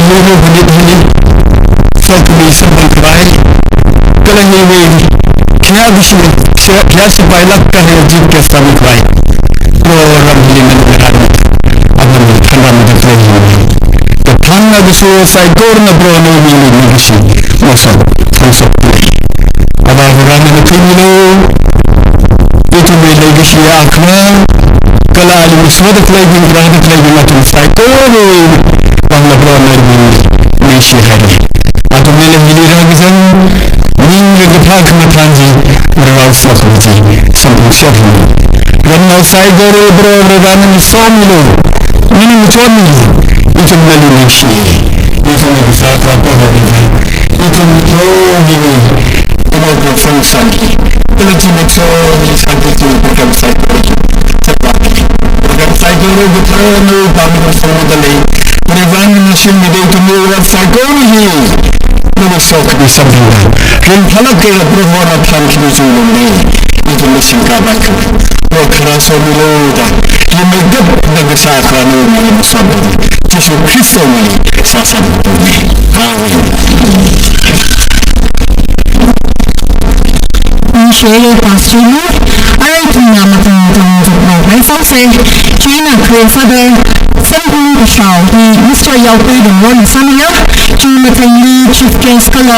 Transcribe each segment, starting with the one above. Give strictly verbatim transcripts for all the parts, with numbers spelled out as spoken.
Guru Bhani Bhani, Sokmi Samban Khavai, kala hiwui khayā kashi, khayā sipailāk kahai Chief Guest sāmi khavai, Proho ramli nganāran, apam thanran da khalei hi. Kaphānna kaso saikorana Proho nawui mingli ningshi, masot, thangsot. Avā Varena khuimilu, ithumwui leikashi akhama, kala ali masot da khaleibing, rāda khaleibing athum saikora vangla Proho nawui mingli ningshi haira. Athumlila hili rākazang, ning rākaphā khamathān chi, rarao sokmi chi, samphang sokmi. Ramnao saikora Proho Varena nali somilu, nali ngachonmilu, ithum nali ningshi. Ithumwui Kasā Proho Varena, ithum Proho Varena, ithum Proho Varena sāki. Kala chi mathāda sāki chi program saikora. Program saikora Proho nawui pāngli sokda lei. Proho Varena shimli ithumwui rāp saikora hi, nawui sokhami samphanga. Ringphālāk eina Prohona phānkhami chi lungli, ithumli singkhavai. Proho kharā somilu da, hi meikapta kasā kharā nawui mingli masot. Jishu Khristawui mingli sāsāmana. Amen. Ningshi Pastor nu, arui ithumna matang tang zuknao pai sāsa. Chieina Khristawui Father, Sangkung Kashao hi Mister Yaopui Dungwon sāmiya, chi mathangli Chief Guest kala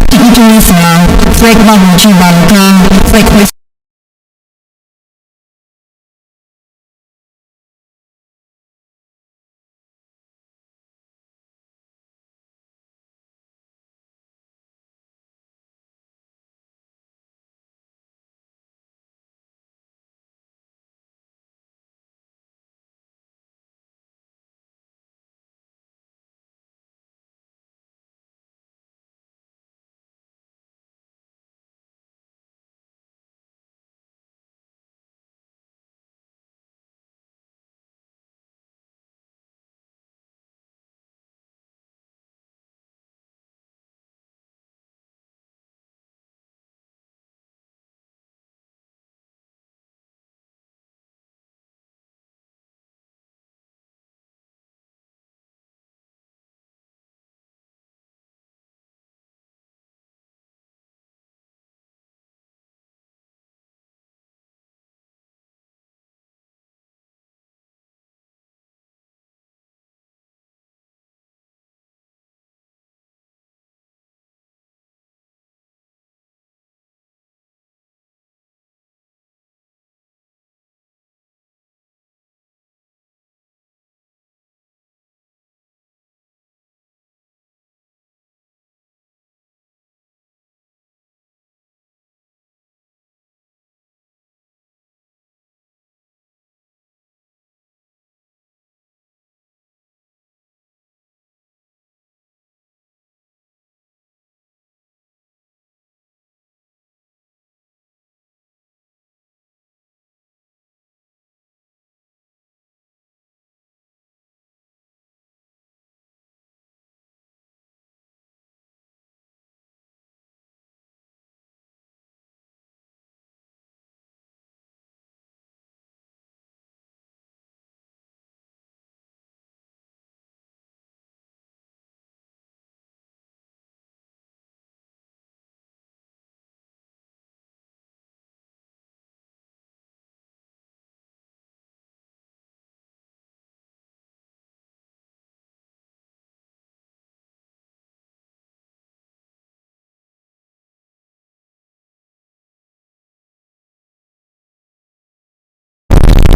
dignitaries na flag vāhon chi vālaga, flag hoist.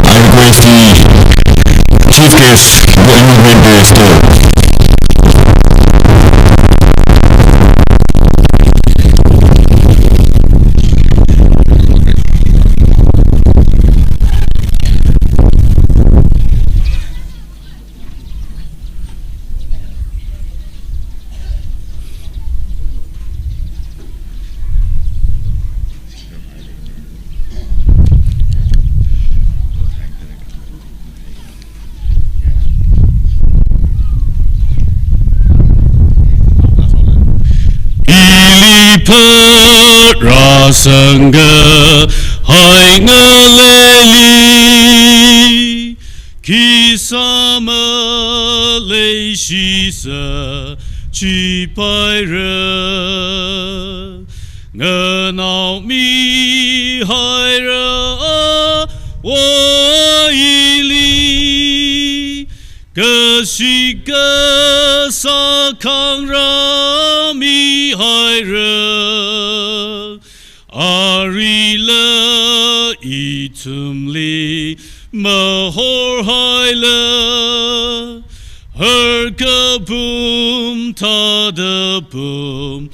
I request the Chief Guest to inaugurate the store. Ili pharāsangkahai ngaleili, khi sāmaleishiya Jisā chipaira, nganaomihaira awui eina, kashi kasā khangarāmihaira. Arila ithumli mahorhaila, har kapum thāda pumichingra.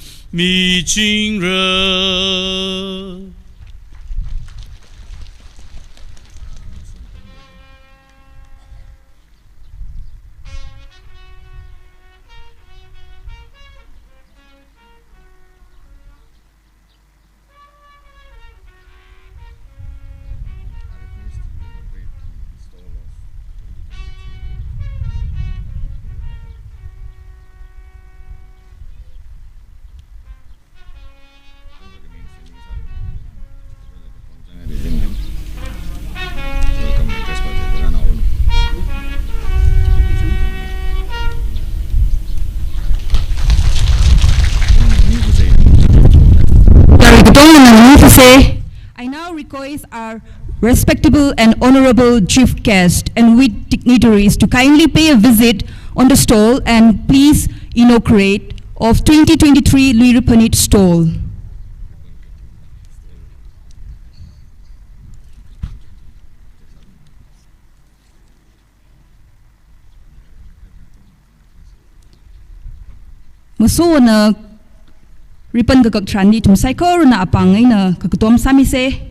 I now request our respectable and honorable chief guest and with dignitaries to kindly pay a visit on the stall and please inaugurate of twenty twenty-three Luira Phanit stall. Masona ribbon kakak tharanli ithum saikorana apāng eina kakatom sāmisa.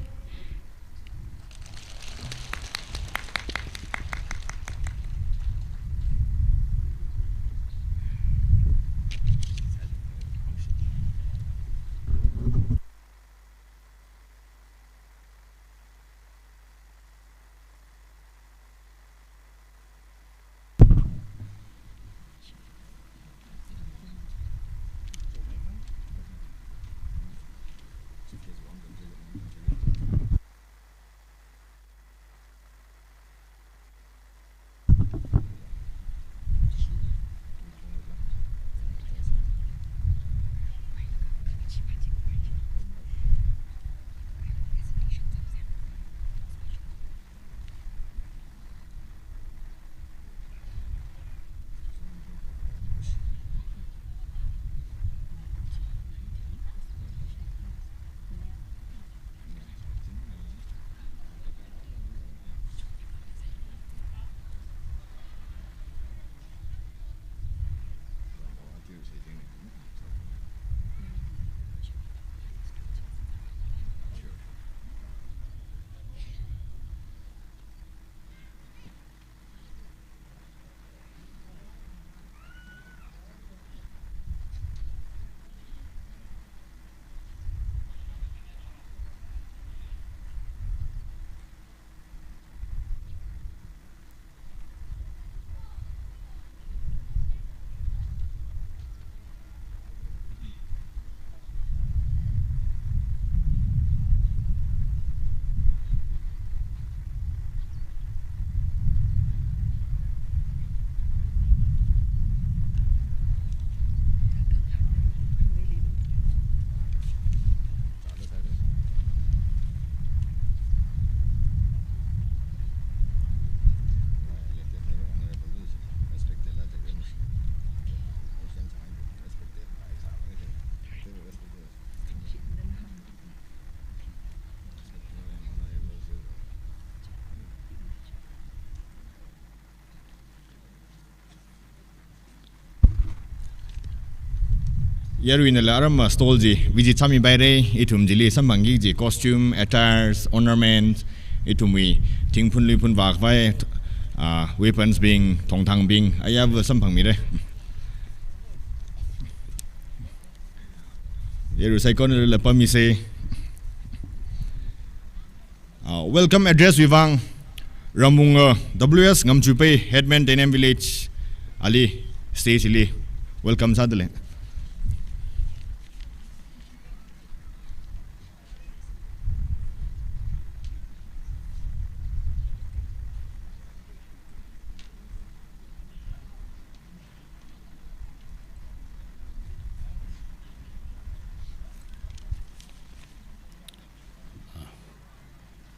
Yaruinala aram stall chi visit sāmipaira, ithum chili samphangki kaji costume, attires, ornaments, ithumwui thingphun luiphun vākhavai, ah, weapons bing, thongthangbing, ayāva samphangmira. Yaru saikonala pamisa. Ah, welcome address wui vang, Ramvung, uh, W S Ngamchupei, Headman Teinem Village, ali stage li welcome sādalei.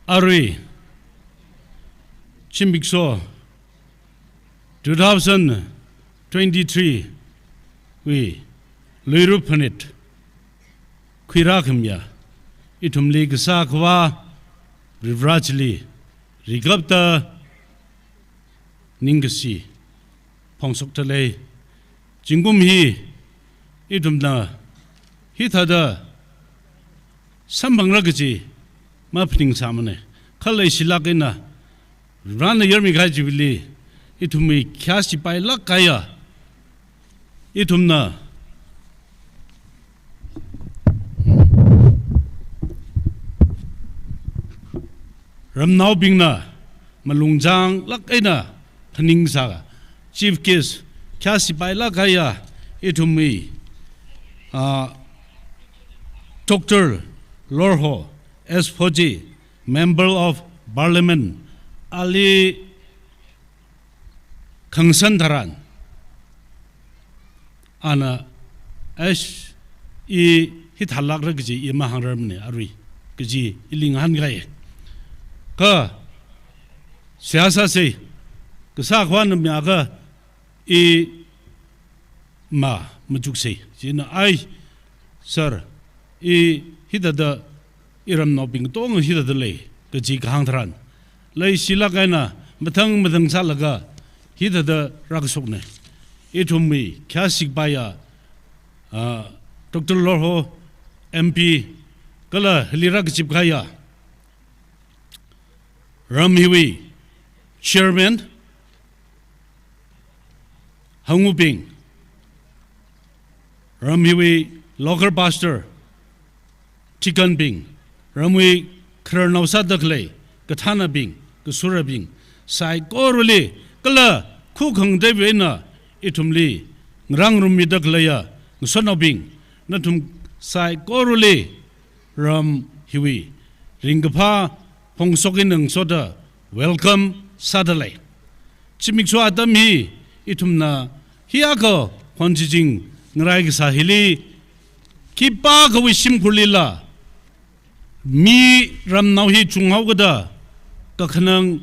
Arui, zimiksho two thousand twenty-three wui Luira phanit khuirā khamiya, ithumli Kasā Akhava Varivara chili rikapta ningkashi phongshokta lei. Zingkum hi ithumna hithāda samphangra kaji maphaningsāmana. Kha leishilāk eina Varena yarmi kahai chili ithumwui khayā sipailāk kahaiya, ithumna ramnaobingna malung zang lāk eina phaningsā chief guest khayā sipailāk kahaiya ithumwui, ah, Doctor Lorho S Phoji, Member of Parliament, ali khangsan tharan, ana, "Eish, i hithālākra kaji i mahāngrarmana arui," kaji ili ngahānkai. Kha seihā sāsa, Kasā Akhavana mayākha i ma machuksa. Chieina, "Ai, sir, i hithāda, i ramnaobing katonga hithāda lei," kaji kahāng tharan, leishilāk eina mathang mathang sālaga hithāda rākashokna. Ithumwui khayā sipaiya, ah, Doctor Lorho M P kala hili rākazip kahaiya ram hiwui Chairman, hangubing, ram hiwui local pastor, deaconbing, ramwui khararnao sāda khalei kathānabing, kasurabing saikorali, kala khukhang teiwui eina ithumli ngarāngarummida khaleiya ngasotnaobing, nathum saikorali ram hiwui ringkaphā phongshok eina ngasoda welcome sāda lei. Zimiksho atam hi ithumna hiyākha khon chiching ngarai kasā hili, khipākhawui shimkhurlila mi ramnao hi chunghaokada kakhanang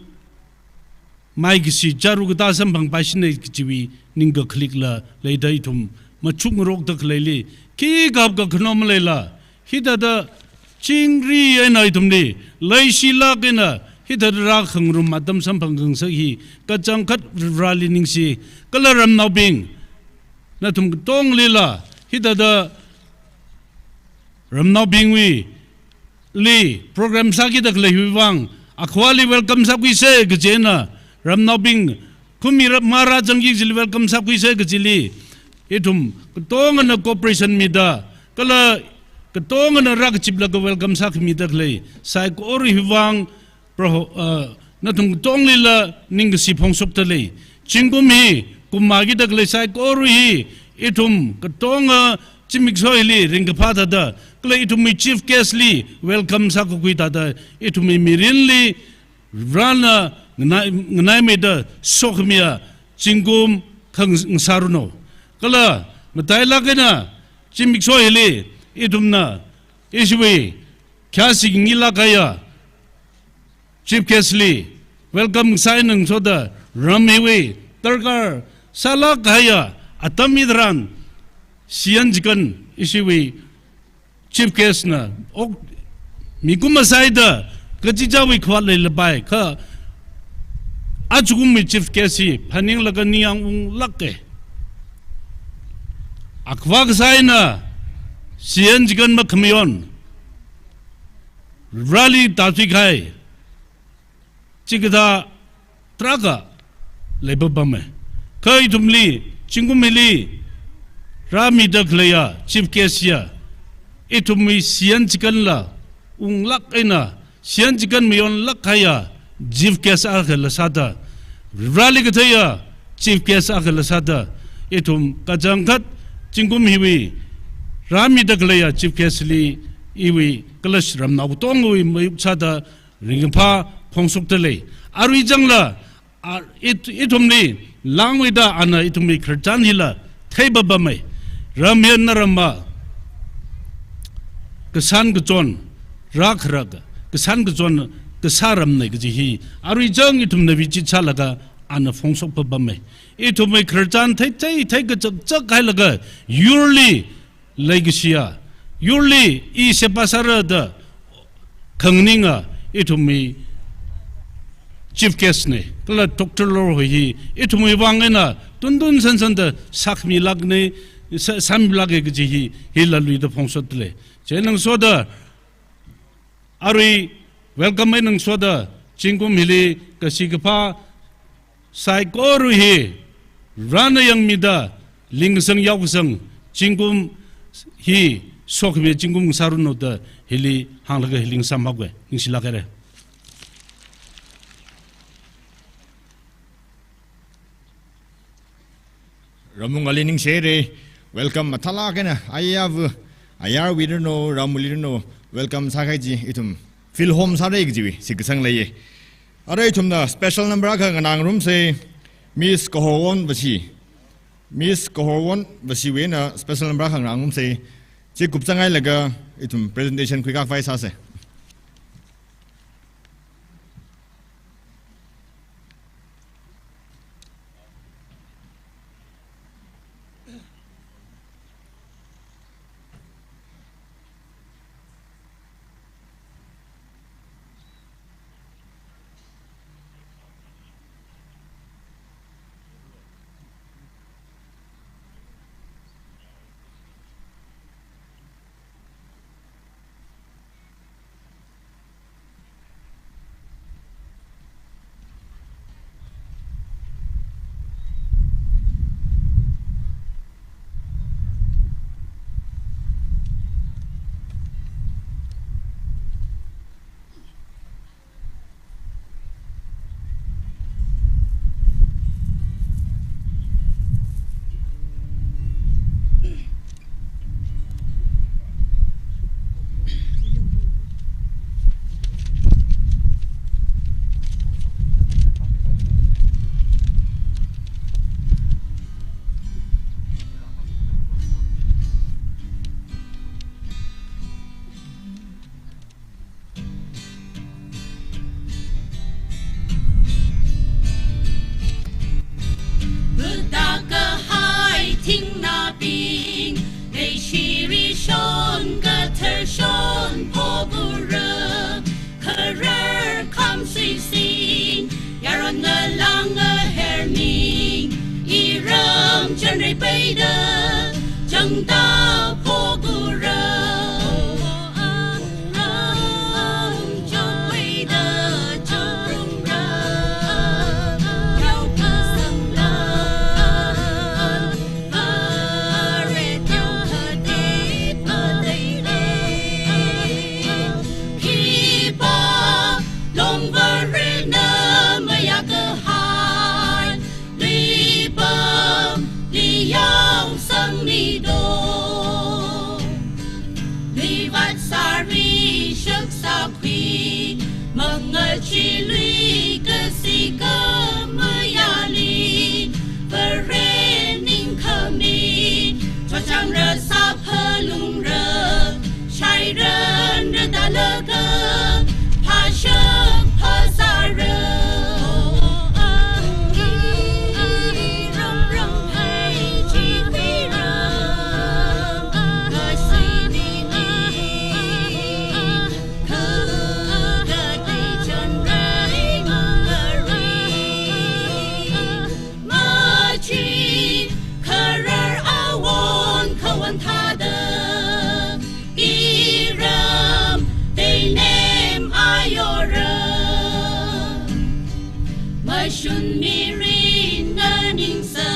maikashi chāru katā samphangpaishina kajiwui ningkakhalik la leida ithum machukngarokda khaleili, khikha kakhano maleila, hithāda chingri eina ithumli leishilāk eina hithāda rākhangarum atam samphang khangasak hi kachangkhat Vareli ningshi, kala ramnaobing, nathum katongalila hithāda ramnaobingwui li program sākida khalei hiwui vang, Akhavali welcome sākhuisa kajina, ramnaobing khumi ra-, mara zangki kajili welcome sākhuisa kajili, ithum katongana cooperation mida, kala katongana rākaziplaga welcome sākhamida khalei saikora hiwui vang, Proho, ah, nathum katongalila ningkashi phongshokta lei. Zingkum hi, kumma kida khalei saikora hi, ithum katonga zimiksho hili ringkaphā thāda, kala ithumwui chief guest li welcome sākakhui thāda, ithumwui mirinli Varena nganai, nganaimeida sokhamiya zingkum khangasāranu. Kala matailāk eina zimiksho hili ithumna ishiwui khayā singilāk kahaiya chief guest li welcome sāngasoda ram hiwui darkar sālāk kahaiya atam hitharan, shiyan chikan ishiwui chief guest na ok mikumo sāda kachichāwui khavāt leilapai, kha ajakumwui chief guest hi phaninglaga ningyāng unglāka. Akhava kasā eina shiyan chikan makhamayon Vareli tāthui kahai chikathā tarākha leipapama. Kha ithumli, zingkum hili rāmida khaleiya chief guest hiya, ithumwui shiyan chikanla unglāk eina, shiyan chikan mayonlāk kahaiya chief guest akhala sāda, Vareli katheiya chief guest akhala sāda, ithum kachangkhat zingkum hiwui rāmida khaleiya chief guest li iwui kala ramnao katongawui mayuk sāda ringkaphā phongshokta lei. Arui zangla, a, it-, ithumli langmeida ana ithumwui khararchan hila theipapama. Ram hi naramva kasān kachon rākharak, kasān kachon kasā ramna kaji hi, arui chang ithumna visit sālaga ana phongshok papama. Ithumwui khararchan theithei theikachak chak hailaga, yurli leikashiya, yurli i seba sāra da khanganinga, ithumwui chief guest na, kala Doctor Lorhoi hi, ithumwui vang eina, tuntun sansan da sākhamilākna, sā-, sāmilāka kaji hi, hila luida phongshokdalei. Chieina ngasoda, arui welcome eina ngasoda, zingkum hili kashi kaphā saikora hi, rāna yangmida, lingkasang yaokasang, zingkum hi, sokhami zingkum sāranu da, hili hānglaga hili ngasam haowa, ningshilāk haira. Ramung ali ningshi haira, welcome mathālāk eina, ayarva, ayarwui ranu, ramwuili ranu, welcome sākahai chi, ithum feel home sāra kajiwui, shitkasang leiya. Arui ithumna special number akha nganā ngarumsa, Miss Kahorwon Vashi. Miss Kahorwon Vashiwui eina special number akha nganā ngarumsa, chi kupchang hailaga, ithum presentation khuikakhavai sāsa. Putaka hai thingnabing, leishiri shon kathar shon pogura, kharar khamsui sing, yaron ngalang aherning, iram chanrei peida, changda pogura. Livat sari shaksa khui, mangachilui kasi kamayali, Vare ningkhami, chochang rasa phalungra, shairan radalaga, phashak phasara. Machi kharar awon kawan thāda, iram teinem ayora. Mashun mirin nganingsa,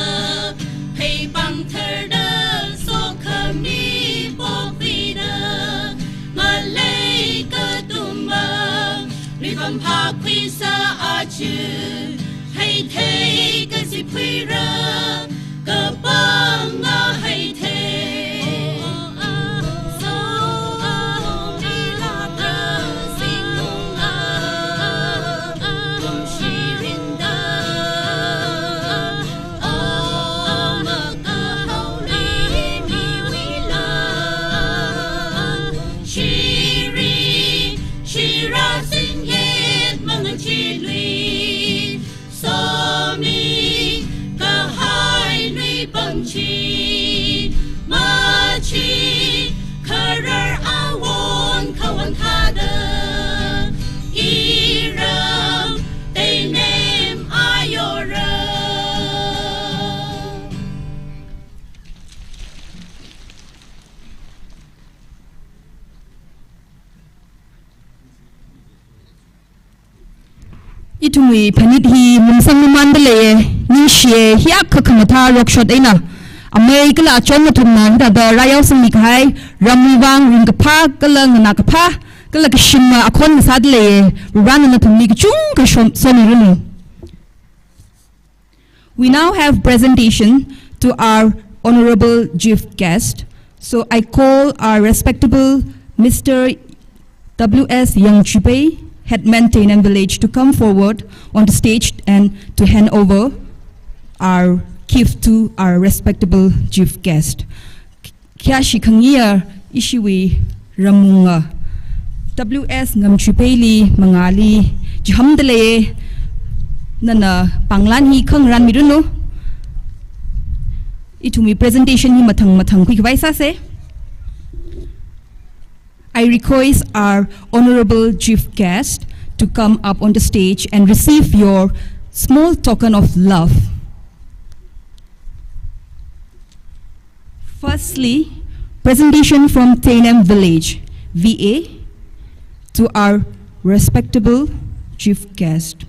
phei pangtharda sokhami pokvida, ngalei katumba, luipam phakhuisa achu, heithei kaziphuira, kapanga heithei. Shiri, shira singye Chi, machi, kharar awon kawang thāda, iram, Teinem ayora. Ithumwui phanit hi mumsang mamanda leiye, ningshiye, hiyākha khamathā rokshot eina amei kala achon nathumna hithāda rāyaosangmi kahai, ramwui vang ringkaphā kala nganākaphā kala kashimna akhon ngasāda leiye. Varena nathumli kachungkha shom, somiranu. We now have presentation to our honorable chief guest. So I call our respectable Mister W S Yangchupei, Headman Teinem Village, to come forward on the stage and to hand over our gift to our respectable chief guest. Khayāshi khangayi ishiwui ramwunga W S Ngamchupeili mangāli chihānda leiye, nana pānglan hi khangarān miranu. Ithumwui presentation hi mathang mathang khuikhavai sāsa. I request our honorable chief guest to come up on the stage and receive your small token of love. Firstly, presentation from Teinem Village, V A, to our respectable chief guest.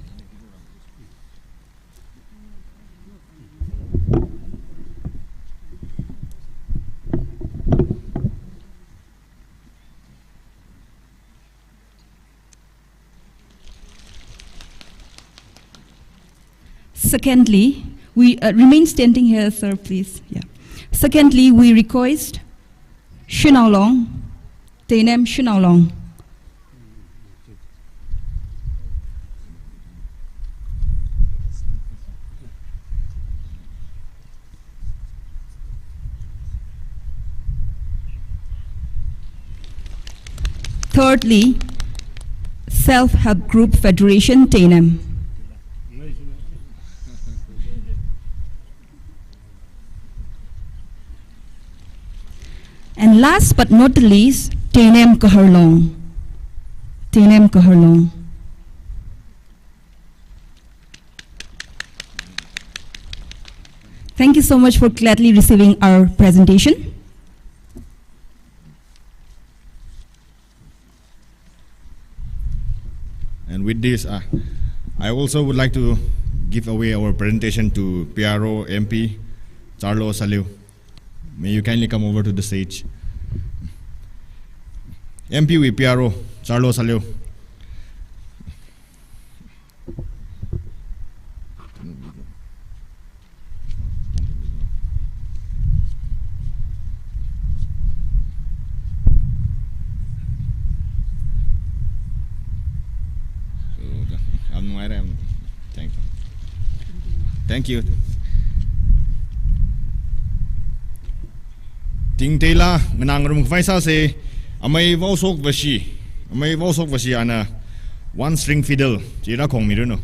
Secondly, we, uh, remain standing here, sir, please. Yeah. Secondly, we request Shanao Long, Teinem Shanao Long. Thirdly, Self Help Group Federation, Teinem. And last but not the least, Teinem Kahar Long. Teinem Kahar Long. Thank you so much for gladly receiving our presentation. And with this, uh, I also would like to give away our presentation to P R O M P Charlo Saliu. May you kindly come over to the stage. M P wui P R O, Charlo Saliu. So, the, I'm, I'm, thank you. Thank you. Tingteila nganāngarum khavai sāsa, amei Vaoshok Vashi, amei Vaoshok Vashi ana one string fiddle, chi rākhongmiranu.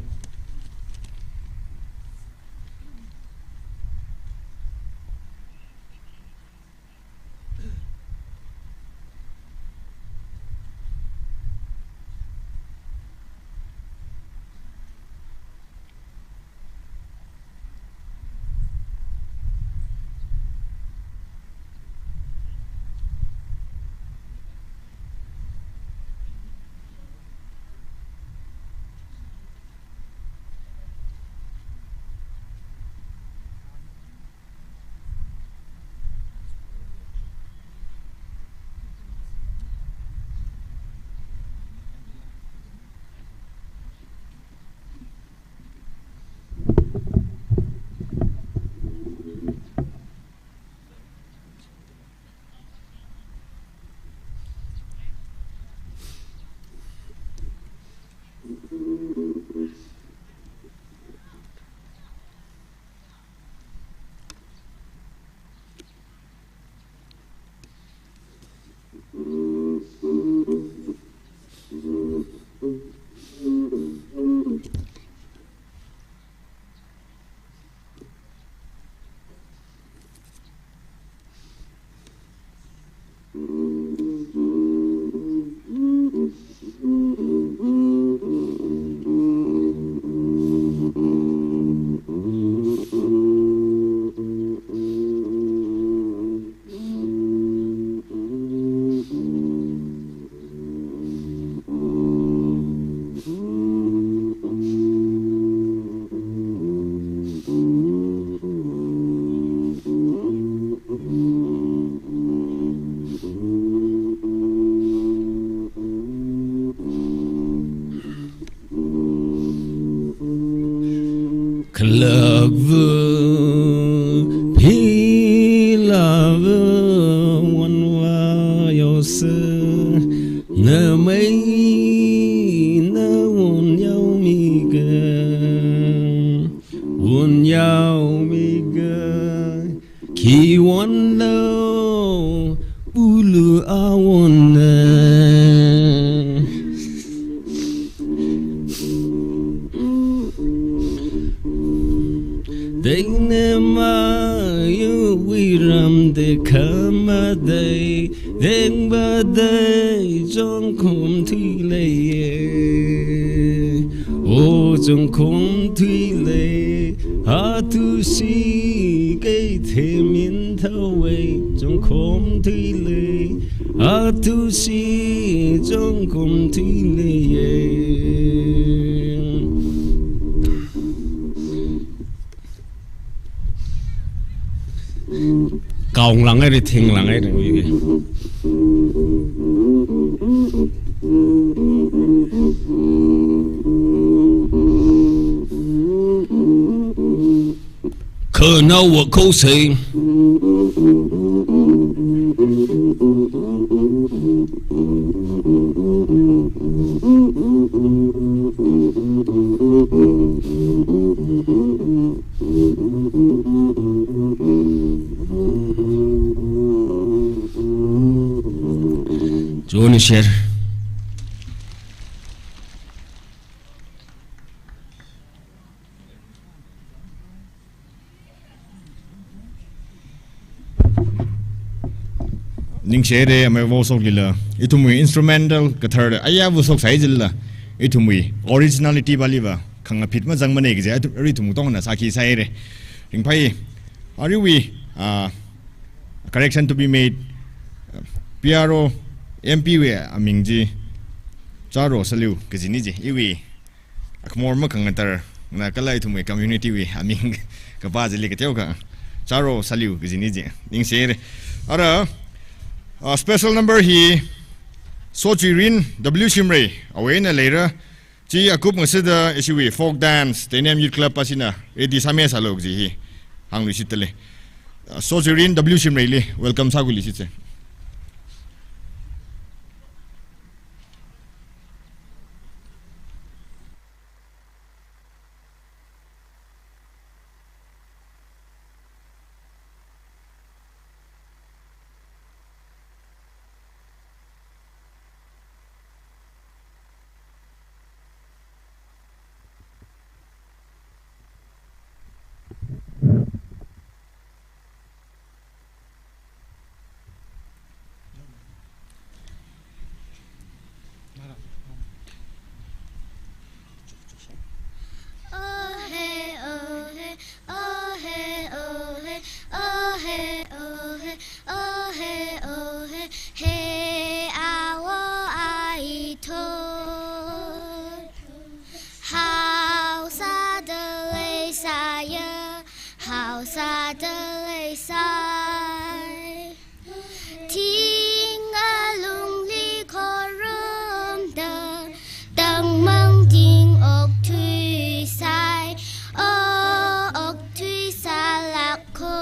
Akva, philava, wanva, yose, namei, nawon yaomiga, won yaomiga, khiwon lo, ulu awonna. Dengna mayu wiram de kama dei, dengba dei jongkhom thuileiye. O jongkhom thuilei, atu si kei themin thawei, jongkhom thuilei, atu si jongkhom thuileiye. Kaunglang ai ri, thinglang ai ri. Khanao wa kho sei. Johnny share. Ningshire, amei vo shoklila. Ithumwui instrumental kathar da. Aya vo shok sai jilala. Ithumwui originality baliva. Khangapit mazangmane kaje. Ithum, ithum tongna sakhi saire. Ringphai. Aruiwui, ah, correction to be made. P R O, M P wui aming chi. Charo Saliu, kajini chi. Iwui. Akhamor makhangatar, na kala ithumwui community wui aming kapā chili kateokha. Charo Saliu kajini chi. Ningshire. Ara, ah, special number hi Sochirin W Shimray, awena leira, chi akup ngasida ishiwui folk dance, Tenem Youth Club asina, ready same salo kaji hi. Hāngluishitale. Ah, Sochirin W Shimray li, welcome sākhuiluishitse. Haosa dalei saya, haosa dalei sai. Ting alungli khorumda, tangmang ting okthui sai, o okthui salak kho.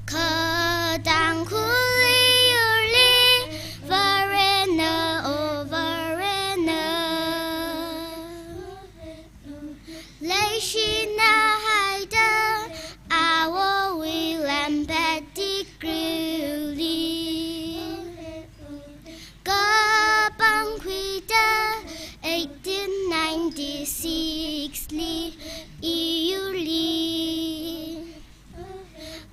Katang khuli yurli, Varena, o Varena. Leishina haida, awowui lambat tikriuli. Kapangkhuida, eighteen ninety-six li, iyurli.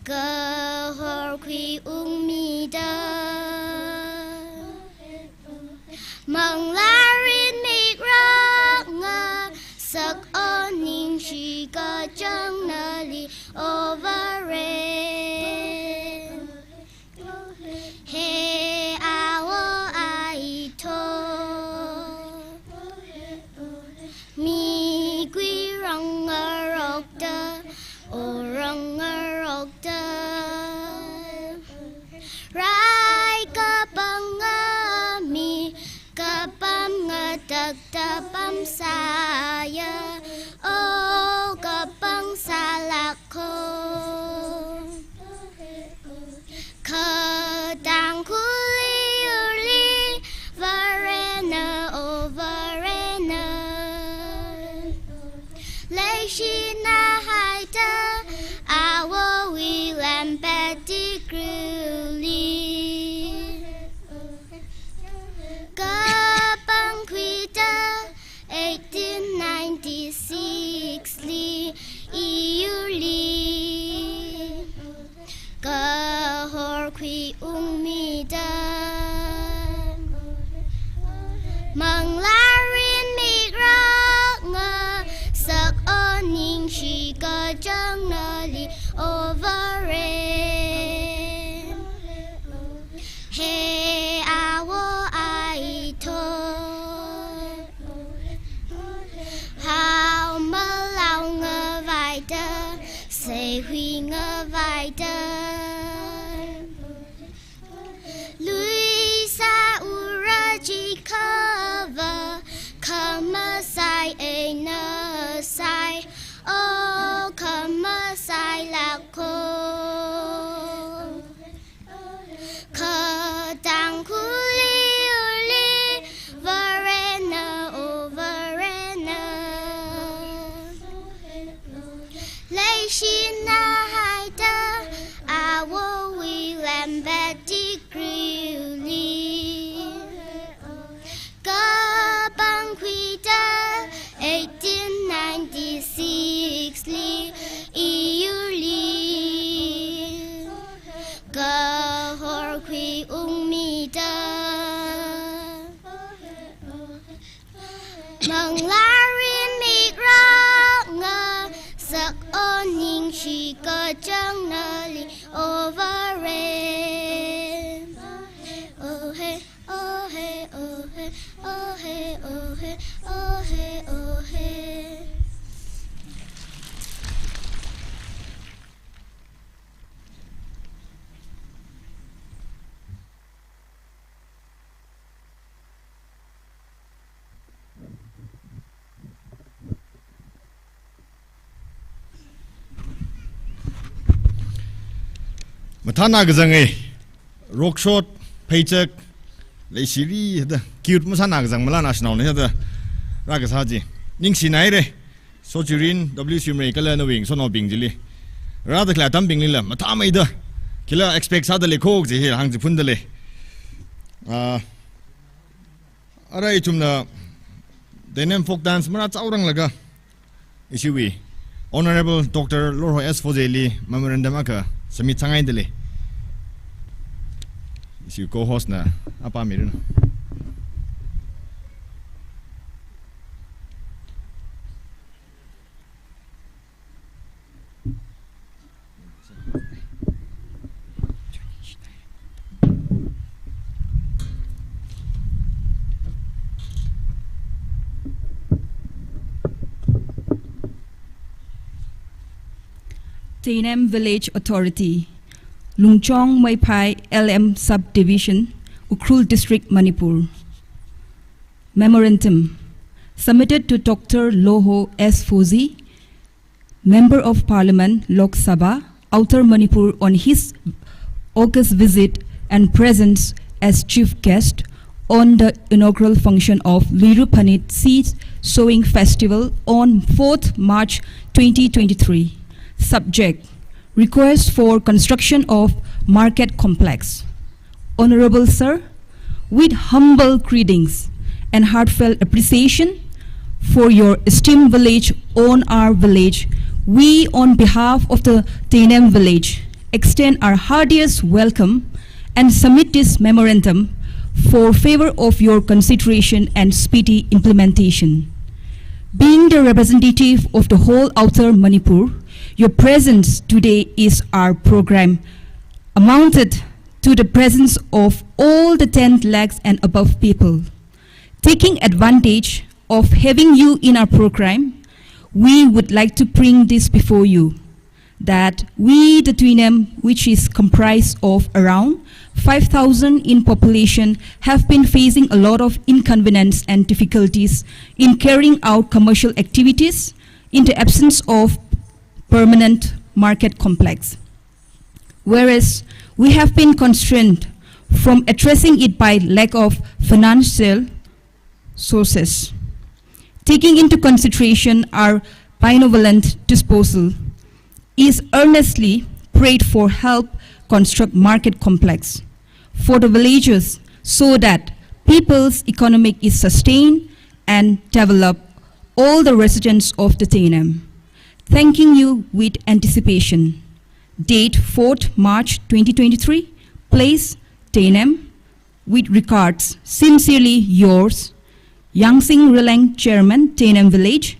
Kahorkhui ungmida. Manglārin mikranga, sak o ningshi kachang nali, o Vare. He awo aitho. Mikui rangarokta, o rangarokta. Rai kapanga mi, kapam ngatakta pamsaya. Hui ungmida. Manglārin mikrāngasak o ningshi kachāng nali, O Vare. He awo aithot. Hao malao ngavaida, seihui ngavaida. Luisa ura jikhava, khamasai eina sai, o khamasai lākho. Katang khuliuli, Varena, O Varena. Leishina haida, awowui lambat tikriuli. Kapangkhuida eighteen ninety-six li, iyurli. Kahorkhui ungmida. Manglārin mikrāngasak o ningshi kachāng nali, O Vare. O he, o he, o he, o he, o he, o he, o he. Mathāna kazang e, rokshot, pheichak, leishiri, hada, cute masāna kazang mala national ne hada, rākasā chi. Ningshinaire. Sochirin, W C Mrei kala nawui ngasotnaobing chili. Rāda khalei atambinglila, mathāmeida. Khila expect sāda lei kho kaji hi hāngchiphunda lei. Ah, arui ithumna Teinem folk dance marāchaoranglaga, ishiwui Honorable Doctor Lorho S Foze li memorandum akha submit sāngaida lei. Ishiwui co-host na apā miranu. Teinem Village Authority, Lungchong Meiphai L M Subdivision, Ukhrul District, Manipur. Memorandum submitted to Doctor Lorho S Foze, Member of Parliament, Lok Sabha, Outer Manipur, on his August visit and presence as chief guest on the inaugural function of Luira Phanit Seed Sowing Festival on fourth March twenty twenty-three. Subject: Request for construction of market complex. Honorable Sir, with humble greetings and heartfelt appreciation for your esteemed village on our village, we, on behalf of the Teinem village, extend our heartiest welcome and submit this memorandum for favor of your consideration and speedy implementation. Being the representative of the whole Outer Manipur, your presence today is our program amounted to the presence of all the ten lakhs and above people. Taking advantage of having you in our program, we would like to bring this before you, that we, the Teinem, which is comprised of around five thousand in population, have been facing a lot of inconvenience and difficulties in carrying out commercial activities in the absence of permanent market complex. Whereas we have been constrained from addressing it by lack of financial sources. Taking into consideration our benevolent disposal, is earnestly prayed for help construct market complex for the villagers so that people's economic is sustained and develop all the residents of the Teinem. Thanking you with anticipation. Date fourth March twenty twenty-three, Place, Teinem. With regards, sincerely yours, Yangsing Rileng, Chairman, Teinem Village,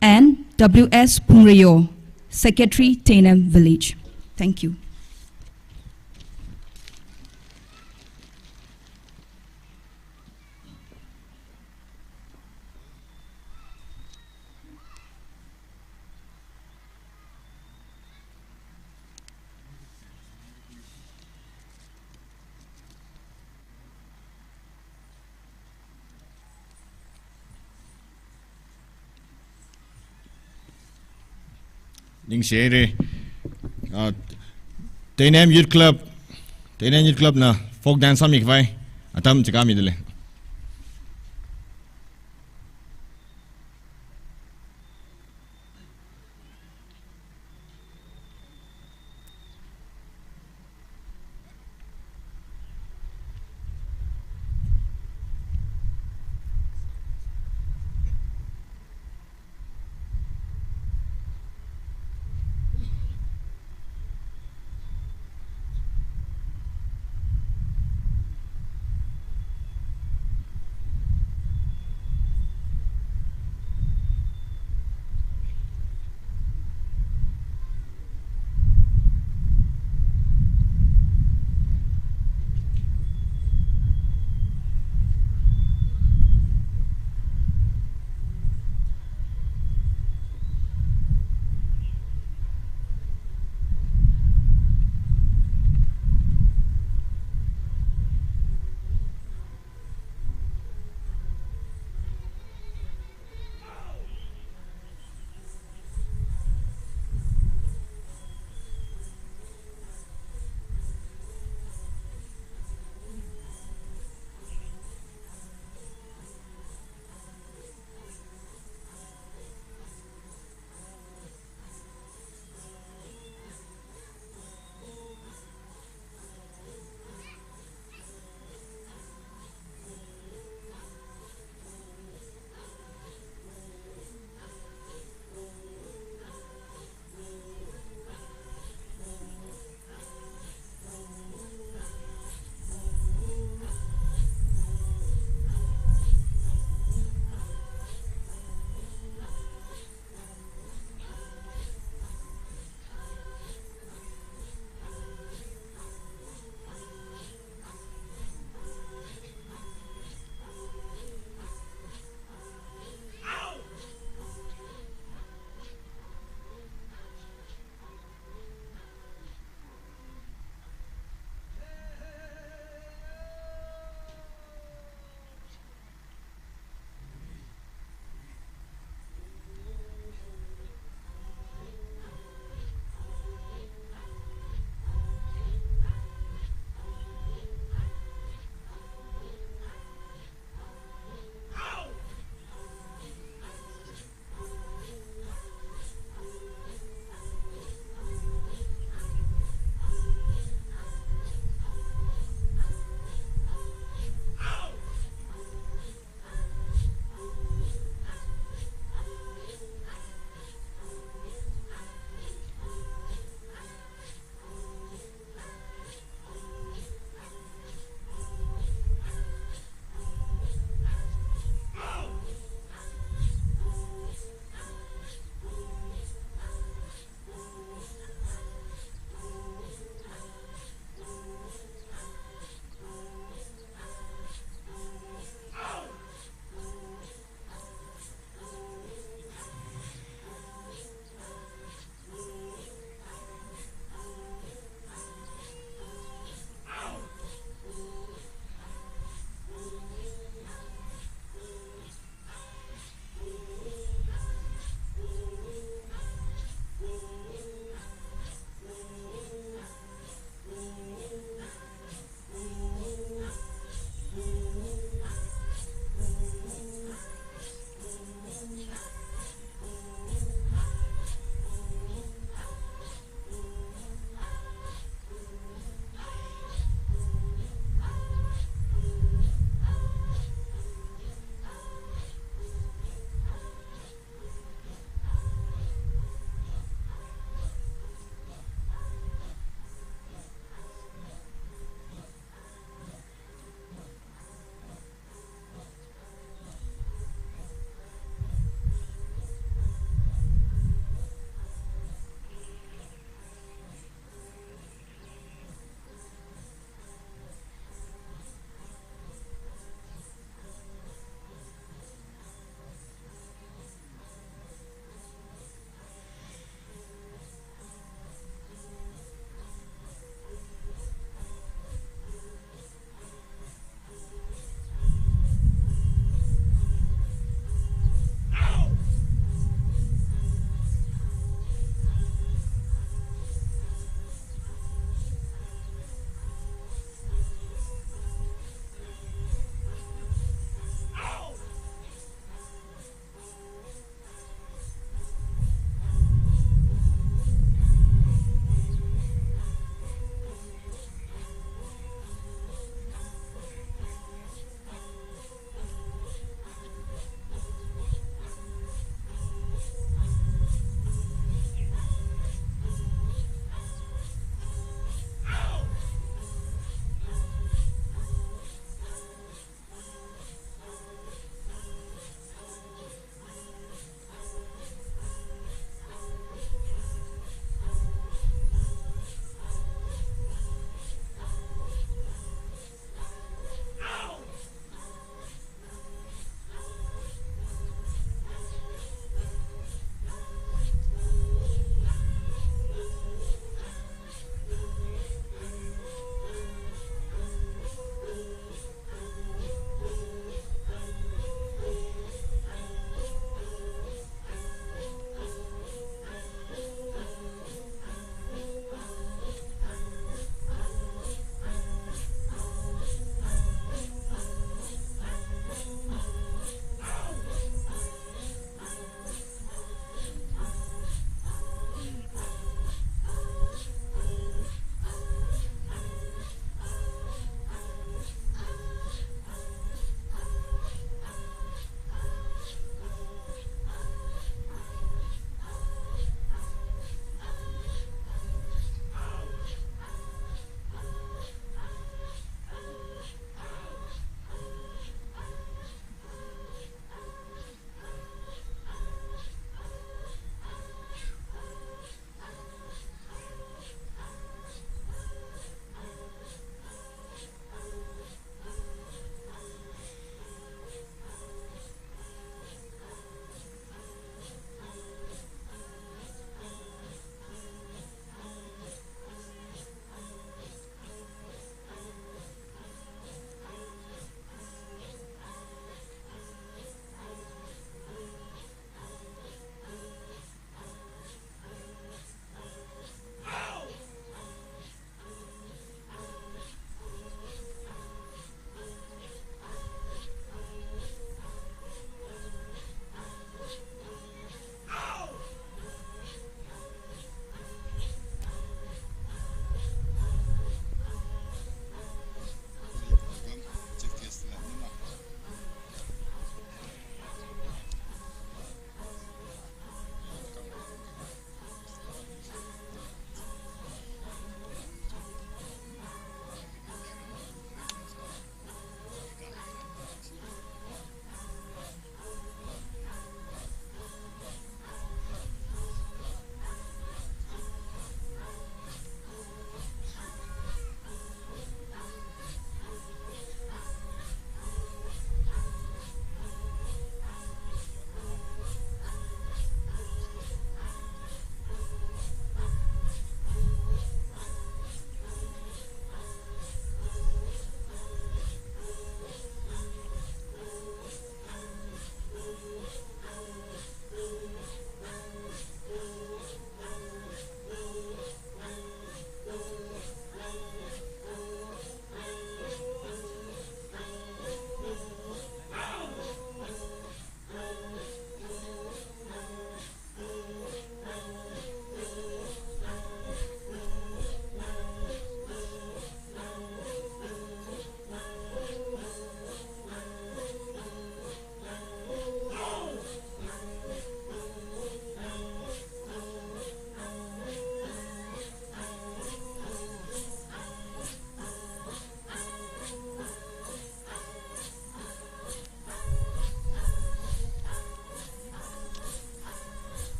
and W S Phungrayo, Secretary, Teinem Village. Thank you. Ningshi haira. Ah, Teinem Youth Club, Teinem Youth Club na folk dance sāmikhavai atam chikha midalei.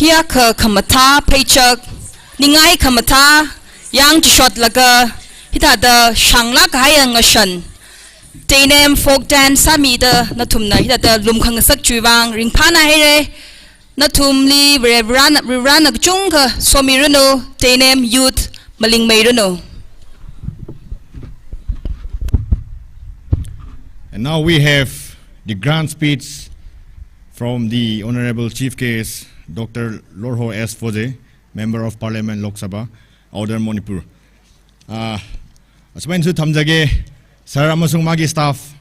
Yākha khamathā pheichak, ningai khamathā, yāng chishotlaga, hithāda shānglāk kahaiya ngashan, Teinem folk dance sāmida nathumna hithāda lumkhangasak chiwui vang ringphānā haira. Nathumli Varivarana, Varivarana kachungkha somiranu, Teinem youth malingmeiranu. And now we have the grand speech from the Honorable Chief Guest, Doctor Lorho S Phoje, Member of Parliament, Lok Sabha, Outer Manipur. Ah, asumaisu thamzage, sir amasung magi staff,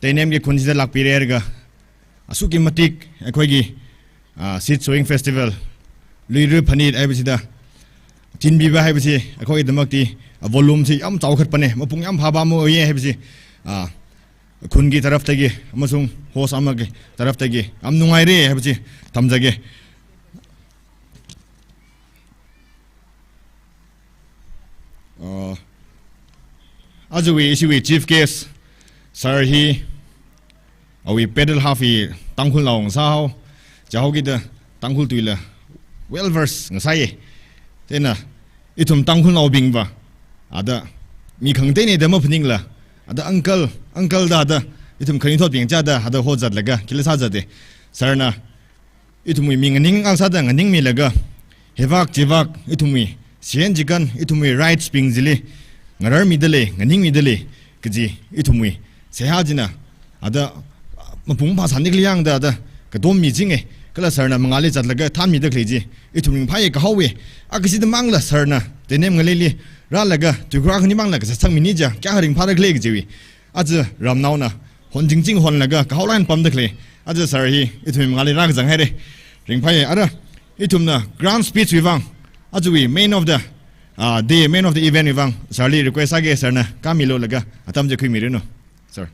Teinemgi khun chida lākpirerga, asukki matik, ekhoi gi, ah, Seed Sowing Festival, Luira Phanit haibachida, chinbiba haibasi, ekhoi damakti, ah, volume si yāng chaokhatpane, mapung yāng phāba mo ye haibasi, ah, khungi taraptagi, amasung host amagi taraptagi, yāng nungaire haibasi, thamzage. Uh, ajawui, ishiwui chief guest, sir hi, awui pedal half hi Tangkhulnao ngasāhao, chihao kida Tangkhul tuila well versed ngasāye. Chieina, ithum Tangkhulnaobingva, ada, mi khangateine da maphaningla, ada uncle, uncle da ada, ithum kharing thotbing chida ada hozatlaga, khila sāzate. Sir na, ithumwui mi nganingngasakda nganingmilaga, hivak chivak ithumwui, sien chikan ithumwui rights bing chili, ngararmida lei, nganingmida lei, kaji ithumwui, seihā china, ada, mapung phasāni kali yāngda ada, katom michinge, kala sir na mangāli zatlaga thanmida khalei chi, ithum ringphāye kahaowe, akha chida mangla sir na, Teinem ngaleili, rālaga, tuikura khani mangla kasā sangmini ja, kayākha ringphāda khalei kajiwui, aja ramnaona, hon chingching honlaga, kahao lan pamda khalei. Aja sir hi, ithum mangāli rākazang haire. Ringphāye, ara, ithumna grand speech wui vang, ajawui main of the, uh, day, main of the event wui vang, sir li request sāge sir na, kami lolaga, atam chi khuimiranu. Sir.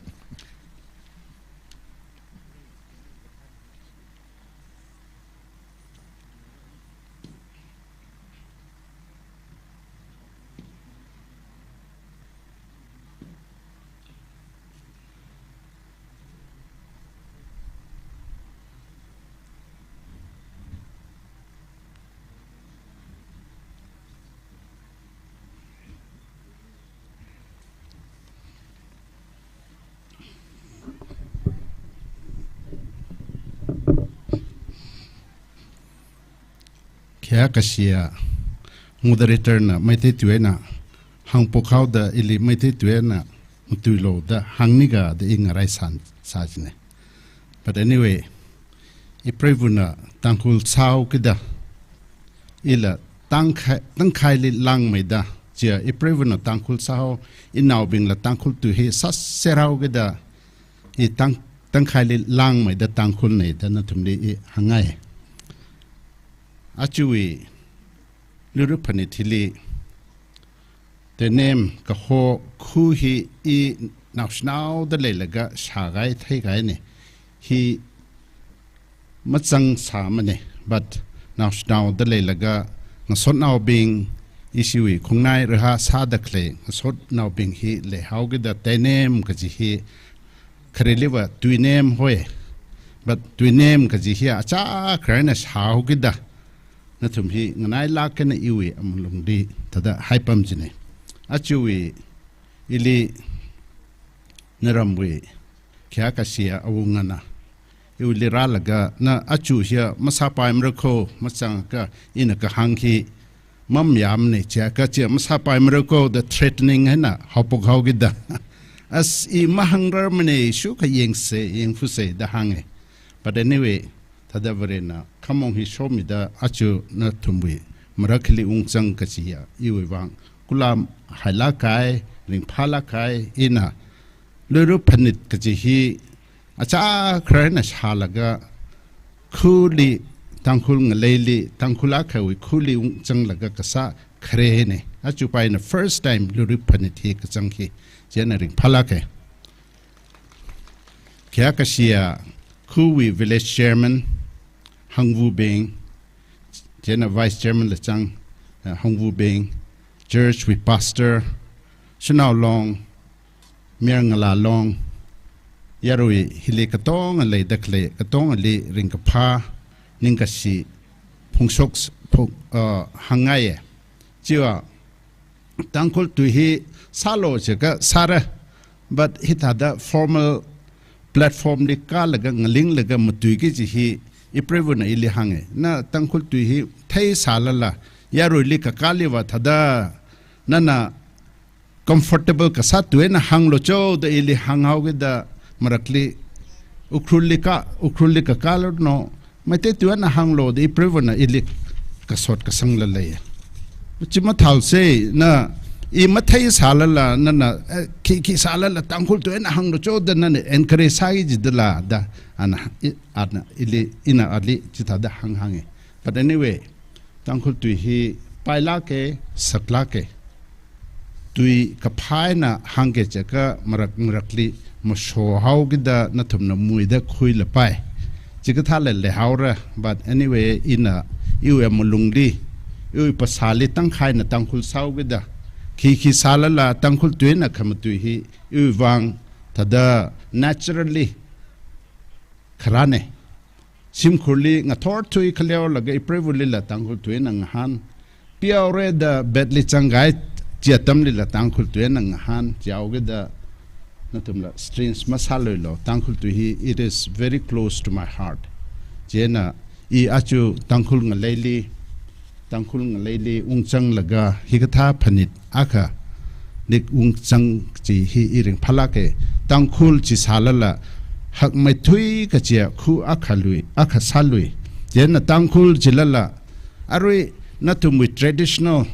Khayākashiya moderator na Meitei tui eina hāngphok haoda ili Meitei tui eina matuilo da hāngniga da i ngarai san sāchine. But anyway, ipreivana Tangkhul sāhao kida, ila Tangkhai, Tangkhaili langmeida, chia ipreivana Tangkhul sāhao, inaobingla Tangkhul tui hi sāserhao kida, i Tang, Tangkhaili langmeida Tangkhulne da nathumli i hāngngai. Ajawui Luira Phanit hili, Teinem kaho khu hi i naoshinaoda leilaga shākahai theikahai ne. Hi mazangsāmane, but naoshinaoda leilaga ngasotnaobing, ishiwui khongnai raha sāda khalei ngasotnaobing hi leihao kida Teinem kaji hi khareliva Tuinem hoi. But Tuinem kaji hi achā kharena shāhao kida nathum hi nganailāk eina iwui amalungli thāda haipam chine. Ajawui ili naramwui khayākashiya awungana iwuili rālaga na aja hiya masāpaimara kho, mazangakha ina kahāng hi mamayāmane, chiakha chia masāpaimara kho da threatening eina haophok hao kida. As i mahāngrarmane, shukha yangse, yangphuse da hānge. But anyway, thāda Varena khamong hi shomida aja nathumwui marak hili ungzang kajiya iwui vang kula hailākahai, ringphālākahai, ina Luira Phanit kaji hi achā kharena shālaga khuli Tangkhul ngaleili, Tangkhul akhawui khuli ungzanglaga kasā kharene. Aja paina first time Luira Phanit hi kazang hi, chieina ringphālāke. Khayākashiya khuwui village chairman, Hangvubing, chieina vice chairman la chang, uh, Hangvubing, church wui pastor, Shanao Long, Mayar Ngala Long, yarui hili katonga leida khalei, katongali ringkaphā, ningkashi, phongshok, phong, uh, hāngngaiya. Chiva, Tangkhul tui hi sālu jiakha sāra, but hithāda formal platform li kālaga ngalinglaga matuiki kaji hi ipreivana ili hānga. Na Tangkhul tui hi theisālala, yaruili kakāliva thāda nana comfortable kasā tui eina hānglu cho da ili hānghaokida marakli Ukhrulli kā, Ukhrulli kakālu no, Meitei tui eina hānglu da ipreivana ili kasot kasangla leiya. Chi mathālsa, na i matheisālala, nana, eh, khi, khi sālala Tangkhul tui eina hānglu cho da nana encourage sāki jidala da, ana, i, ana, ili, ina ali chithāda hānghānga. But anyway, Tangkhul tui hi pailāka, saklāka. Tui kaphā eina hāngki jiakha marak marakli mashohaokida nathumna muida khuilapai. Chikathāla leihaora, but anyway, ina iwui malungli, iwui phasāli tangkhaina Tangkhul sāhaokida. Khi khi sālala Tangkhul tui eina khamatui hi iwui vang thāda naturally kharāna. Shimkhurli ngathor thui khaleolaga ipreivulila Tangkhul tui eina ngahān. Piaore da bed li zangkahai chi atamlila Tangkhul tui eina ngahān. Chihaokida nathumla strange masāluilu. Tangkhul tui hi, it is very close to my heart. Chieina i aja Tangkhul ngaleili, Tangkhul ngaleili ungzanglaga hikathā phanit akha nik ungzang chi hi i ringphālāka. Tangkhul chi sālala hakmeithui kachia khu akha lui, akha sālui. Chieina Tangkhul chilala arui nathumwui traditional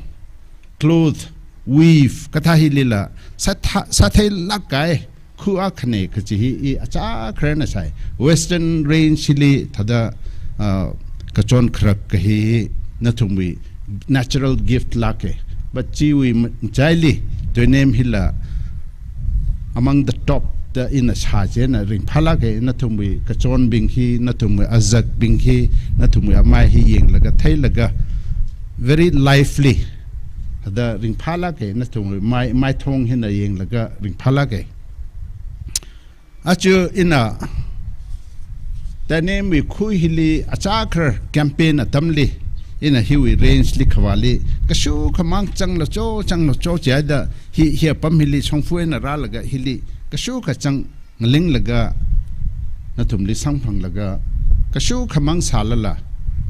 cloth weave kathā hilila sātha-, sātheilāk kahai khu akhana kaji hi i achākharana sai. Western Range hili thāda, ah, kachon kharak kahi hi nathumwui natural gift lāka. But chiwui ma-, ngachaili, tuinem hila among the top da ina sā chieina ringphālāka, nathumwui kachonbing hi, nathumwui azakbing hi, nathumwui amai hi yanglaga theilaga very lively. Thāda ringphālāka, nathumwui mai, maithong hina yanglaga ringphālāka. Aja ina tuinemwui khu hili achākhar campaign atamli ina hiwui range li khavāli kashukhamang zanglu cho, zanglu cho jihaida hi, hi apam hili shongfa eina rālaga hili kashukha zang ngalinglaga nathumli samphanglaga kashukhamang sālala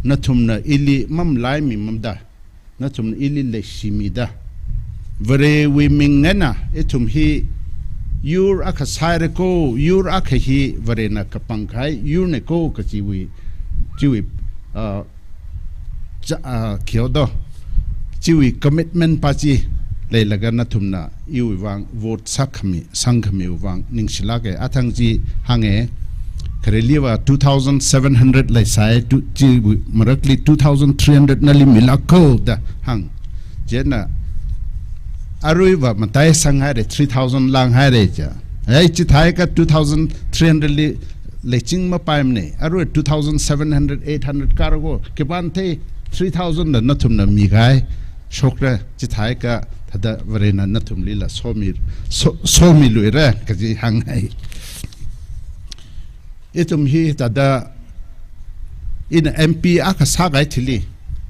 nathumna ili mamalaimimamda, nathumna ili leishimida, Varewui ming eina ithum hi yur akha sāhaira ko, yur akha hi Varena kapangkahai yurna ko kachiwui, chiwui, ah, cha-, ah, kyodo, chiwui commitment pa chi leilaga nathumna iwui vang vote sākhami, sangkhamiwui vang ningshilāka. Athang chi hānga, khareliva two thousand seven hundred leisai, tu, chi marakli two thousand three hundred nali milāk ko da hāng. Chieina aruiva mataisang haira, three thousand lānghaira cha. Hei, chithākha two thousand three hundred li leiching mapaimana. Arui two thousand seven hundred, eight hundred kāra ko, khipāna thei, three thousand da nathumna mikahai shokra, chithākha thāda Varena nathumlila somi, so, somiluira kaji hāngngai. Ithum hi thāda ina M P akha sākahai thili,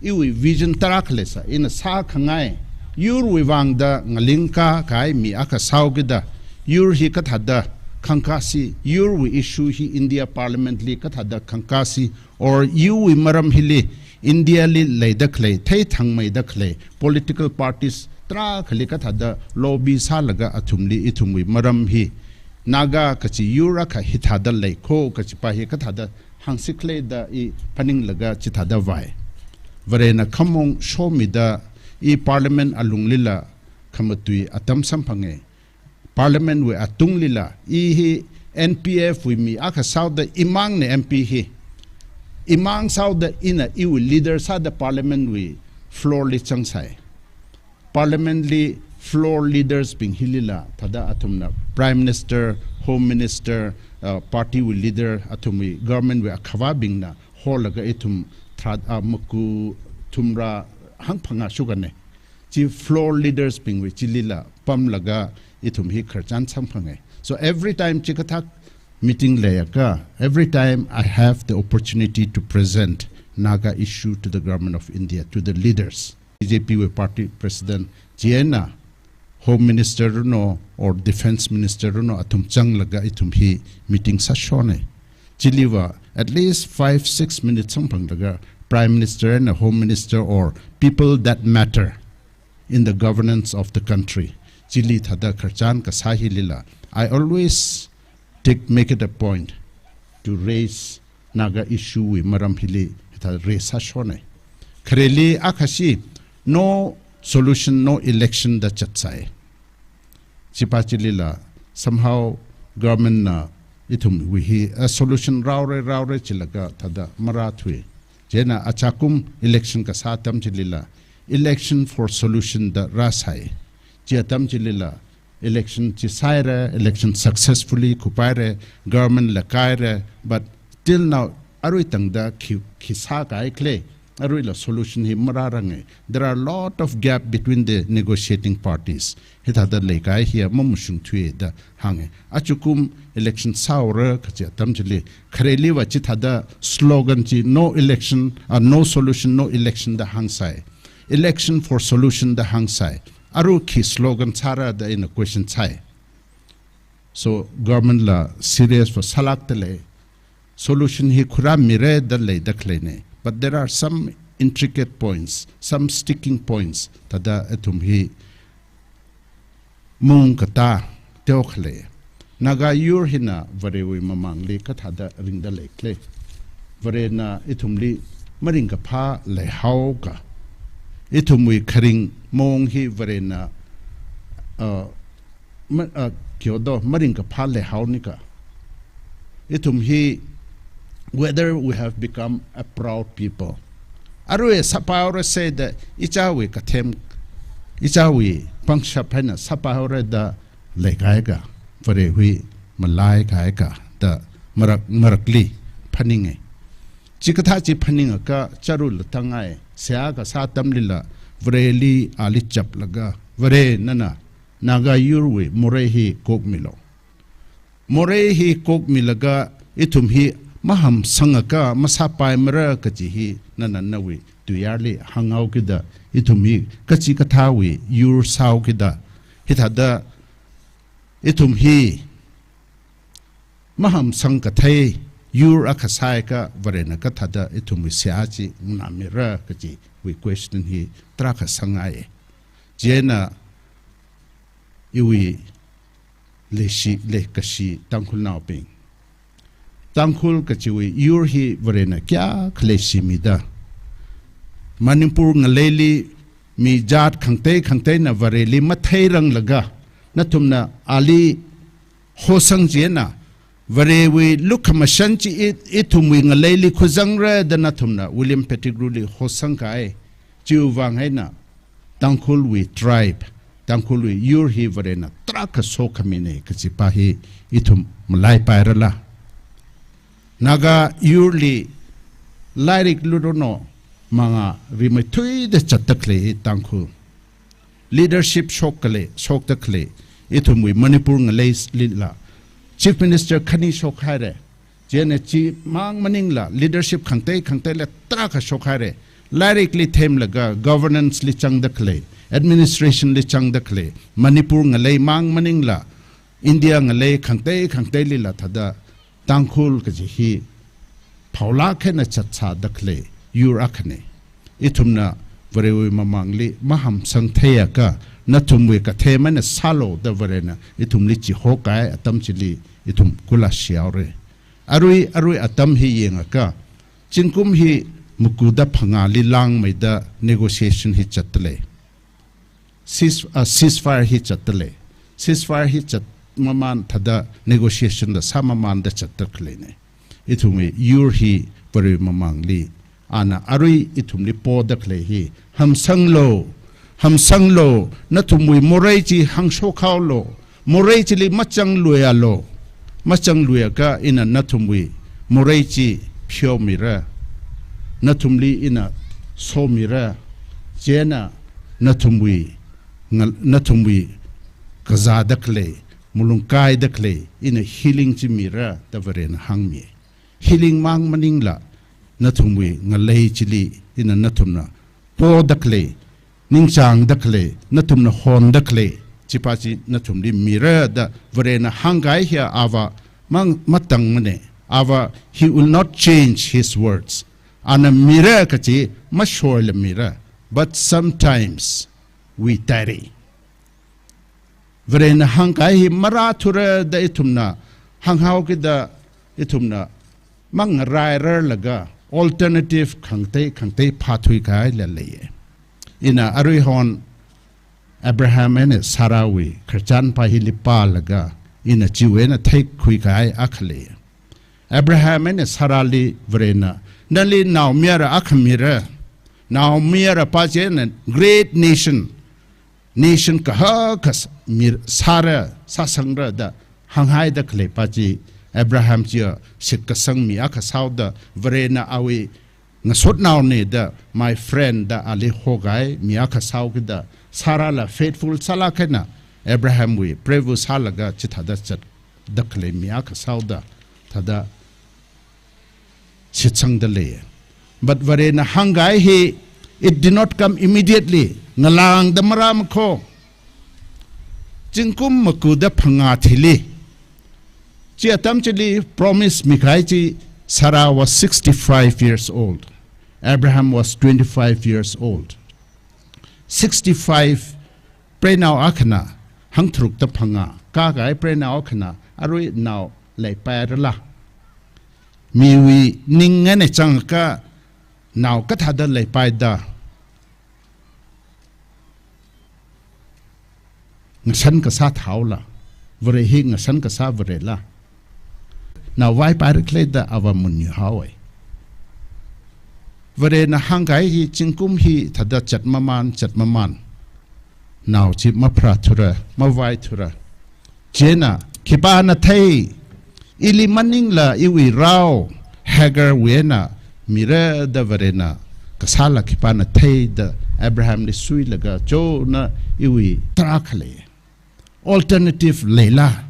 iwui vision tarākha leisai, ina sākhangai, yurwui vangda ngalingkakahai mi akha sāhaokida, yur hi kathāda khangkāsi, yurwui issue hi India Parliament li kathāda khangkāsi, or yurwui maram hili India li leida khalei, theithangmeida khalei political parties tarākhali kathāda lobby sālaga athumli ithumwui maram hi, Naga kachi yur akha hithāda lei ko kachi pa hi kathāda hāngsi khala da i phaninglaga chithāda vai. Varena khamong shomida i Parliament alunglila khamatui atam samphanga. Parliament wui atunglila i hi N P F wui mi akha sāhaoda imangna M P hi. Imang sāhaoda ina iwui leader sāda Parliament wui floor li zangsai. Parliament li floor leaders bing hilila, thāda athumna Prime Minister, Home Minister, uh, party wui leader, athumwui government wui akhavābingna holaga ithum tharāda maku thumra hangphangā shukane. Chi floor leaders bingwui chilila pamlaga ithum hi khararchan samphanga. So every time chikathā meeting leiakha, every time I have the opportunity to present, Naga issue to the Government of India, to the leaders. B J P wui party president chieina Home Minister runo or Defense Minister runo athum zanglaga ithum hi meeting sāshona. Chiliva at least five, six minutes samphanglaga Prime Minister and Home Minister or people that matter in the governance of the country. Chili thāda khararchan kasā hilila, I always take, make it a point to raise Naga issue wui maram hili hithā raise sāshona. Khareli akhashi, no solution, no election da chatsai. Chipa chilila, somehow government na ithumwui hi a solution rāhaora, rāhaora chilaga thāda marāthui. Chieina achakum election kasā atam chilila, election for solution da rāsai. Chi atam chilila, election chi sāhaira, election successfully khuipaira, government la kāhaira, but till now, arui tangda khi, khi sākahai khala, aruila solution hi marāranga. There are a lot of gap between the negotiating parties. Hithāda leikahai hiya mamashungthuya da hānga. Achakum election sāhaora kachi atam chili, khareliva chithāda slogan chi no election, ah, no solution, no election da hāngsai. Election for solution da hāngsai. Arui khi slogan sāra da ina question sai. So government la serious va sālākda lei. Solution hi khuirāmira da leida khaleina. But there are some intricate points, some sticking points. Thāda athum hi maungkatā teokha lei. Naga yur hina Varewui mamangli kathāda ringda leikhala. Varena ithumli maringkaphā leihaoka. Ithumwui kharing maung hi Varena, uh, ma, uh, kyodo maringkaphā leihaonika. Ithum hi, whether we have become a proud people. Arui sāpaihaora sāda ichāwui kathem, ichāwui pangshap eina sāpaihaora da leikahai ka, Varewui malaikahai ka da marak, marakli phaninga. Chikathā chi phaningakha charula tangai, seihā kasā atamlila, Vareli ali chaplaga, Vare nana Naga yurwui morei hi kokmilu. Morei hi kokmilaga ithum hi mahamsangakha masāpaimara kachi hi nana nawui tuiyarli hānghaokida, ithum hi kachikathāwui yur sāhaokida, hithāda ithum hi mahamsang kathei yur akha sāakha Varena kathāda ithumwui seihā chi nganāmira kachiwui question hi tarākha sangngai. Chieina iwui leishi, leikashi Tangkhulnaobing, Tangkhul kachiwui yur hi Varena kayākha leishimida, Manipur ngaleili mi jat khangatei khangateina Vareli matheiranglaga, nathumna ali hosang chieina, Varewui lukhamashan chi i, ithumwui ngaleili khuizangra da nathumna William Pettigrewli hosangkahai. Chiwui vang eina Tangkhulwui tribe, Tangkhulwui yur hi Varena tarākha sokhamina kachipa hi ithum malaipairala. Naga yurli lairikli runo mangā rimeithuida zatda khalei Tangkhul. Leadership shok khalei, shokda khalei, ithumwui Manipur ngaleilila. Chief Minister khani shokhaira. Chieina chimang maningla, leadership khangatei khangateila tarākha shokhaira. Lairikli themlaga, governance li zangda khalei, administration li zangda khalei, Manipur ngaleimang maningla, India ngalei khangatei khangateilila thāda Tangkhul kaji hi phaolāk eina zatsāda khalei yur akhana. Ithumna Varewui mamangli mahamsang theiakha, nathumwui kathem eina sālu da Varena ithumli chihokahai atam chili ithum kula shihaora. Arui, arui atam hi yangakha, zingkum hi mukuda phangāli langmeida negotiation hi zatda lei. Cease, ah, ceasefire hi zatda lei. Ceasefire hi zat mamān thāda negotiation da sāmamānda zatda khaleina. Ithumwui yur hi Varewui mamangli ana arui ithumli poda khalei hi, hamsanglu, hamsanglu, nathumwui morei chi hāngshokhaolu, morei chili mazangluialu, mazangluiakha ina nathumwui morei chi pheomira, nathumli ina somira, chieina nathumwui ngal-, nathumwui kazāda khalei, malung kaida khalei, ina healing chi mira da Varena hāngmi. Healing mang maningla, nathumwui ngalei chili ina nathumna poda khalei, ningchāngda khalei, nathumna honda khalei, chipa chi nathumli mira da Varena hāngkahai hi ava mang matangmane. Ava, he will not change his words. Ana mira kachi mashoila mira. But sometimes we tarry. Varena hāngkahai hi marāthura da ithumna hānghao kida ithumna mangarāirarlaga alternative khangatei khangatei phāthuikahaila leiya. Ina aruihon Abraham eina Sarahwui khararchan pa hili pālaga ina chiwui eina theikhuikahai akha leiya. Abraham eina Sarahli Varena, nali naomayara akha mira, naomayara pa chieina great nation, nation kahaka s-, mir sāra, sāsangra da hānghaida khalei pa chi, Abraham chiya shitkasang mi akha sāhaoda, Varena awui ngasotnaone da, my friend da ali hokahai mi akha sāhao kida, Sarahla faithful sālāk eina Abrahamwui preiview sālaga chithāda zatda khalei mi akha sāhaoda, thāda shitsangda lei. But Varena hāngkahai hi, it did not come immediately. Ngalāngda marāmakho. Zingkum makuda phangā thili. Chi atam chili promise mikahai chi, Sarah was sixty-five years old. Abraham was twenty-five years old. Sixty-five, preinao akhana hangtharukda phangā kākahai preinao akhana arui nao leipairala? Miwui ning eina chāngkha nao kathāda leipaida? Ngashan kasā thāhaola? Vare hi ngashan kasā Varela? Naovai pairik leida ava munyu haowa. Varena hāngkahai hi zingkum hithāda zatmamān, zatmamān, nao chi mapharāthura, mavaithura. Chieina khipāna thei, ili maningla iwui rao Hagarwui eina mira da Varena kasāla khipāna theida Abrahamli suilaga, chona iwui tarākha lei. Alternative leila?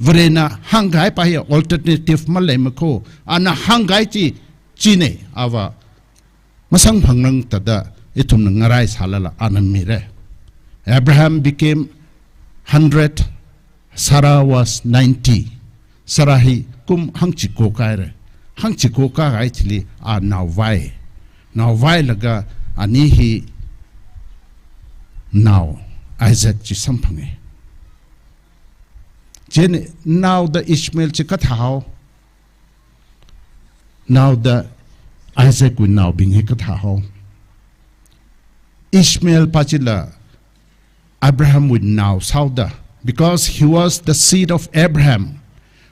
Varena hāngkahai pa hi alternative maleimakho. Ana hāngkahai chi chine, ava masangphangrang thāda ithumna ngarai sālala ana mira. Abraham became hundred, Sarah was ninety. Sarah hi kum hangchiko kāhaira. Hangchiko kākahai thili a naovai. Naovailaga ani hi nao Isaac chi samphanga. Chieina naoda Ishmael chi kathāhao? Naoda Isaacwui naobing hi kathāhao? Ishmael pa chila Abrahamwui nao sāhaoda, because he was the seed of Abraham.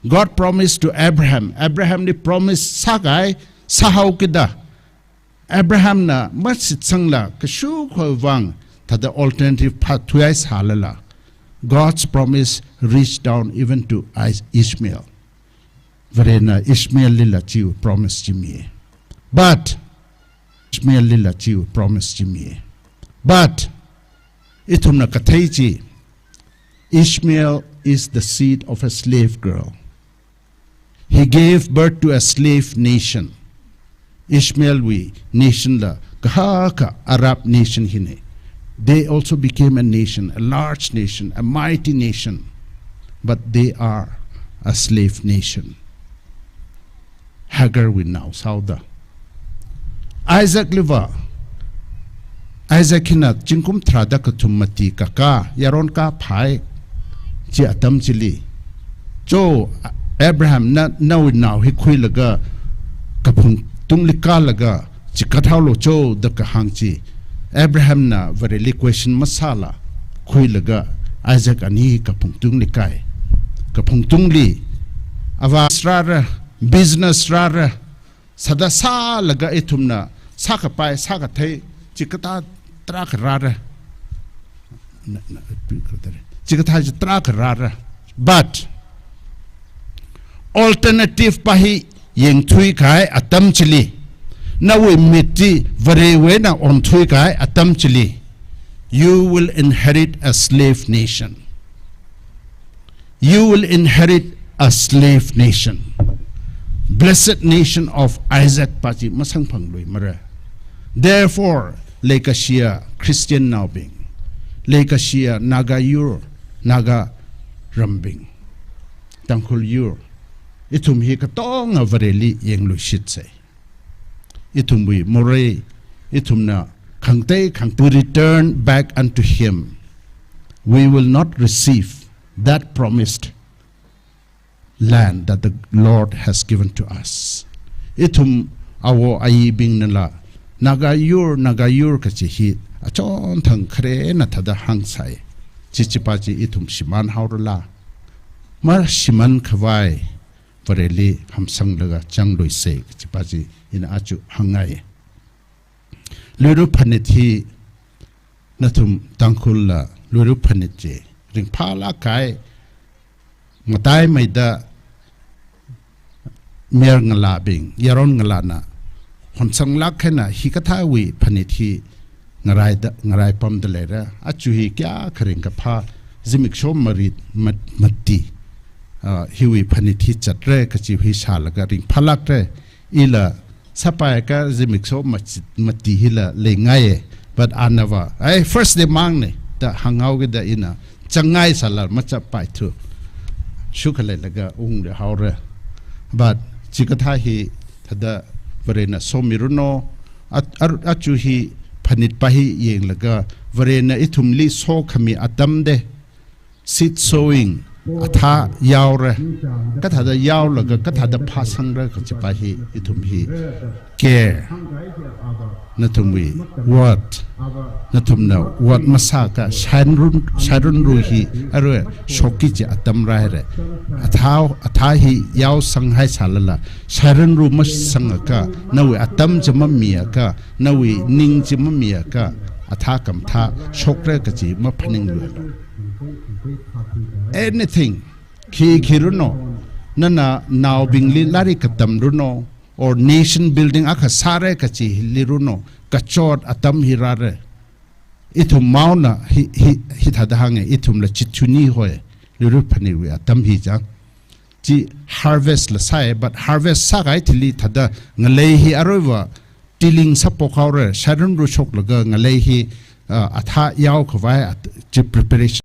God promised to Abraham. Abrahamli promise sākahai sāhao kida, Abrahamna mashitsangla kashukha vang thāda alternative phāthuihai sālala, God's promise reached down even to Is-, Ishmael. Varena Ishmaellila chiwui promise chi mi. But Ishmaellila chiwui promise chi mi. But ithumna kathei chi, Ishmael is the seed of a slave girl. He gave birth to a slave nation. Ishmaelwui nationla kahaka Arab nation hina. They also became a nation, a large nation, a mighty nation. But they are a slave nation. Hagarwui nao sāhaoda. Isaacliva, Isaac hina zingkum tharāda kathum mati kakā, yaron kaphai, chi atam chili, cho, Abraham, na, nawui nao hi khuilaga kaphung tungli kālaga chikathaolu cho da kahāng chi, Abrahamna Vareli question masāla khuilaga Isaac ani kaphung tungli kāi. Kaphung tungli ava rāra, business rāra, sāda sālaga ithumna sākapai, sākathei, chikathā tarākha rāra. Na, na, chikathā chi tarākha rāra. But alternative pa hi yangthuikahai atam chili, nawui mit chi Varewui eina onthuikahai atam chili, you will inherit a slave nation. You will inherit a slave nation. Blessed nation of Isaac pa chi masangphangluimara. Therefore, leikashiya Christian naobing, leikashiya Naga yur, Naga rambing, Tangkhul yur, ithum hi katonga Vareli yangluishitsei. Ithumwui morei, ithumna khangatei khang-, to return back unto him, we will not receive that promised land that the Lord has given to us. Ithum awo ayibingnala, Naga yur, Naga yur kachi hi achonthang kharena thāda hāngsai. Chichipa chi ithum shimānhaorala? Mashimānkhavai Vareli hamsanglaga zangluisei kachipa chi ina aja hāngngai. Luira phanit hi nathum Tangkhulla Luira phanit chi ringphālāk kahai, mataimeida mayar ngalābing, yaron ngalāna honsanglāk eina hikathāwui phanit hi ngaraida, ngaraipamda leira. Aja hi kayākha ringkaphā, zimiksho marit mat-, mati, ah, hiwui phanit hi zatra kachi hi shālaga ringphālākra. Ila sāpaiakha zimiksho machit mati hila leingaiya. But anava, ai, first day mangna da hānghaokida ina zangngaisālala mazatpaithu. Shukhaleilaga ungluihaora. But chikathā hi thāda Varena somiranu, a-, a-, aja hi phanitpa hi yanglaga Varena ithumli sokhami atam de, seed sowing, athā yaora. Kathāda yaolaga, kathāda phāsangra kachipa hi, ithum hi care. Nathumwui word, nathumna word masāakha shairun, shairunru hi, arui shokki kaji atam rāhaira. Athā, athā hi yaosanghaisālala, shairunru masangakha, nawui atam chi mamiakha, nawui ning chi mamiakha, athā khamathā shokra kachi maphaningluilu. Anything, khi khi ranu, nana naobingli lairik katamranu, or nation building akha sāra kachi hili ranu, kachot atam hi rāra. Ithum maona hi, hi, hithāda hānga, ithumla chithuni hoi, Luira phanitwui atam hi chang. Chi harvest la sāi, but harvest sākahai thili thāda ngalei hi aruiva tilling sāphokhaora, shairunru shoklaga ngalei hi, ah, athā yaokhavai at-, chi preparation.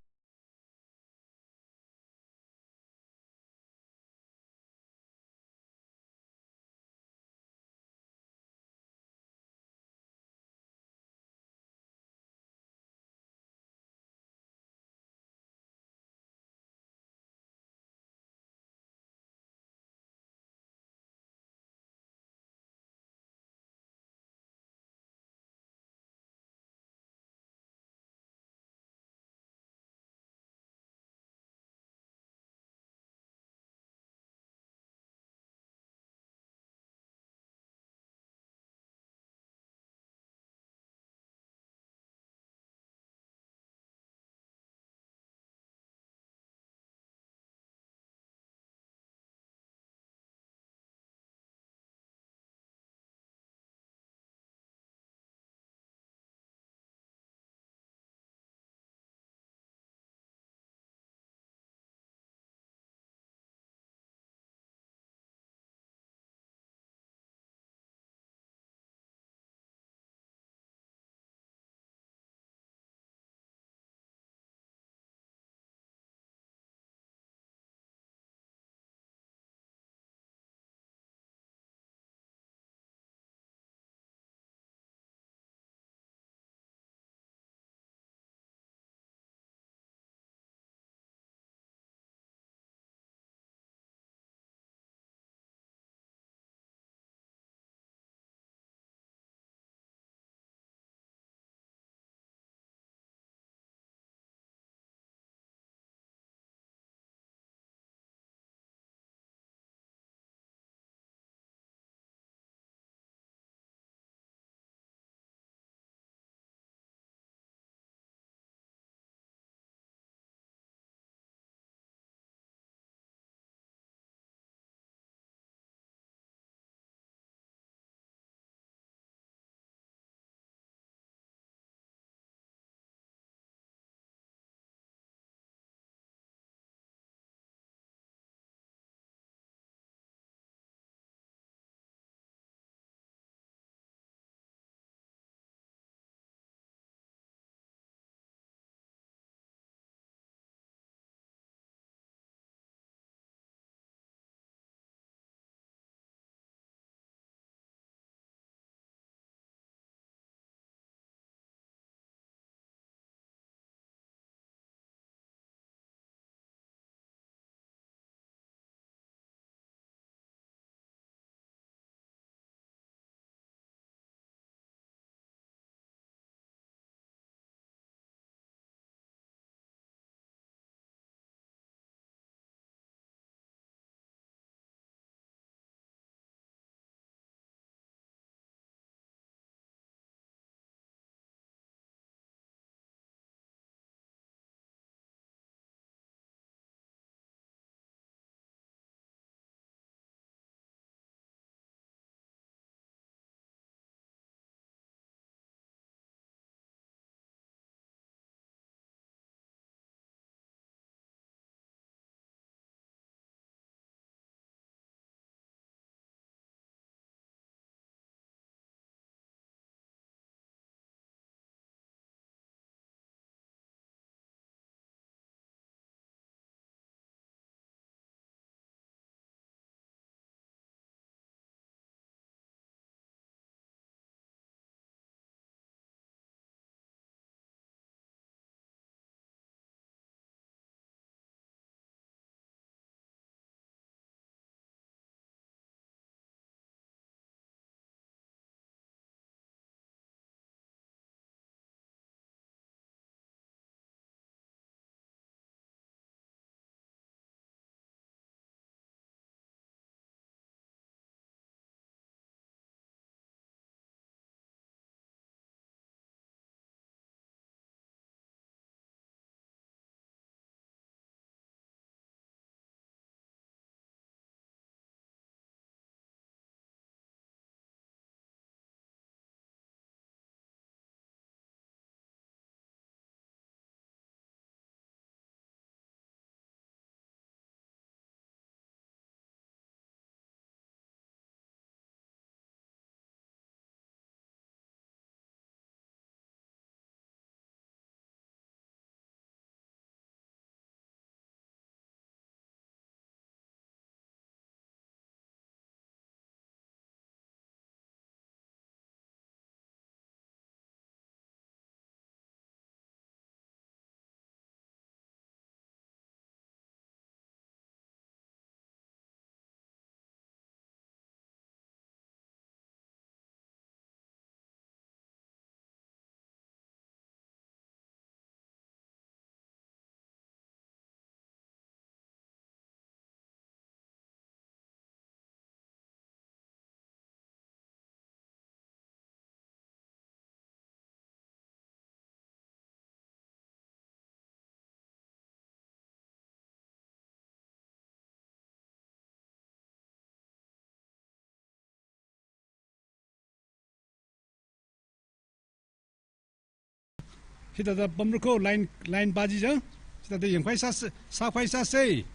Hithāda pamra kho line, line pa chi chang. Hithāda yangkhavai sāsa, sākhavai sāsa.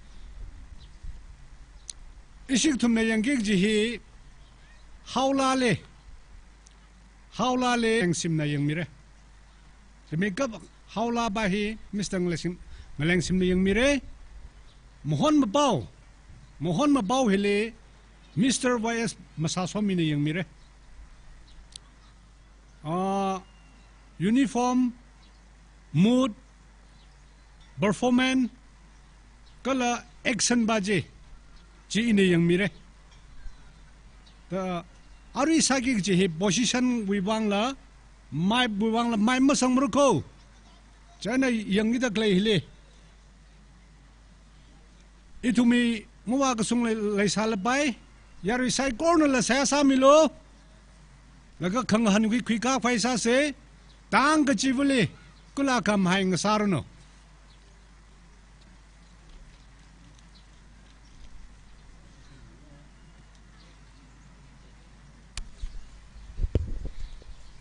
Ishi kathumna yangki kaji hi Haolali, Haolali Ngalengsimna yangmira. Chimikap Haola pa hi Mister Ngalengsim, Ngalengsimna yangmira. Mohon Mapao, Mohon Mapao hili Mister Y S Masasomina yangmira. Ah, uniform, mood, performance, kala action pa chi, chi ina yangmira. Ta, arui sāki kaji hi position wui vangla, maiwui vangla, mai masangra kho. China yangkida khalei hili. Ithumwui ngavā kasung lei, leisālapai, yarui saikorala seihā sāmilu. Laga khangahān khui khuikakhavai sāsa, tang kachivali, kala khamahai ngasāranu.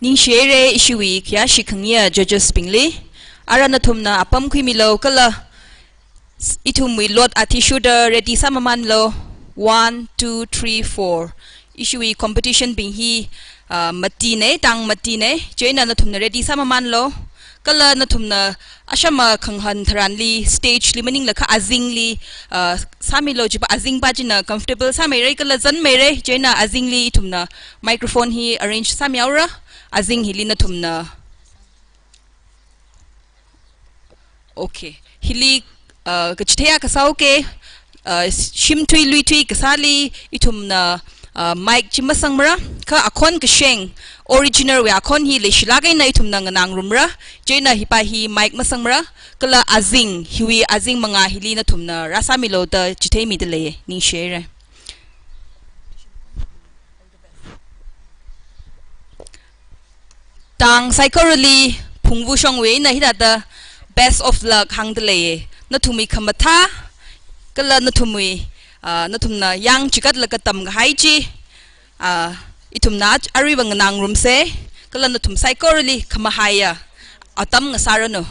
Ningshihaira ishiwui khayāshi khangayi judges bingli. Ara nathumna apam khuimilu kala s-, ithumwui lot athishurda ready sāmamānlu. One, two, three, four. Ishiwui competition bing hi, ah, matina, tang matina. Chieina nathumna ready sāmamānlu. Kala nathumna ashama khangahān tharanli, stage li maningla kha azingli, ah, sāmilu, chipa azing pa china comfortable sāmeira kala zanmeira, chieina azingli ithumna microphone hi arrange sāmihaora, azing hili nathumna. Okay. Hili, ah, kachithei akha sāuka, ah, shimthui luithui kasāli ithumna, ah, mic chi masangra, kha akhon kasheng, original wui akhon hi leishilāk eina ithumna nganāngarumra, chieina hipa hi mic masangra, kala azing, hiwui azing mangā hili nathumna rāsāmilu da chitheimida lei, ningshihaira. Tang saikorali Phungvu Shongwuina hithāda best of luck hāngda lei. Nathumwui khamathā, kala nathumwui, ah, nathumna yangchikatlaga tamkahai chi, ah, ithumna aruiva nganāngarumsa, kala nathum saikorali khamahaiya atam ngasāranu.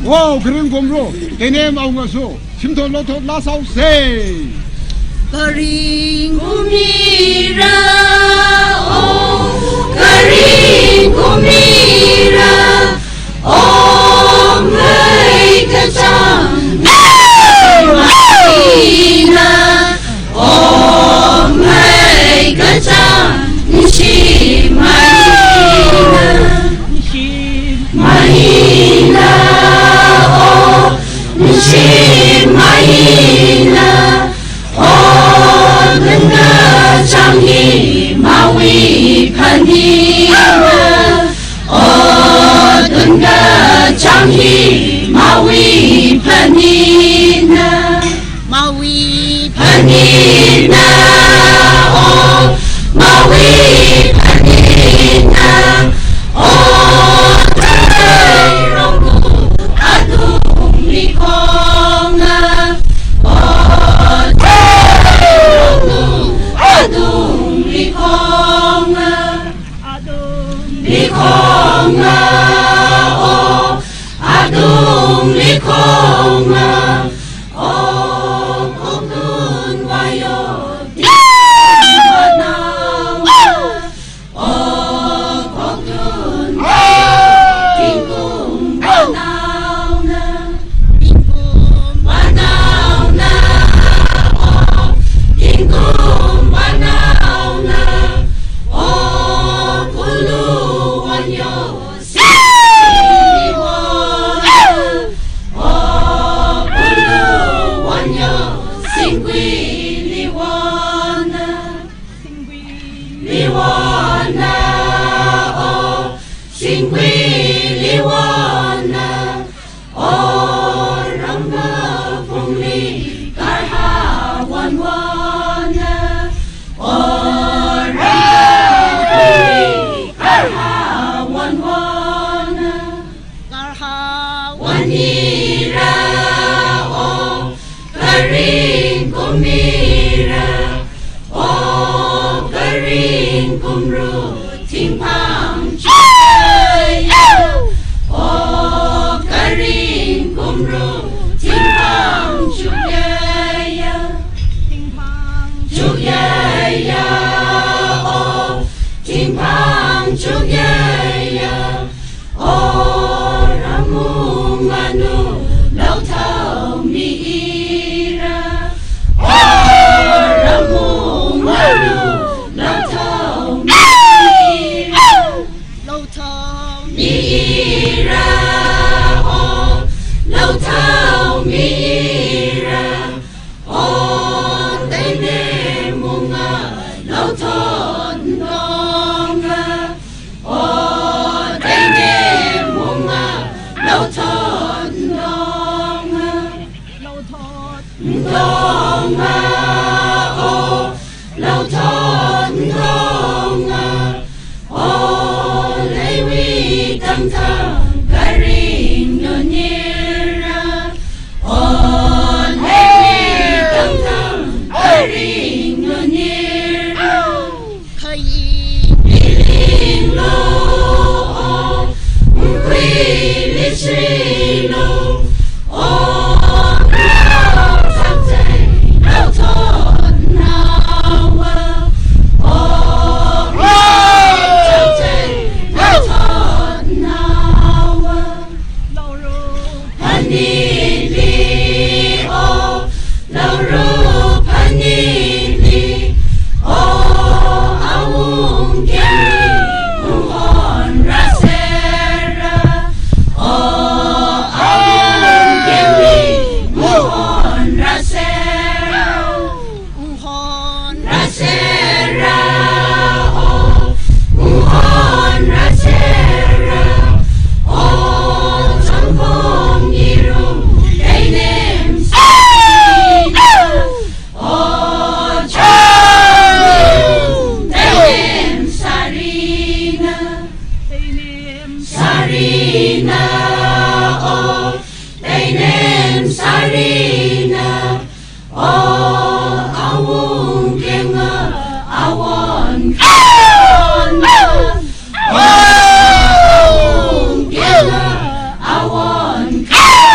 Wow, kharing kumru, teinem awungasu, shimthot lothot laa sāhaosa. Kharing kumira, o, kharing kumira, o, mei kachang, mei maina, o, mei kachang, nshi maina, nshi maina, o, nshi maina, o, tun kachang hi mawui phanina, o, tun kachang hi mawui phanina, mawui phanina, o, mawui phanina, o, tei rong atung mikhonga, o, tei rong atung mikhonga, atung mikhonga, o, atung mikhonga, o, khokdun vayo, tingkum vanaona, o, khokdun vayo, tingkum vanaona, tingkum vanaona, o, tingkum vanaona, o, pulu wanyo, singkuili vana, o, pulu wanyo, singkuili vana, singkuili vana, o, singkuili vana, o, ramkaphungli karha wanvana, o, ramkaphungli karha wanvana, karha wanira, o, kharing kumira, o, kharing kumru, thingphang chukya ya, o, kharing kumru, thingphang chukya ya, thingphang chukya ya, o, thingphang chukya ya, o, ramung anu, lothao mi ira, o, ramung anu, lothao mi ira, lothao mi ira, o, lothao mi ira, o, teinem munga, lothot ntonga, o, teinem munga, lothot ntonga, lothot ntonga, o, lothot ntonga, o, leiwui tangtang kharing nunira, o, leiwui tangtang kharing nunira, khayi miling lo, o, mkhui michri lo, o, lo tangtei, lothot naowa, o, lo tangtei, lothot naowa, laoru phanili, o, laoru phanili, o, awungkemli muhon rasera, o, awungkemli muhon rasera, muhon rasera, o, muhon rasera, o, changkong ngirum, teinem sarina, o, changkong ngirum, teinem sarina, teinem sarina, o, teinem sarina, o, awungkenga awon khanna, o, awungkenga awon khanna.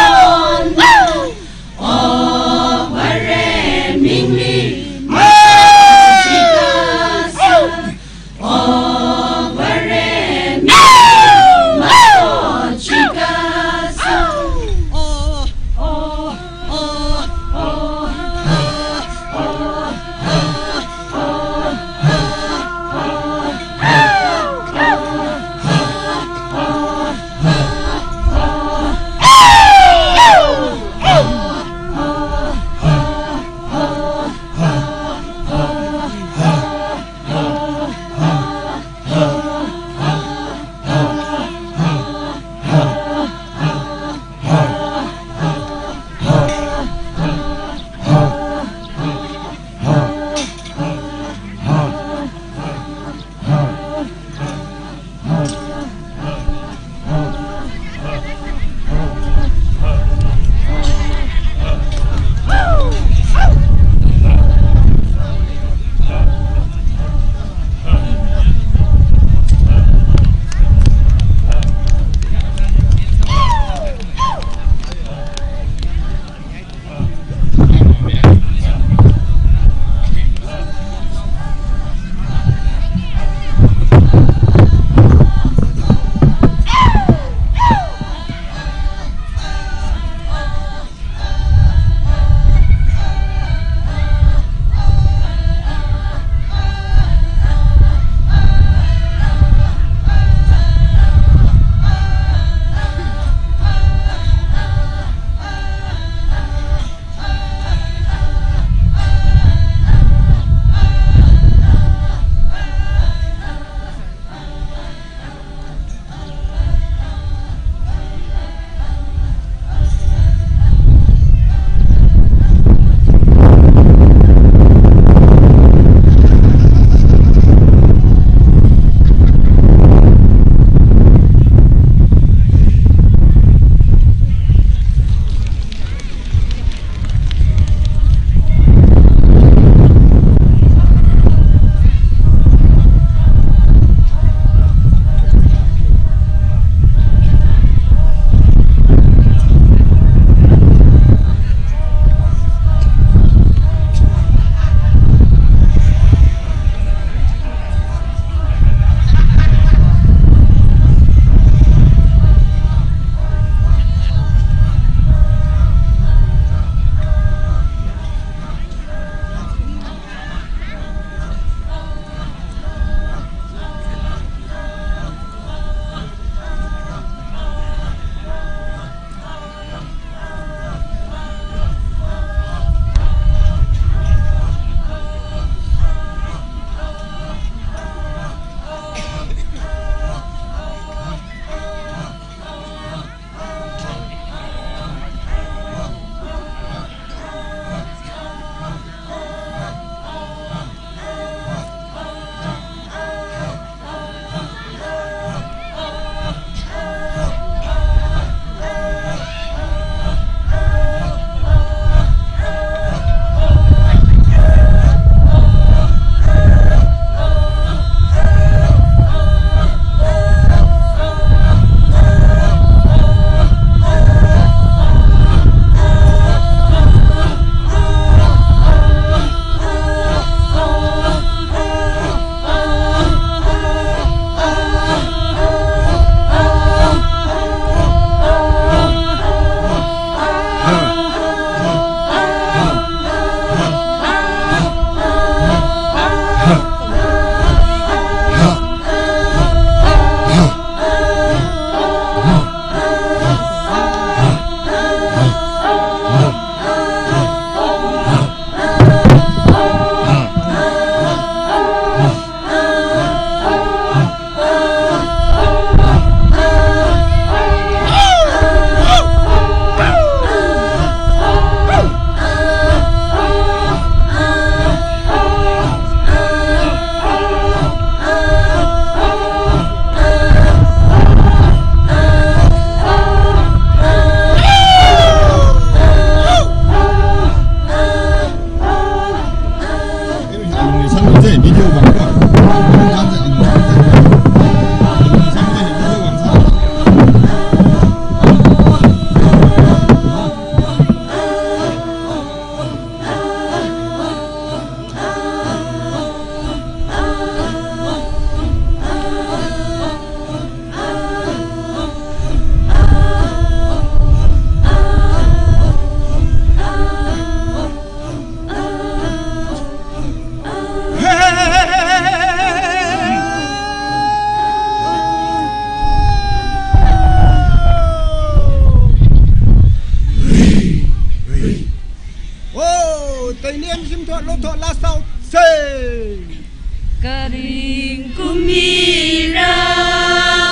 Mira,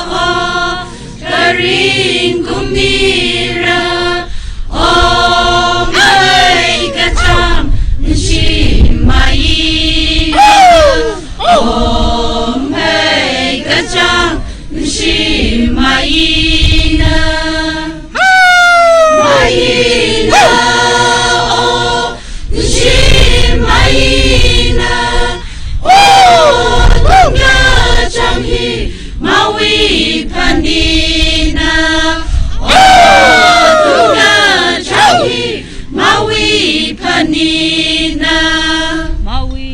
o, karing kum mira, o, mai kachang shi maina, o, mai kachang shi maina, maina, o, shi maina, o, tungna chang hi, mawi phanina, o, tungna chang hi, mawi phanina, mawi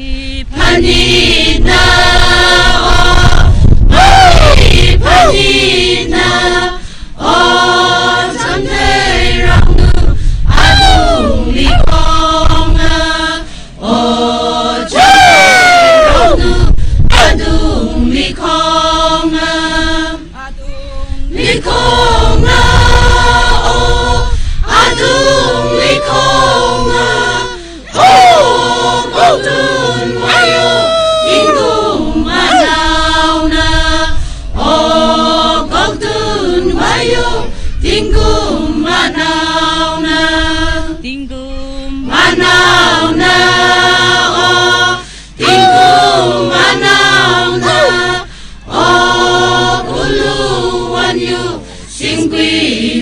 phanina, o, mawi phanina, o, chang thei rang nu, atung li konga, o, chang thei rang nu, atung li konga, atung li konga, o, atung li konga, o, koktun wayo, tingkum manaona, o, koktun wayo, tingkum manaona, tingkum manaona, o, tingkum manaona, o, pulu wanyu, singkui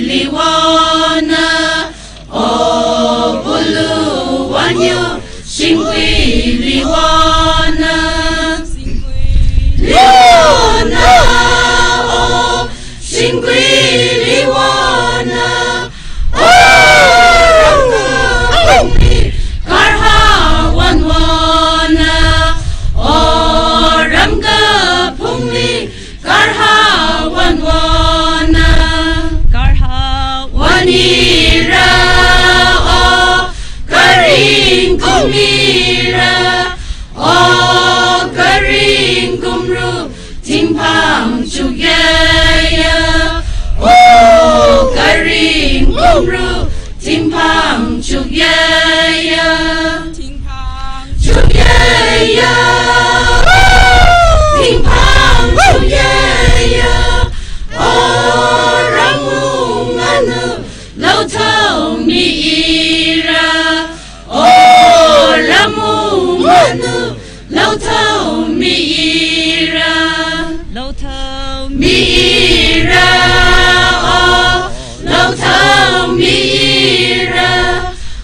li wana, o, pulu wanyu, singkui li wana, li wana, o, singkui li wana, o, ramkaphungli karha wan wana, o, ramkaphungli karha wan wana, karha wan ira, o, karing kum ira, o, karing kum ru, thingphang chukya ya, o, karing kum ru, thingphang chukya ya, thingphang chukya ya, o, thingphang chukya ya, o, ramung anu, lothao mi ira, o, ramung anu, lothao mi ira, lothao mi ira, o, lothao mi ira,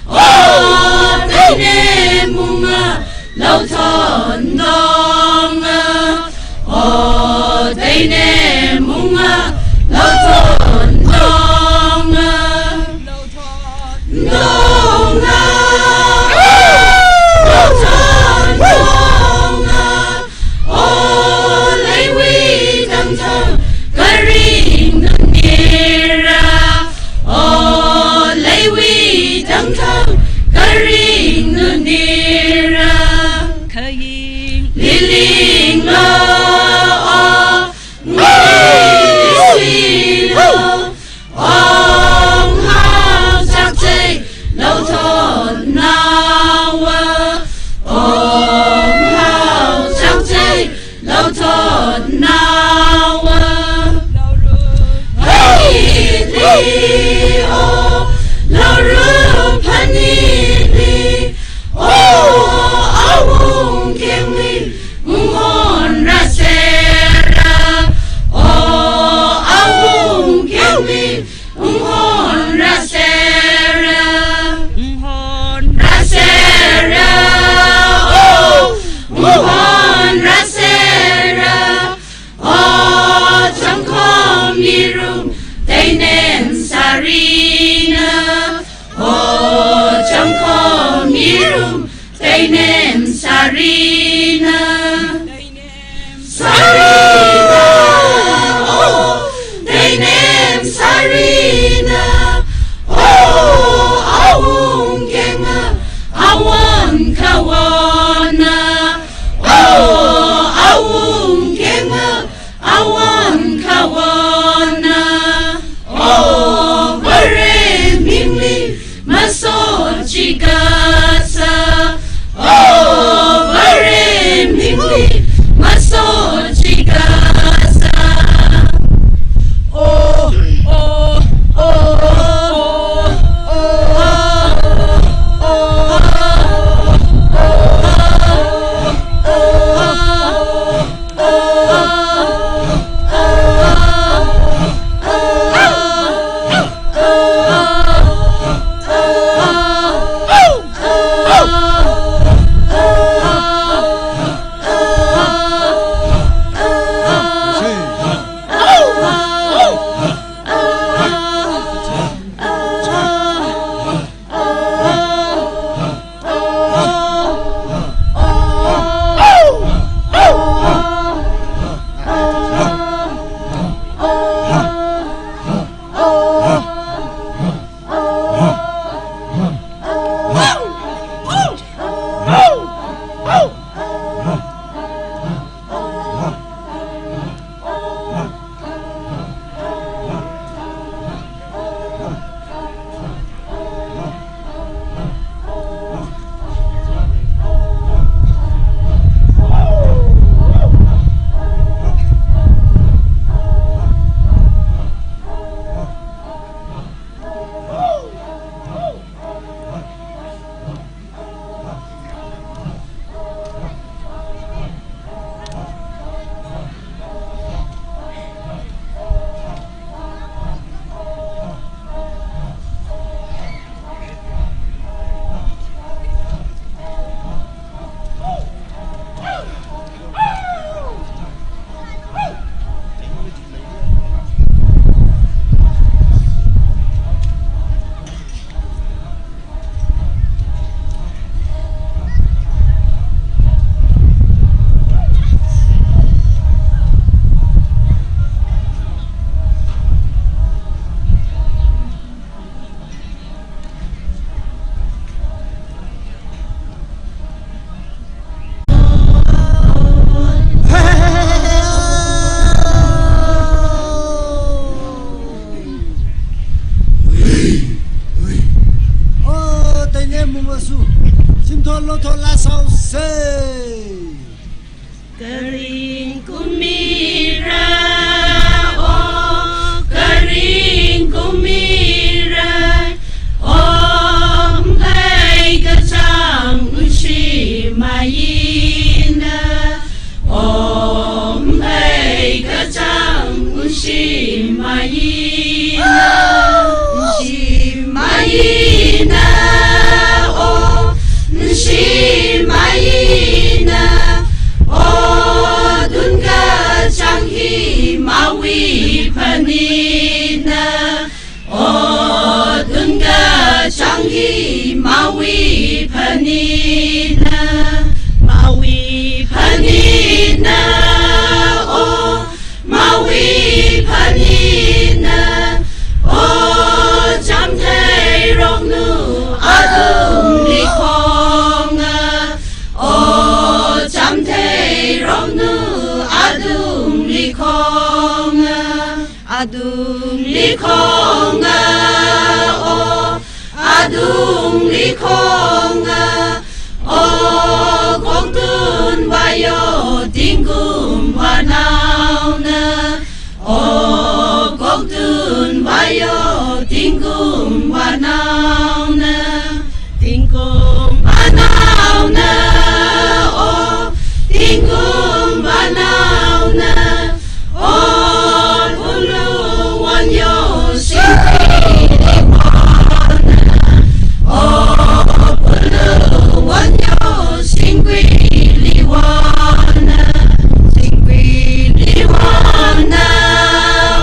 o, teine munga, lothao ndonga, o, teine munga, lothao ndonga, ndonga, lothao ndonga, o, leiwui tangthang karing nun ira, o, leiwui tangthang karing nun ira, karing lilinglo, o, ngili silo, o, ngahao chakchei, lothao naowa, o, ngahao chakchei, lothao naowa, phanili, o, laoru phanili, o, awungkhengli, unghon rasera, o, awungkhengli, unghon rasera, unghon rasera, o, unghon rasera, o, changkhom mirum, teinem sārina, o, changkhom mirum, teinem sārina, sārina, o, teinem sārina, o, awungkhenga, awon kawona, o, awungkhenga, awon kawona, o, Vare mingli masochikasa, o, Vare mingli masochikasa, Shimayina, shimayina, o, shimayina, o, tungkachāng hi mawui phanina, o, tungkachāng hi mawui phanina, mawui phanina, o, mawui phanina, o, chāmtheiroknu atungli khonga, o, chāmtheiroknu atungli khonga, atungli khonga, o, atungli khonga, o, khongtun vāyo tingkum vānaona, o, khongtun vāyo tingkum vānaona, tingkum vānaona, o, tingkum vānaona, o, pulung wonyo singkuili wona, o, pulung wonyo singkuili wona, singkuili wona,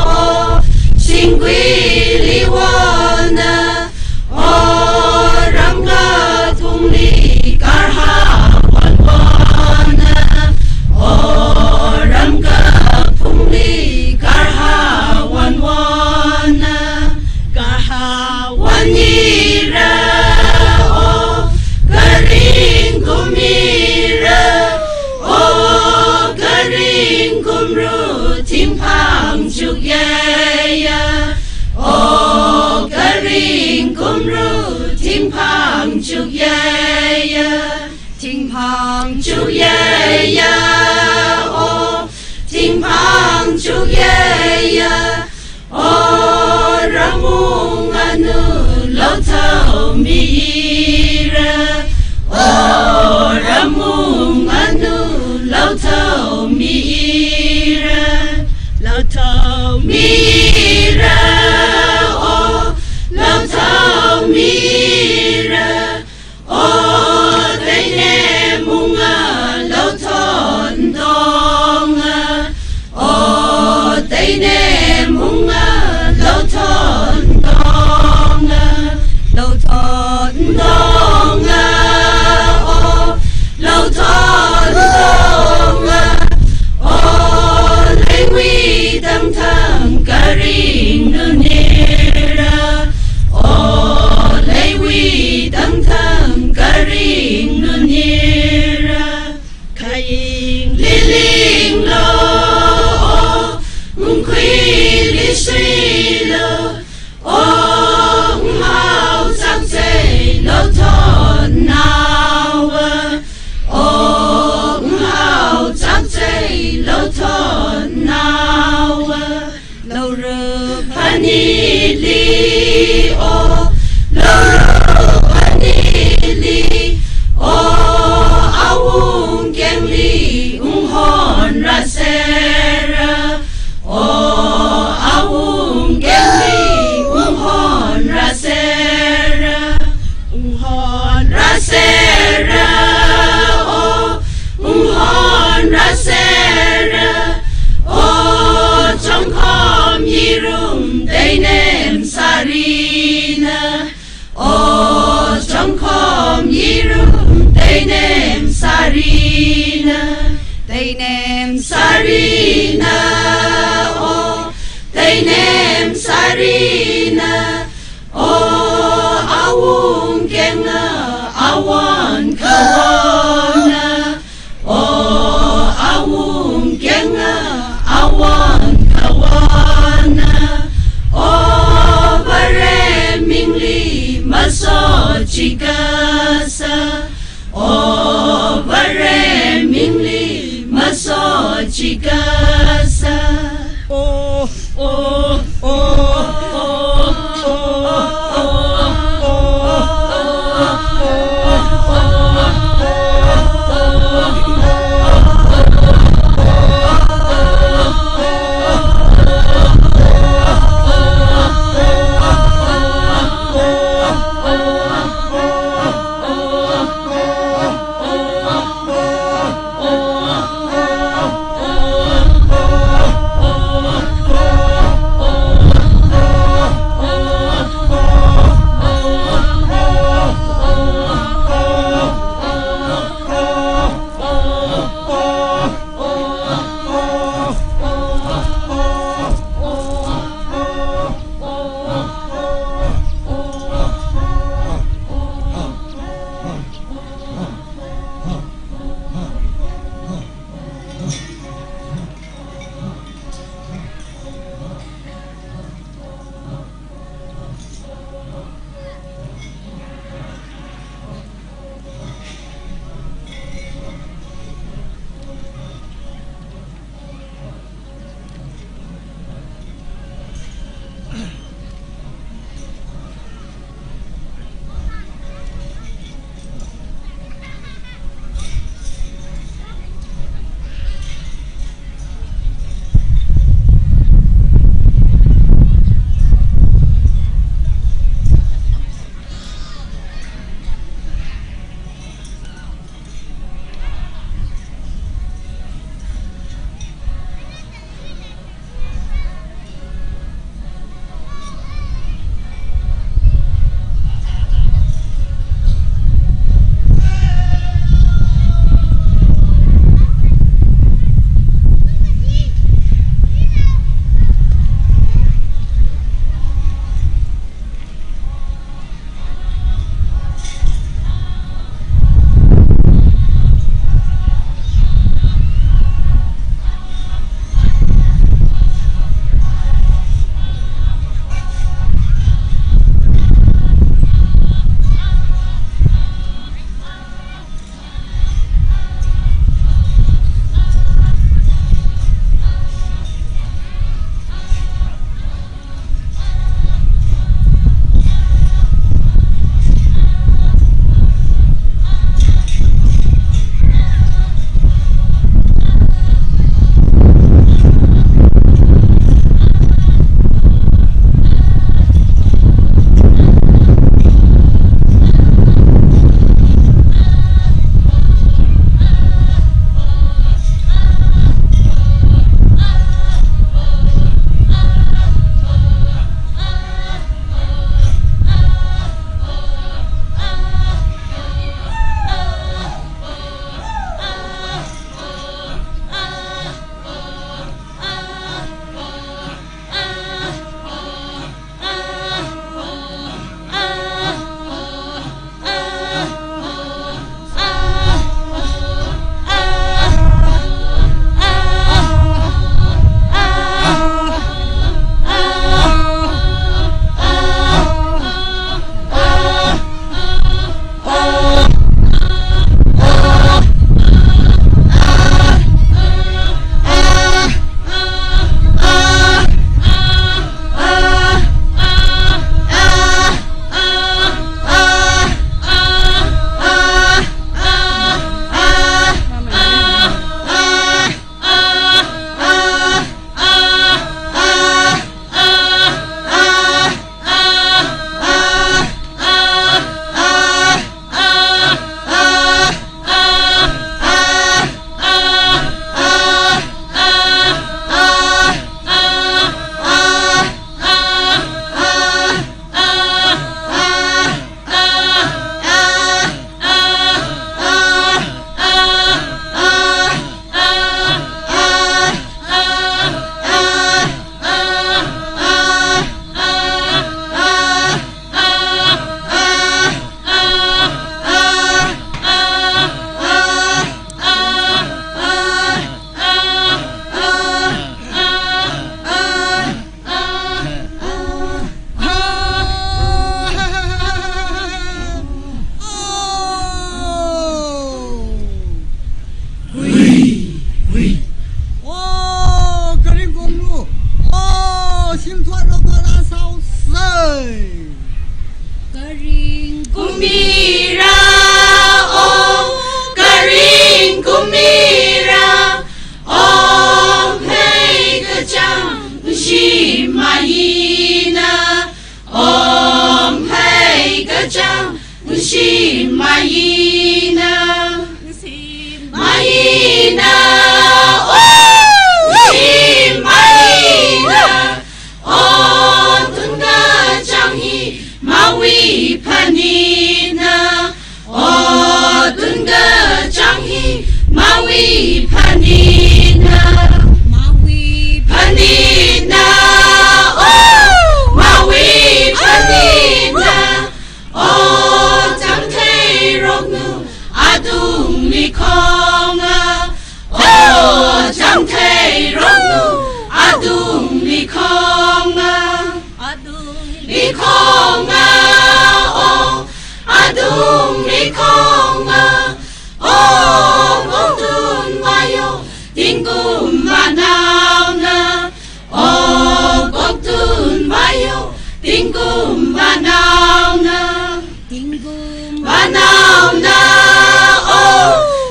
o, singkuili wona, o, ramkaphungli karhā won wona, o, ramkaphungli karhā won wona, karhā won ira, o, karing kum ira, o, karing kumru thingphang chukyeya, o, karing kumru thingphang chukyeya, thingphang chukyeya, o, thingphang chukyeya, o, ramunganu laothao mi ira, o, ramunganu laothao mi ira, laothao mi ira, o, laothao mi ira, o, teine munga laothao ndonga, o, teine munga laothao ndonga, laothao ndonga, o, laothao ndonga, o, leiwui tangthang karingnun ira, o, leiwui tangthang karingnun ira, khayingli linglu, o, ngkhuili suilu, o, nghaochak chei laothao naowa, o, nghaochak chei laothao naowa, laorup phanili, o, laorup phanili, o, awungkengli unghon rāsera, o, awungkengli unghon rāsera, unghon rāsera, o, unghon rāsera, o, chongkhom yiru ina, om hai kachang shim maina, shim maina, om shim maina, o tun kachang hi mawui phanina, o tun kachang hi mawui phanina, mawui phanina, o mawui phanina, o chang theiroknu atungli khonga, o chang theiroknu atungli khonga, atungli khonga, o atungli khonga, o Boktun Vayo, Tingkum Manaona, o Boktun Vayo, Tingkum Manaona, Tingkum Manaona, o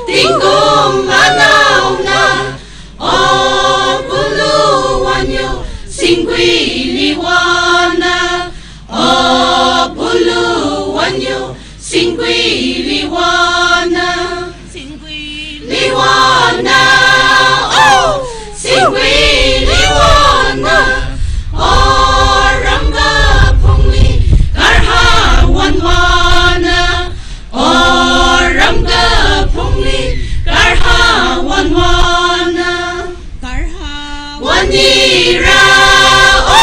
Tingkum Manaona, o Pulu Wanyo, Singkuili Wanna, o Pulu Wanyo, Singkuili Wanna, Singkuili Wanna, o Singkuili Wanna, o Ramkaphungli Karha Wanwanna, o Ramkaphungli Karha Wanwanna, Karha Wanira, o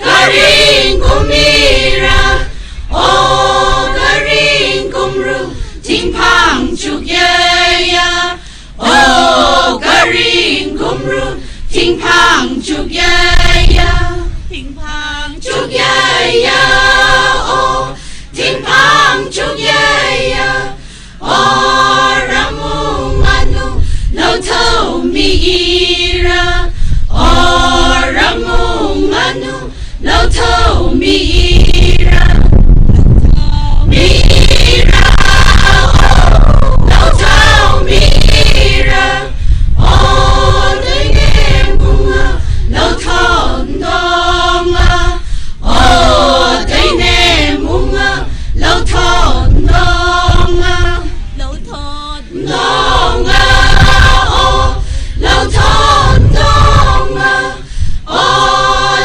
Karing Kumira, o Karing Kumru, Thingphang Chukyaya, o Karing Kumru, Thingphang Chukyaya, Thingphang Chukyaya, o Thingphang Chukyaya, o Ramung Anu, Lothao Miira, o Ramung Anu, Lothao Miira, Miira, o Lothao Miira, o Teinem Munga, Lothao Ndonga, o Teinem Munga, Lothao Ndonga, Lothao Ndonga, o Lothao Ndonga, o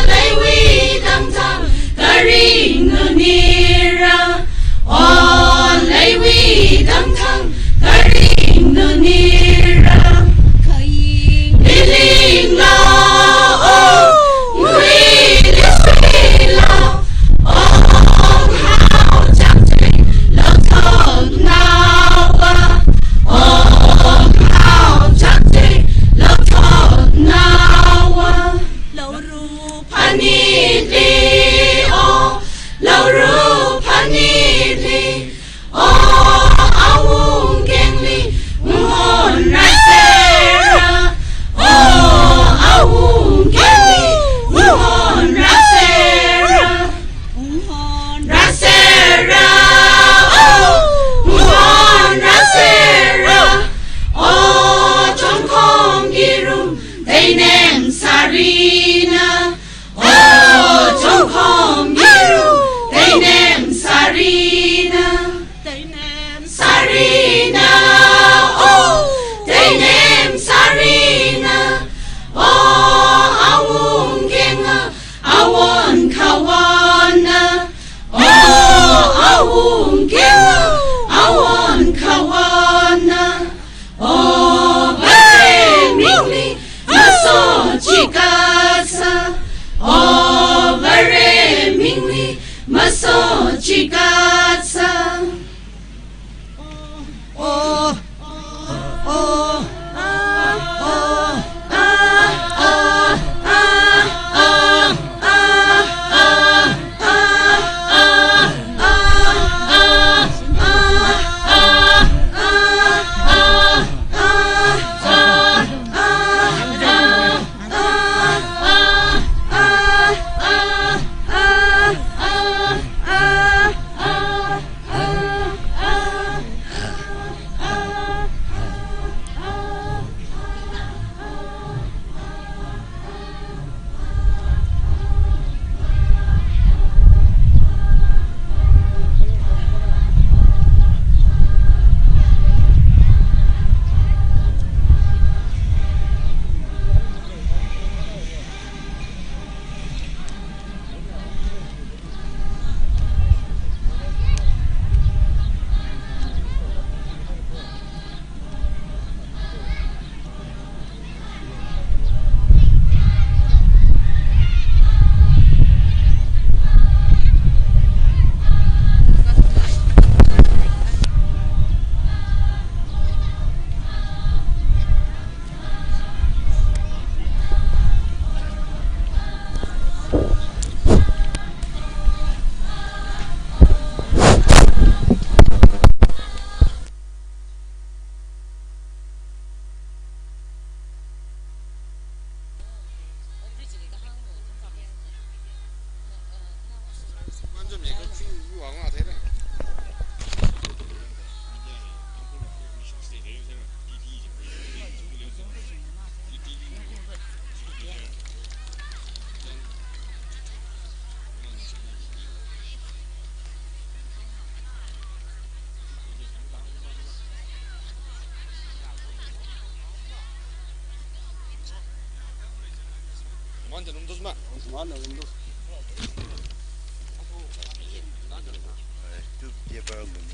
Leiwui Tangthang Karing Nunira, o Leiwui Tangthang Karing Nunira, Karing Nilingla, o Ngui Lisila, o Hao Chakte, Lothao Naowa, o Hao Chakte, Lothao Naowa, Lauru Phanitli, o Lauru Phanitli, o Awungkengli, Unghon Rasera, o Awungkengli, Unghon Rasera, Unghon Rasera, o Unghon Rasera, o Chongkhom Kirum, Teinem Sarina, o Chongkhom Kirum, Teinem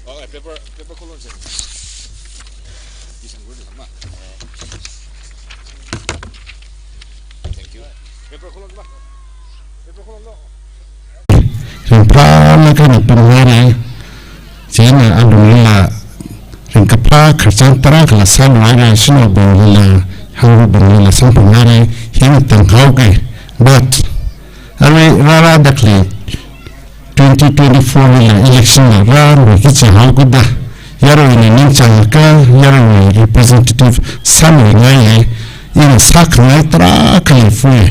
Oh, eh, paper, paper kholon se. Thank you. Paper kholon ma. Paper kholon lo. Ringphālāk eina pamhaira. Chieina alunglila ringkaphā khararchān tarākhala sāluihaira, shanaobinglila, hangvabinglila samphanghaira, hina tānghaoki. But, arui rārāda khalei twenty twenty-four lila election la rāluiki jihaokida, yaruina ningchāngakha, yaruiwui representative sāmingaiya, ina sākhangai tarākha leifui.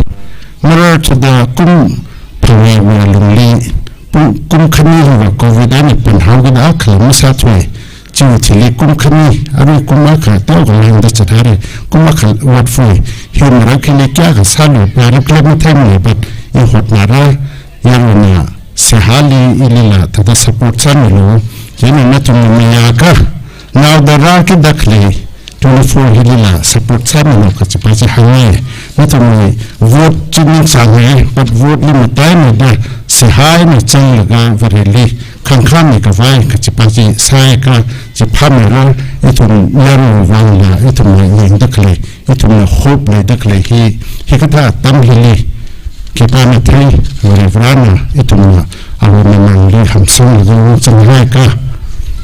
Mararthada kum phangāwui alungli, kum, kum khani hiva covid eina panhaokida akhala masāthui. Chiwui thili kum khani, arui kum akha teokha lāngda chathaira, kum akha vātfui. Hi marākhali kayākha sālu, marākhali matheimana, but i hotnara, yaruina seihāli ilila thāda support sāmilu. Chieina nathumna mayākha, naoda rākida khalei twenty-four hilila support sāmilu kachipa chi hāngngai. Nathumwui vote chi ningchāngai, but vote li mataimeida seihā eina zanglaga Vareli khangkhami khavai kachipa chi sāakha, chi phāmeira, ithum yaruiwui vangla, ithumna yangda khalei, ithumna hope leida khalei hi, hikathā atam hili, khipāna thei, Varivarana ithumna awui mamangli hamsanglaga ungzanghaiakha,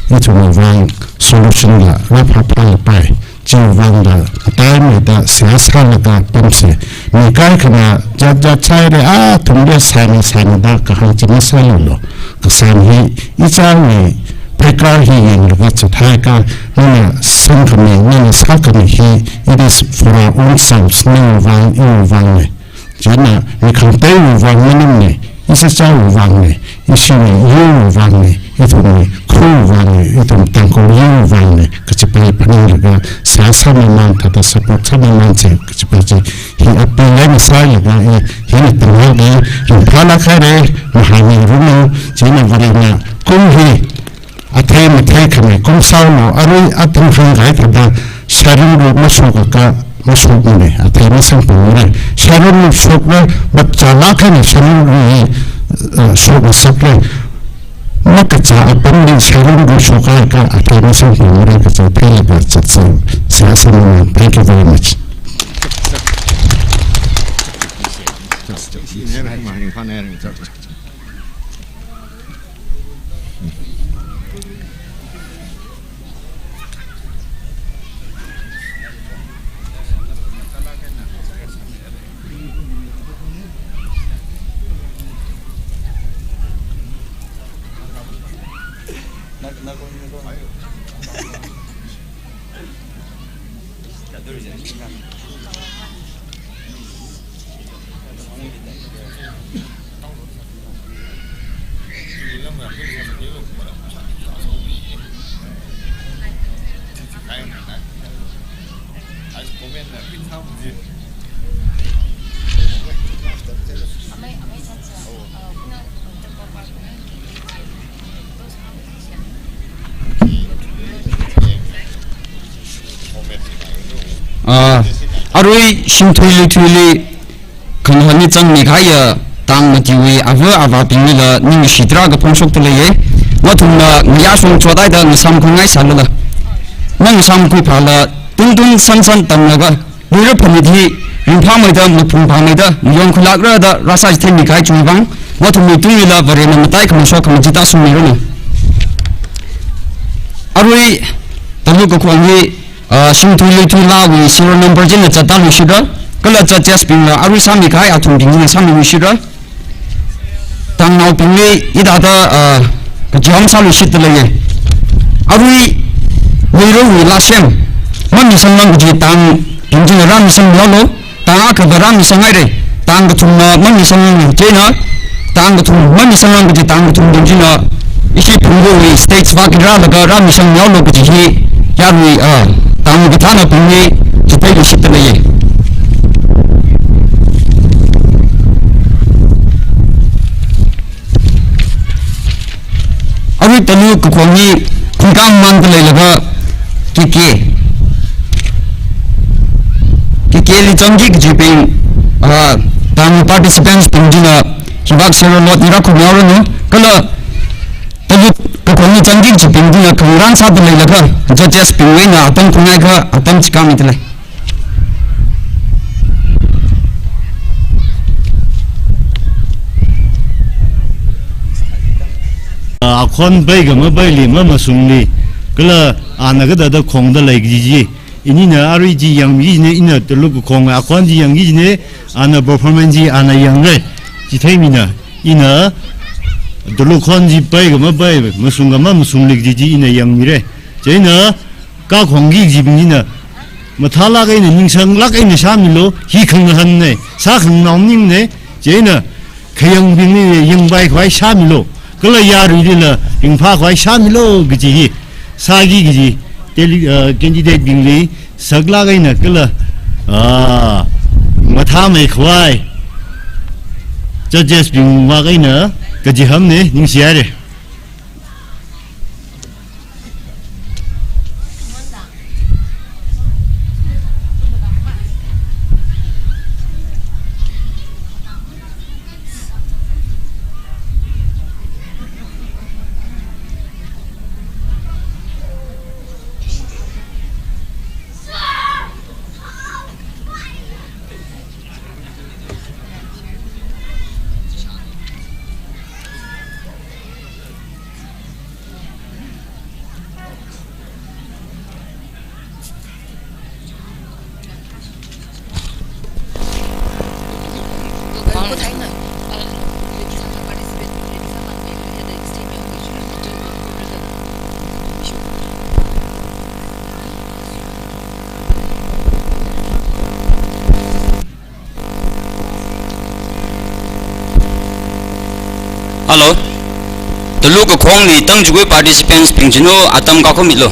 ithumwui vang solution la rāphāphā pai. Chiwui vangla mataimeida seihā sālaga pamsa. Mi kaikhana jat jat sāhaira, athumli sāna sāna da kahāng chi masālulu. Kasāng hi, ichāwui pheikar hi yanglaga chathaiakha, nana samkhami, nana sākhami hi, it is for our own selves, nawui vang, iwui vangna. Chieina mi khangateiwui vang maningmana, ishāchāwui vangna, ishiwui yurwui vangna, ithumwui khawui vangna, ithum Tangkhul yurwui vangna, kachipa hi phaninglaga, seihā sāmamān, thāda support sāmamānsa, kachipa chi hi appeal eina sālaga, i, hina tānghaoki, ringphālāk haira, mahāngarumlu. Chieina Varena kum hi athei matheikhami kum sālu, arui atam hāngkahai thāda, sharinru mashokakha mashokmana, athei masamphangmara. Sharinru shokra, but chālāk eina sharinru hi, eh, shokngasakra. Makachā apamli sharinru shokhaiakha athei masamphangmara kachi theilaga zatsa, seihā sāmamān. Thank you very much. Ah, arui shimthui luithuili khangahān zangmikahaiya tang matiwui ava avābinglila ningshi tarākha phongshokda leiya. Nathumna ngayā shongchotaida ngasāmkhangai sālala, ngasāmkhui phāla, tungtung sansan tamlaga, luira phanit hi ringphāmeida, maphung phāmeida, mayong khuilākra da rāsā chitheimikahai chiwui vang, nathumwui tunglila Varena matai khamashok khamachita sungmiranu. Arui Talu kakhong hi, ah, shimthui luithui lawui serial number china zatda luishitra, kala judges bingla arui sāmikahai athumbing china sāmiluishitra. Tangnaobingli hithāda, ah, kachihom sāluishitda leiya. Arui Leirawui lāsem, mamisanglam kaji tangbing china rāmisangmihaolu, tang akhava rāmisanghaira, tang kathumna mamisanghaira chieina, tang kathum mamisanghaira kaji tang kathumbing china, ishi Phungguwui stage vāki rālaga rāmisangmihaolu kaji hi, yarui, ah, tang kathānabingli chitheiluishitda leiya. Arui Talu kakhong hi khungkam mangda leilaga, K K, K K li zangki kajibing, ah, Ang participants bing china hibak sero lot ni rakhu miao ranu, kala Taluk kakhongli zangki kajibing china khangarān sāda leilaga, judges bingwui eina atam khungai kha atam chikha mida lei. Akhon pai kha mapaili, mamasungli, kala ana kathāda khongda lei kaji chi, inina arui chi yangmi kajina, ina Taluk kakhong akhon chi yangki kajina, ana performance chi ana yangra, chitheimina, ina Taluk khon chi pai kha mapai, masung kha mamasungli kaji chi ina yangmira. Chieina kakhongki kajibing china mathālāk eina, ningsanglāk eina shāmilu, hi khangahānna, sākhanganao maningna, chieina khayangbingli yangpai khavai shāmilu, kala yaruilila ringphā khavai shāmilu kaji hi sāki kaji, tele-, uh, candidate bingli saklāk eina kala, ah, mathāmei khavai judges bing vak eina kajihānna, ningshihaira. Hello. Taluk kakhongli tangchukhui participants bing china atam kakhomilo.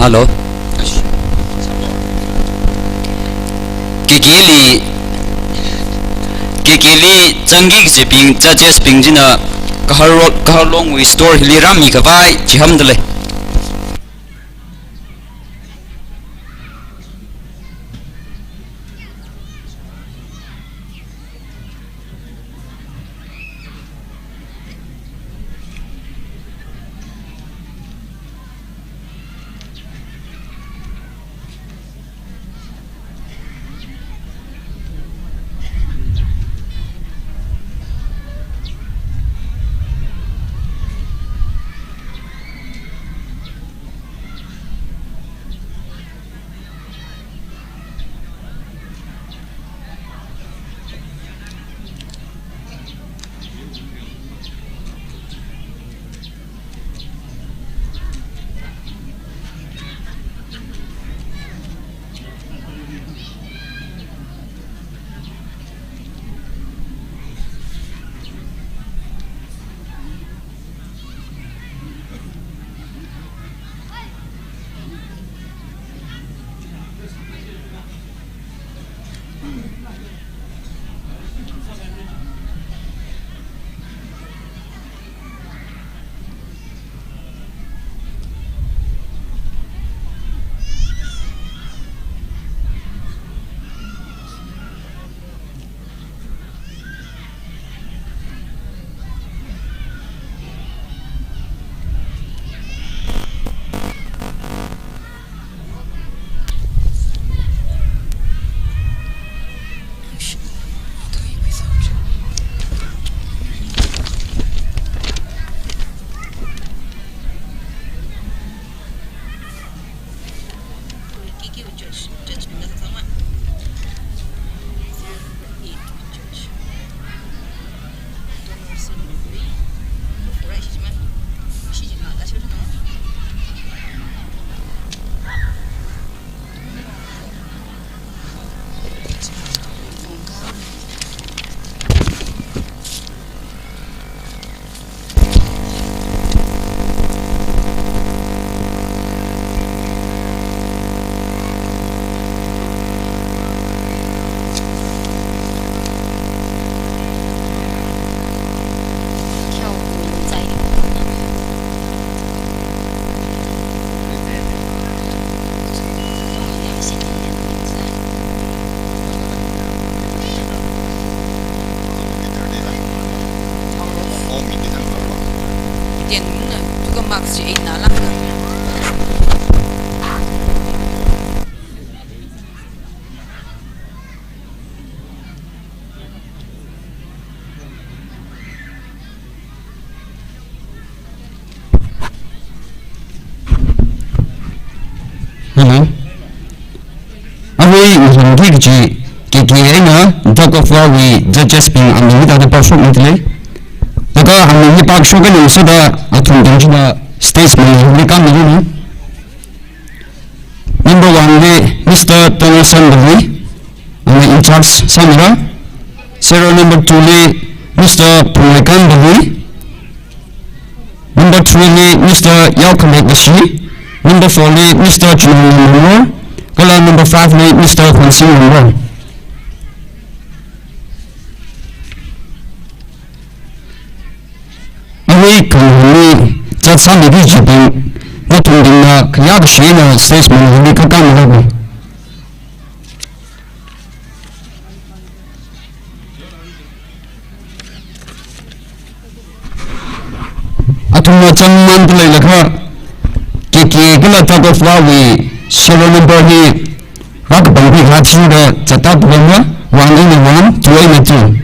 Hello. K K li, K K li zangki kajibing, judges bing china Kaharlo-, Kaharlongwui store hili rāmi khavai chihānda lei. Hello. Arui ngahānki kaji K K eina tug of war wui judges bing aming hithāda pāshokmida lei. Laga aming hi pākashok eina masāda athum tangshida stage maningli kāmira. Number one li Mister Donaldson Bali, ana in charge sāmira. Serial number two li Mister Phungwaikan Bali. Number three li Mister Yaokhalek Lashi. Number four li Mister Chunong Mangor. Kala number five li Mister Khonsing Mangor. Arui khanganui judge sāmida kajibing, nathum bingna khayā kashi eina stage maningli kākāmira. Athumna chānmida leilakha, K K kala tug of war wui serial number hi rākapangkhui khala chida zatda pamra, one eina one, two eina two.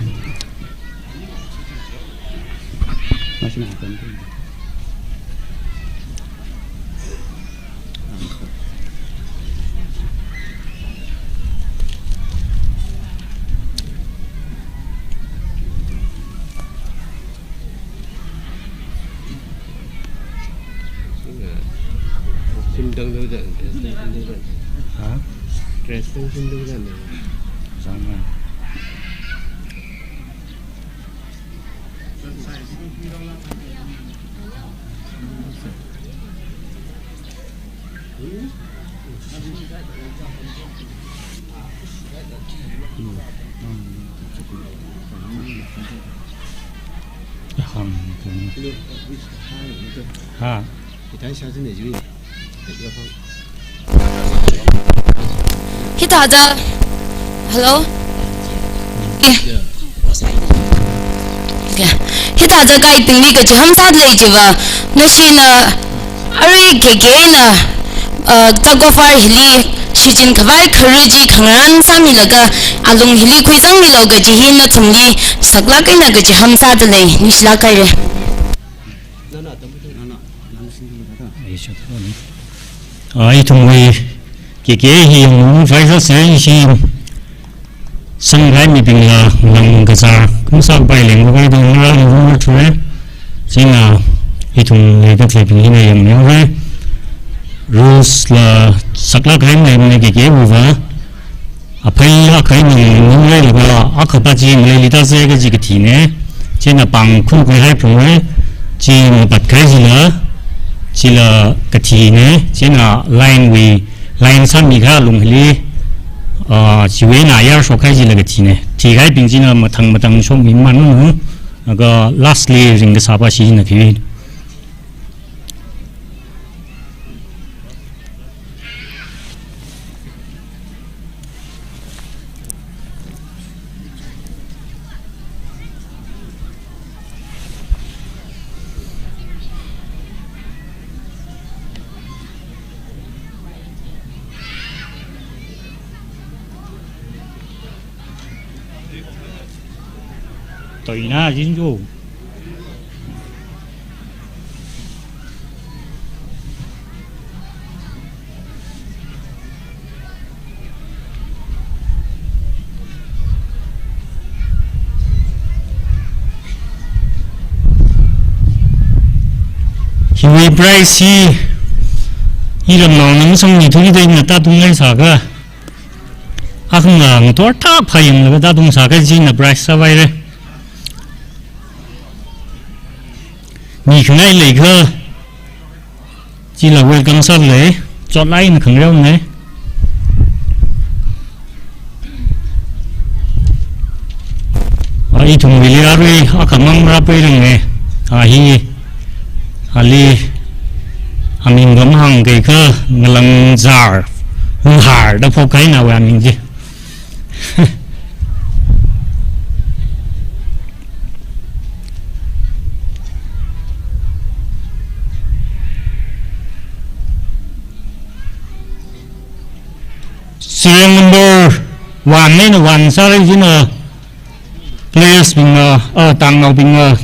Shimdang lo jan, dress tang shimdang lo jan. Ha? Dress tang shimdang lo jan. Zangma. Ha. Hithāda, hello? Okay. Okay. Hithāda guide bingli kachihān sāda lei chiva, nashina, arui keke na, uh, tug of war hili shichin khavai kharu chi khangarān sāmilaga, alung hili khuisangmilu kaji hi nathumli saklāk eina kachihān sāda lei, ningshilāk haira. Ah, ithumwui keke hi yanglu phaisa sāsa, ishi sangrai mibingla nang kazā, kumsa pai leng ko kai dong ra leng ko thura. Chieina ithum leida khalei bing hina yanglu ra. Rules la saklāk eina lei keke wuva. Aphei akha eina ningleilaga, akha pa chi maleili tāsa kaji kathina. Chieina pāng khun khuihai phungwui, chi mapat kahai chila, chila kathina. Chieina line wui, line sāmikahai alung hili, ah, chiwui eina yārshokhai chila kathina. Thikahaibing china mathang mathang shokmi manunu, laga lastly ringkasā pa shina khi. Toina jinju. Hiwui prize hi, iramnaona masangmi thuli da ina tātung ngai sāka. Akhana ngator thak phayanglaga tātung sāka china prize sāvaira. Mikhangai leikha, chila welcome sāda lei, chotlāk eina khangareona. Ah, ithumwuili arui akhamang rāpairanga. Ah, hi, ali, aming va mahāngkakha Ngalangzar, Hunghar da phok kahaina awui aming chi. Serial number one eina one sāra china players bingna, ah, tangnaobingna,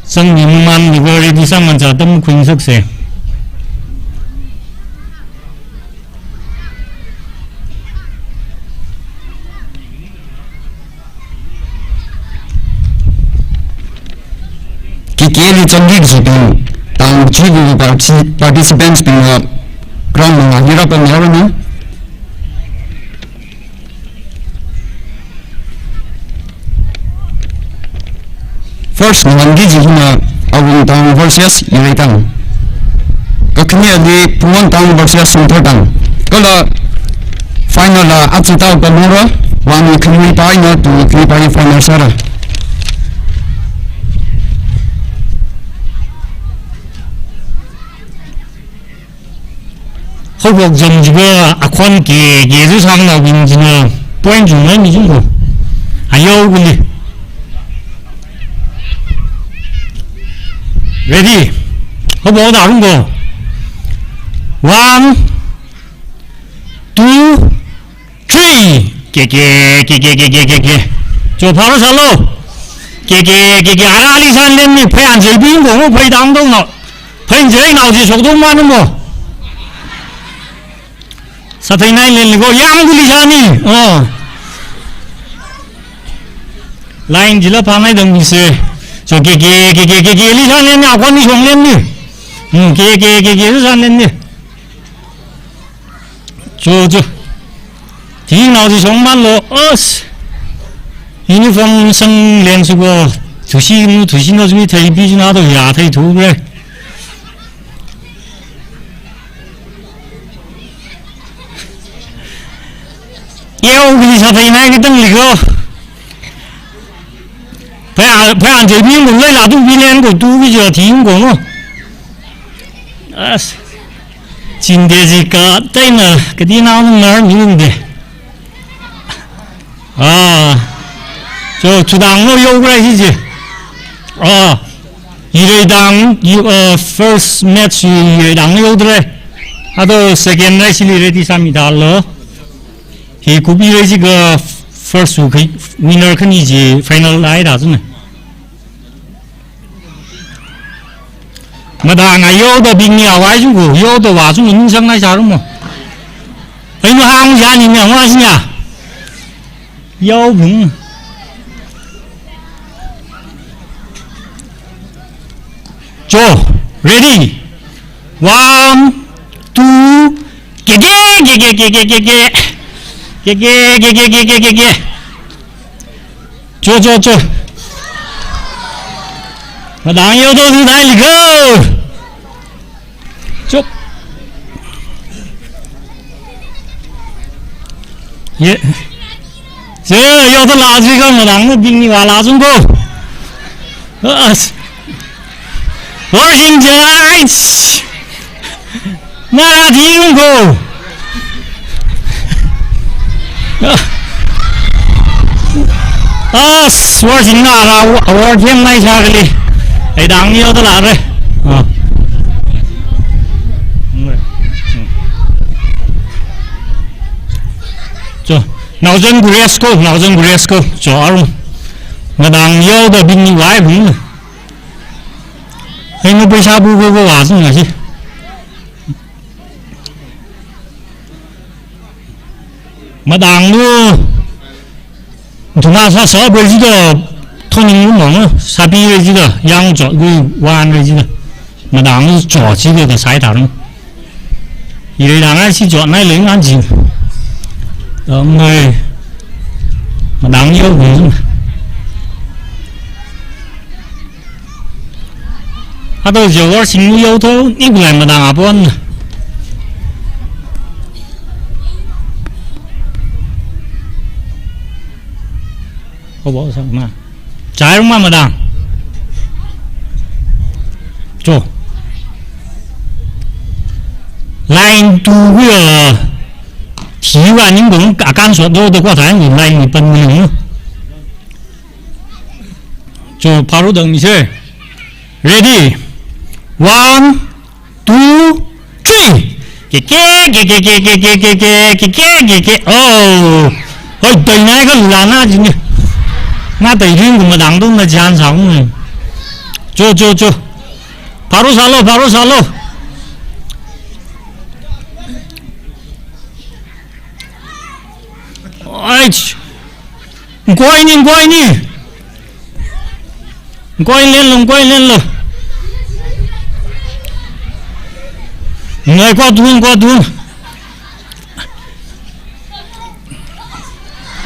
sangmi mamān liver ready sāman cha tam khuingsaksa. Keke li changki kajibing, tang chiwui parti-, participants bingna round mangāli rāpamhaoranu. First nganki chi hina Awungtang versus Ireitang. Kakhaneli Phungwangtang versus Sungthortang. Kala final la achi tao pamhaora, one wui khanui pa eina two wui khanui pa hi final sāra. Haophok jam chiva akhon ke, ke zu sangnaobing china point chungmei mi chungko. Ayao kuli. Ready? Haophok da rungko. One, two, three. Ke, ke, ke. Cho pharo sālo. Ke, ke, ke, ke. Ara ali san len ni phei anjai bing ko mo phei dang dong no. Phei anjai nao ji sok dong manu mo. Sāthei nai len ni ko yang kuli sani. Oh. Line jila phanai dong ni se. So ke, ke, ke, ke, ke, ke, li san len ni, akon ni shong len ni. Hmm, ke, ke, ke, ke, li san len ni. Cho, cho. Thingnao chi shongmanlo, os. Uniform sang len suko. Thushi mu, thushi no zui thei pi jina to ya thei thu re. Yao kali sātheinai katang liko. Phai, phai anjai bing kum lai la tu bing len ko tu ki jo thi ko ngo. As. Chinde ji kateina kadi nao nar mi de. Ah. So, chudang lo yao krai si ji. Ah. Irei dang, you, uh, first match irei dang yaodalei. Ado second match li ready sāmi dalo. Hi kupi rei jiakha first wu khai winner khani ji final lai da zune. Madang a yaoda bing ni awai zung ko, yaoda wa zung ning sang nai sa rum mo. Ai ma hang ja ni nya wa si nya. Yao bung. Jo, ready. One, two, ke ke ke ke. Ke ke ke ke. Jo, jo, jo. Madang yaoda tu dai li go. Chup. Ye. Che, yaoda la ji ka madang no bing ni wa la zung ko. As. Working jai. Na di zung ko. Ah, swar sin na ra award yang mai sa kali. Ai dang ni yaoda la re. Ah. Cho, naozen guri esko, naozen guri esko. Cho, arum. Madang yaoda bing ni wai bung. Ai mo pesa bu bu bu wa sung na si. Madang nu, tuna sa sa bai ji da, thoning nu mong, sabi bai ji da, yang jo gu wan bai ji da. Madang nu jo ji da, da sai ta nu. Irei dang ai si jo nai leng an ji. Dang mai. Madang yao gu. Ado jawar sing yao tho, ni bulai madang apon. Ko bo sang ma. Chai rung ma madang. Cho. Line two wi, uh, thi wa ning bung akan so do do kwa thai line ni pan ni. Cho, pharu dang ni se. Ready. One, two, three. Ke ke ke ke. Oh. Hoi, dai nai ka lana ji ni. Na dai ring gu madang dong na jan sa ung. Cho, cho, cho. Pharu salo, pharu salo. Oi. Koi ni, koi ni. Koi len lo, koi len lo. Ngai kwa dun, kwa dun.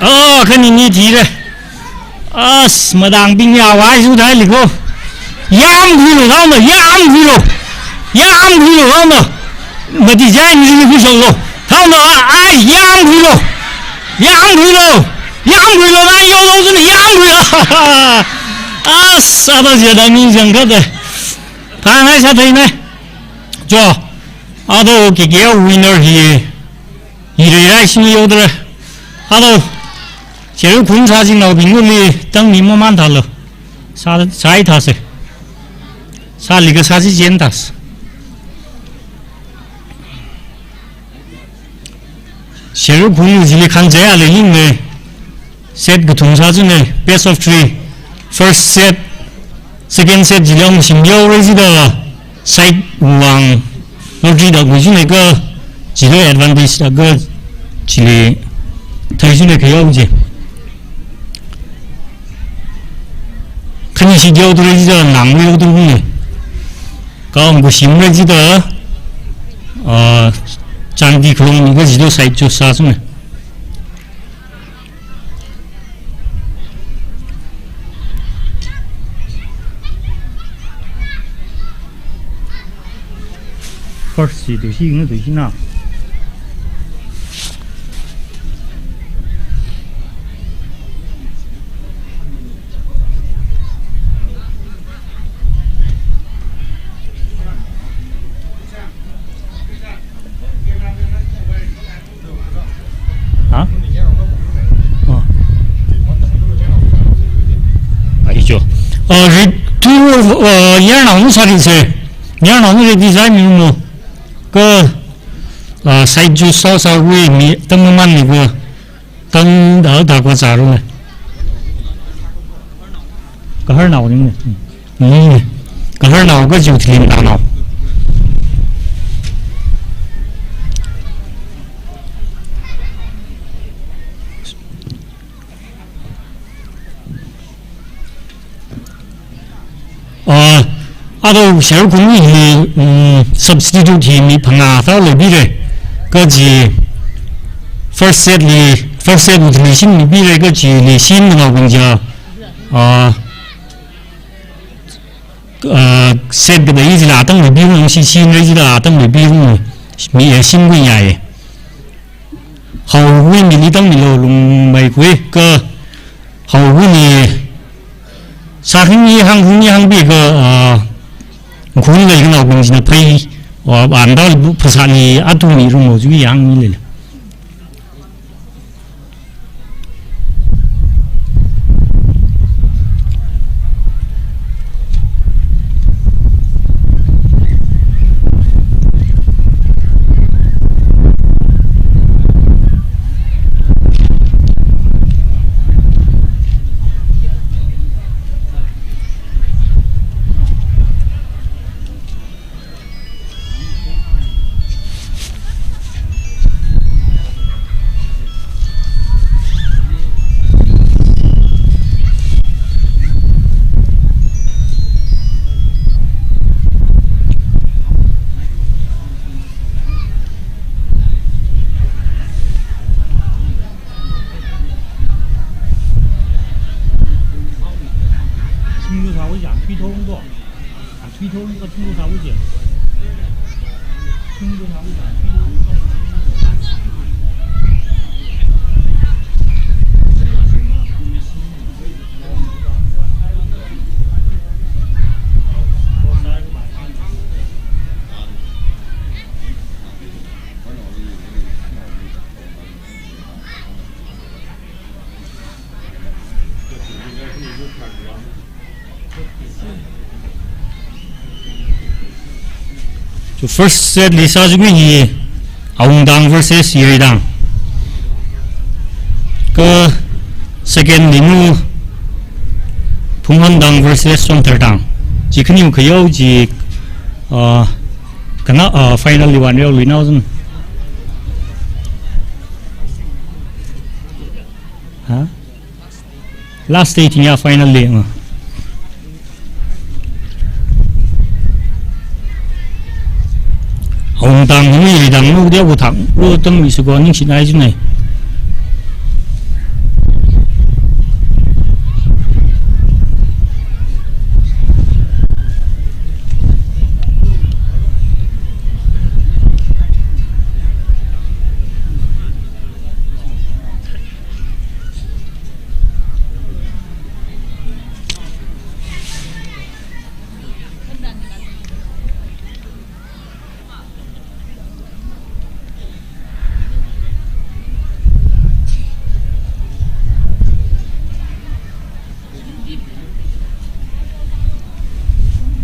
Oh, khani ni thi re. As, madang bing ya wai su dai li ko. Yam gui lo, rao ma, yam gui lo. Yam gui lo, rao ma. Mati jai ni ni ku shong lo. Thao na, ai, yam gui lo. Yam gui lo. Yam gui lo, na yo lo zun, yam gui lo. As, ada jia da mi jang ka de. Thang ai sa thei ne. Jo. Ado ke ke winner hi. Irei rai sing yaodalei. Ado. Cheru khun sa jing nao bing li tang ni mo man tha lo. Sa, sai tha se. Sa li ka sa ji jen tha se. Cheru khun ji li khan je a le yin me. Set kathum sa chun ne, best of three. First set, second set jili ang sim yao rei ji da side wang lottery da gui chun ne ka jili advantage da ka jili thai chun ne ka yao ji. Khani si yao tu rei ji da nang yao tu ne. Ka ang gu sim rei ji da, ah, chandi khalong ni ka jili side chu sa chun ne. First si tu si ngu tu si na. Uh, ri-, tu, uh, yarnao nu sari se. Yarnao nu ready sāmilu mo. Kha, uh, side juice sāsāwui mi tammaman ni kha. Tangda da kazāru ne. Kaharnao ni ne. Hmm. Kaharnao kha youth lin tanao. Ah, ado Sherkhun hi, mm, substitute hi mi phangā thā leibire. Kha chi first set li, first set wui leishin mibire, kha chi leishin naobing ja. Ah, ah, set kadai chila tang leibi rung, shi shi nai chila tang leibi rung. Mi, eh, shim kui ya ye. Haowui mili tangmilu lungmeikhui kha haowui ni sākhing ni hāngkhing ni hāngbi kha, ah, khun leikanaobing china phei, ah, anda phasā ni atu mirumo chi hāngmi lei. So first set li sāchikui hi Awungtang versus Yaidang. Kha second li nu Phunghamtang versus Somthartang. Chi khaniu khayao chi, ah, kana, ah, final li wan reo lui nao zun. Ha? Last day thing ya final day ma. Awungtang ni dang nu dia bu thang ro tam mi su ko ning shi nai ju nai.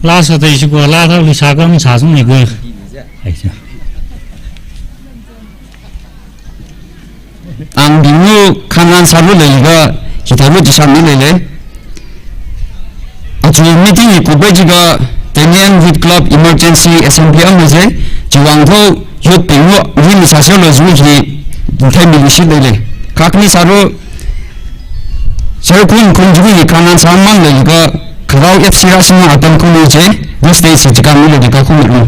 Last day shi ko la ta li sa kam sa sung ni ko. Ai sa. Angbinglu khanran sālu leilaga, hithālu chi sāmi leilei. Aja meeting hi kubai jiakha Tanian Youth Club Emergency Assembly amei se, chiwui vang thao youth binglu mi mi sāsālu jiakha hi thai mi shi leilei. Khak ni sālu, sālu khun khun jiakha hi khanran sāmang leilaga, Kharao F C rāshina atam khun ni je, this day si jiakha mi leilaga khun ni.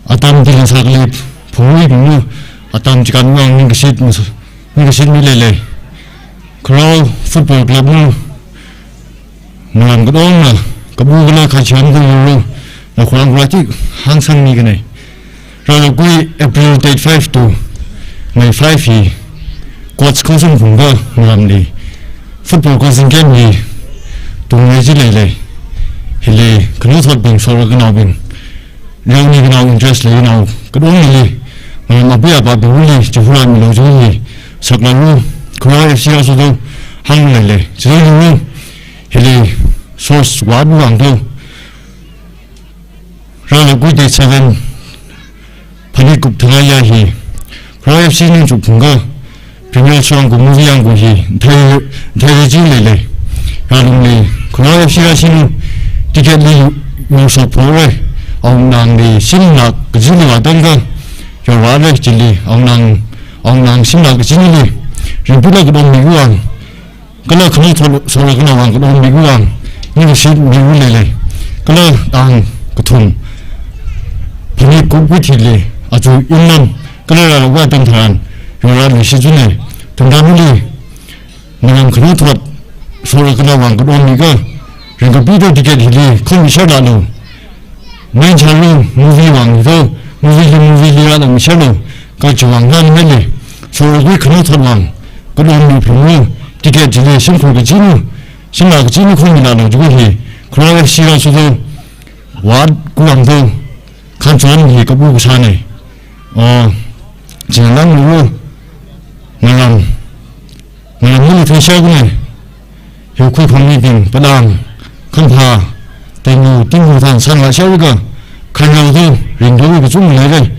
Atam thili sākli phui mu, atam chikan wang ning kashit mu, ning kashit mi leilei. Kharao Football Club mu, Naram katongna, kapu kala kachihān kayuru, nakhurang kura tik hāngsangmi kanei. Rāra kui April date five to May five hi coach council phungka naramli football coaching camp hi tungmei chi leilei. Hili khanaothotbing, sokhanaobing, leoni kanao interest leinao katongali, naram api apabingli chihurāmilu jihurāmi, saklalu, Kharor F C rāsolu hāng leilei. Chihurāmilu, hili source ward wangto. Rāra kui date seven, phanit kup thangaiya hi Kharor F C ningchuk phungka premiere show yangku, movie yangku hi thei, thei chi leilei. Rālungli Kharor F C rāshinu, ticket li yu, yuso phore. Awungnangli shimlak kachili vātangka, yorale chili, awungnang, awungnang shimlak kachinili ringphālāk katommi khavang, kala khanaothot sokhanaowui vang katommi khavang, ningshimi leilei. Kala tang kathum, phanit kup kuthili aja inlam, kala rāra vātang tharan, yorale shichinei. Tangda mili, naram khanaothot sokhanaowui vang katommi kha, ringkaphāda ticket hili khomi sharlalu. Main chairman movie vang to, movie li, movie li rāda mi sharlu, kachivang rānimele. Sokhana khanaothot vang katommi phunglu, ticket chili shimkhur kachina, shimlak kachina khomilalu jiakha hi Kharor F C rāsolu, ward khavang to, khanchon hi kapu kasānei. O, chinalang lu, naram, naram mulu thei shākhanei. Hiwui khuikhongmibing, padang, khamphā, tenglu, tinglu thang sangla shākha, khanrao to ringto kachungkha leirei.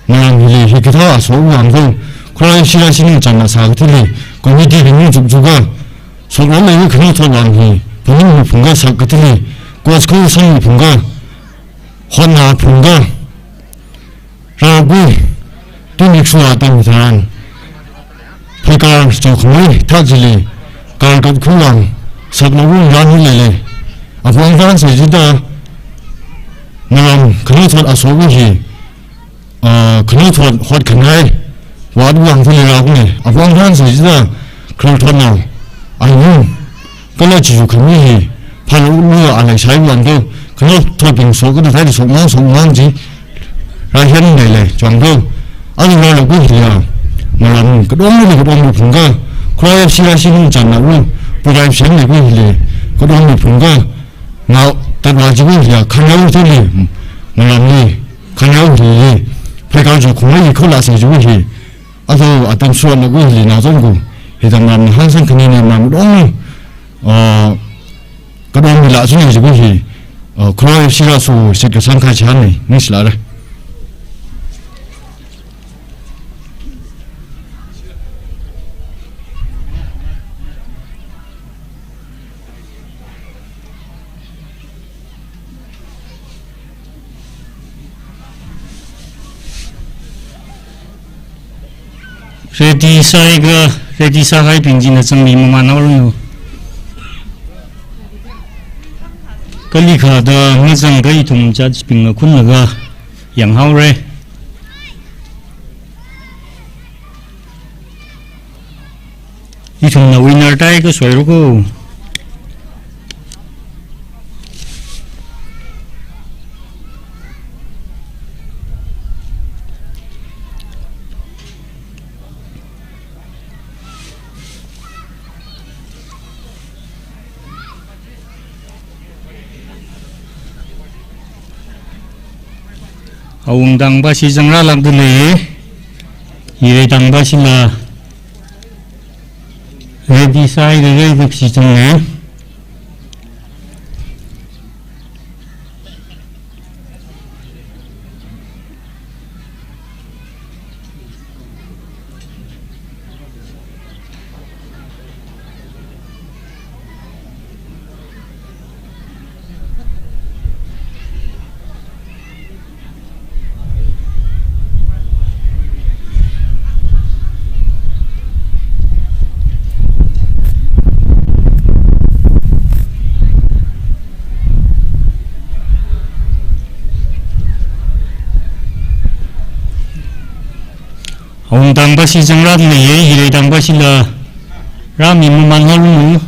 Naram hili hikathā sokhana vang to, Kharor F C rāshina chānna sā kathili, committee bing ningchuk chukha, sokhana leiya khanaothot vang hi phaningmi phungka, sak kathili coach council mi phungka, hotna phungka, rāra kui, tunikshu atam tharan, phaikar chokhamei thā chili, kar katkhui vang, saklalu rāmi leilei. Apong tharan sāchida, naram khanaothot asokhana hi, ah, khanaothot hotkhangai, ward wang thili rākhanei. Apong tharan sāchida, khanaothotnao, ayung, kala chiyu khami hi, phalu lu alai shai vang to, khanaothotbing sokhana thāda sokngai sokngai chi, rāhān leilei, chang to. Anu rāra kui hiliya, naram katongali katonga phungka, Kharor F C rāshina chānnalu, program semli kui hili, katongali phungka, ngao, tatva chi kui hiliya, khanrao thili, naramli, khanrao hili, phaikar chokhamei hi khola sāchi kui hi, ato atam shuwa na kui hili na zong ku, hithāda naram hāngsang khanina naram katong, ah, katongmila chunei chi kui hi, ah, Kharor F C rāso shitkasang kachihānnei, ningshilākra. Ready sāhaiakha, ready sāhaibing china zangmi mamān haoranu. Kali khada mazangakha ithum judge bingna khunlaga yanghaora. Ithumna winner tāhaiakha soiroka. Awungtangpashi zangrālākda lei, ireitangpashila ready sāhairei, ready sāchang lei. Awungtangpashi zangrāda leiya, ireitangpashila rāmi mamān haoranu.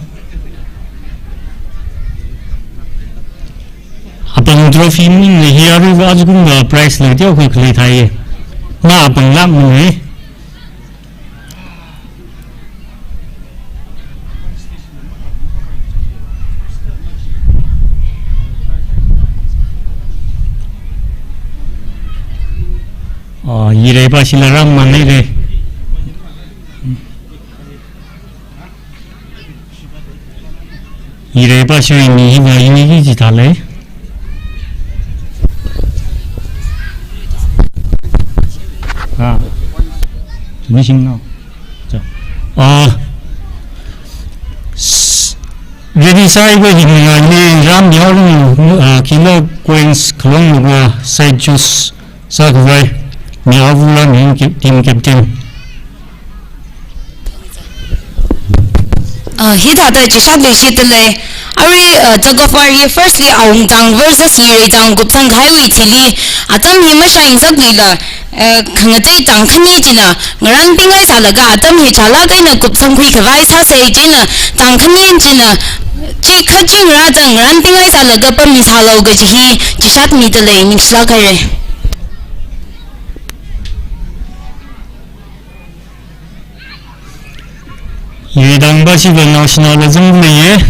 Apam trophy maningla hi aruiva ajakumva prize la teokhui khalei thai. Nga apam lak manei. Ah, yirei pa shila ram manei le. Yirei pa shiwui mi hiva yui ki ji thale. Ah. Finishing now. Cha. Ah. S-, ready sāhaiakha hi ngai ni ram ni haolu, ah, kilo coins khalong lo side choose sākhavai. Mi haolu la mi ki-, team captain. Uh, hithāda chishat leishit lei. Arui, uh, tug of war hi firstly Awungtang versus Yireitang kupsang kahaiwui thili, atam hi mashāyangsak leila, uh, khangatei tang khani china ngaranpinghai sālaga atam hi chālak eina kupsangkhui khavai sāsa china tang khani china chi khachi ngarā tang ngaranpinghai sālaga pam sālu kaji hi chishat mida lei, ningshilak haira. Yireitang pa shiva naoshinao la zangda leiya.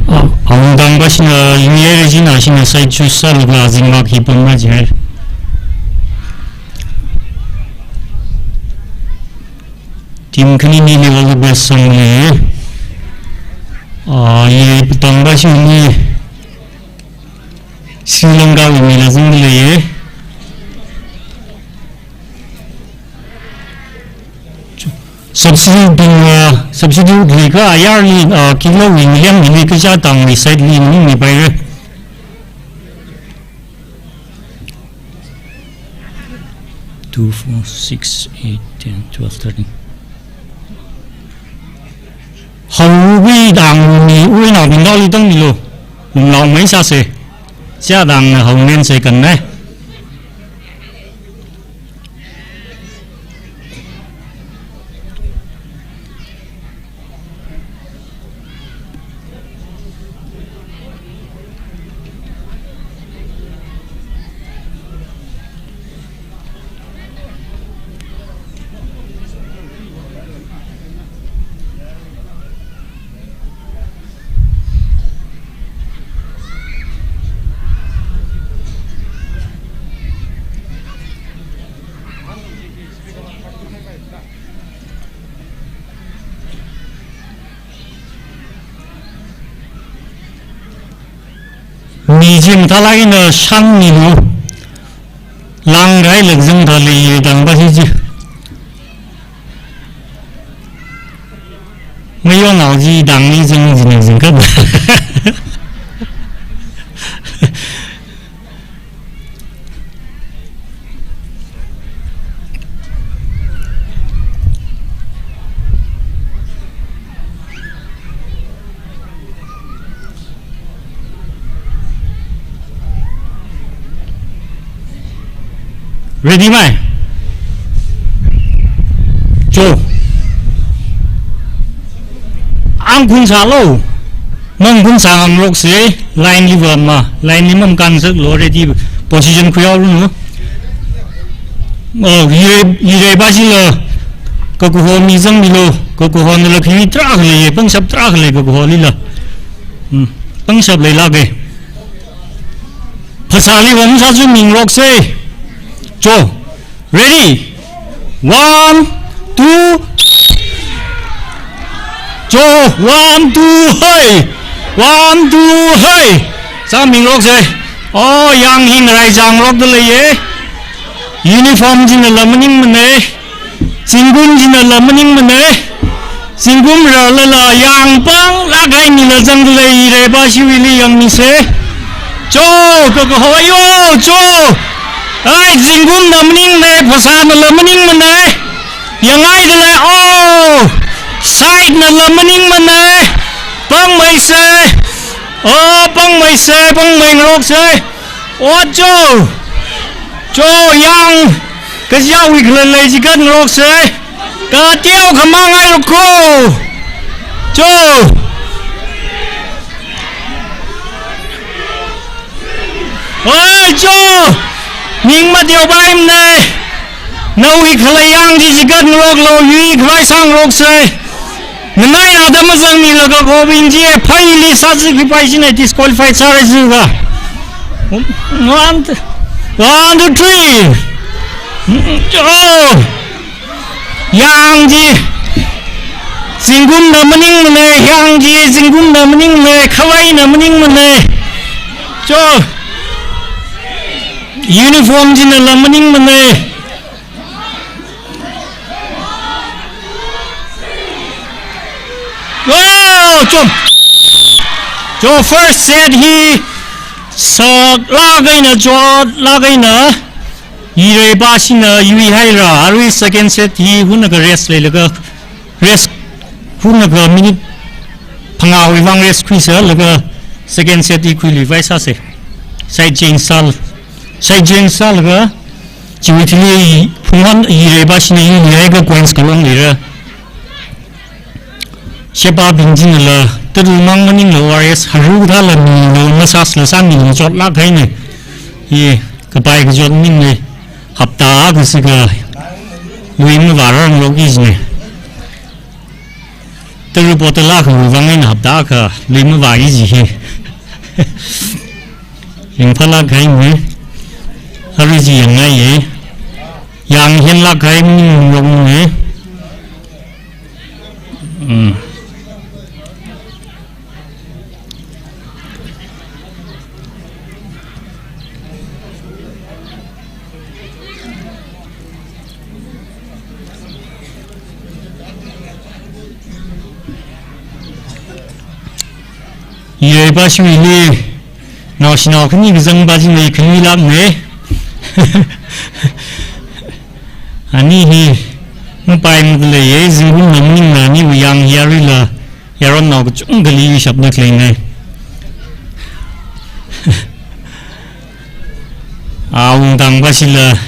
Ah, Awungtang pa shina yingyai rejina shina side choose sālaga zingmak hi pam ma jihai. Team khanini all the best sangli. Ah, Yireitang pa shini Sri Lanka wui mi la zangda leiya. Substitute bing, uh, substitute leikha ayarli, uh, kilo wui million hili kasā tangwui side li maningmei paira. Two, four, six, eight, ten, twelve, thirteen. Haowui tang mi uina bingdao li tangmilu. Umlaomei sāsa. Chithāda haomen sa kanna. Mi chi mathālāk eina shānmilu. Langrai lāk zangda lei tangpa hi chi. Mayonao chi tangli zang zin zin kap. Ready mai? Cho. Ang khun sālu. Mang khun sāngarok se, line li vāma, line li mamkānsaklu, ready position khuihaolu. Oh, Yirei, Yirei pa chila, kakuho mi zangmilu, kakuho nala khi tarākha lei, pangshap tarākha lei kakuholila. Hmm, pangshap leilāka. Phasāli vāmsā chu mingarok se. Cho. Ready? One, two. Cho, one, two, hoi. One, two, hoi. Sā mingarok se. Oh, yang hi ngarai zāngarokda leiya. Uniform chinala maningmanei. Zingkum chinala maningmanei. Zingkum rālala yang panglāk kahai mila zangda lei, Yirei pa shiwuili yangmi se. Cho, kakuho yo, cho. Ai, zingkumna maningmanei, phasānala maningmanei. Yangngaida lei, oh. Side nala maningmanei. Pangmei se. Oh, pangmei se, pangmei ngarok se. Oh, cho. Cho, yang. Kajiawui khalalei chi khangarok se. Kateo khamang ai roko. Cho. Oi, cho! Ning mateo baimne. Nawui khalei yang chi chigat ngaroklo, yui khavai sāngarokse. Nganai āda mazangmilaga kobing chi, phaili sāzikhui pai china disqualified sāra jiga. One, one, two, three. Oh. Yang chi zingkumna maningmane, yang chi zingkumna maningmane, khavaina maningmane. Cho. Uniform chinala maningmane. Oh, cho. Cho first set hi saklāk eina chotlāk eina. Yirei pashina yui haira, arui second set hi hunaga rest leilaga, rest hunaga minute phangāwui vang rest khuisa laga second set hi khuiluivai sāse. Side change sāl, side change sālaga, chiwui thili Phunghan yirei pashina yui haiga coins kalong leira. Shebabing chinala, taru mang maningla O R S, haru dala milo, ngasasla sāmilo, chotlāk haine. Ye, kapai kachot maningla, hapta akha siga, lui mavāranglok ijine. Taru bottle akha vang eina hapta akha, lui mavā iji hi. Ringphālāk haine. Arui chi yangngaiye. Yang henlāk hai maninglok ne. Mm. Yirei pashiwuili naoshinao khani kazang pa china khanuilākne. Ani hi mapai mukleiye, zingkumna maningla aniwui yang hi aruila yaronnao kachungkhali yuishapda khaleine. Awungtang pashila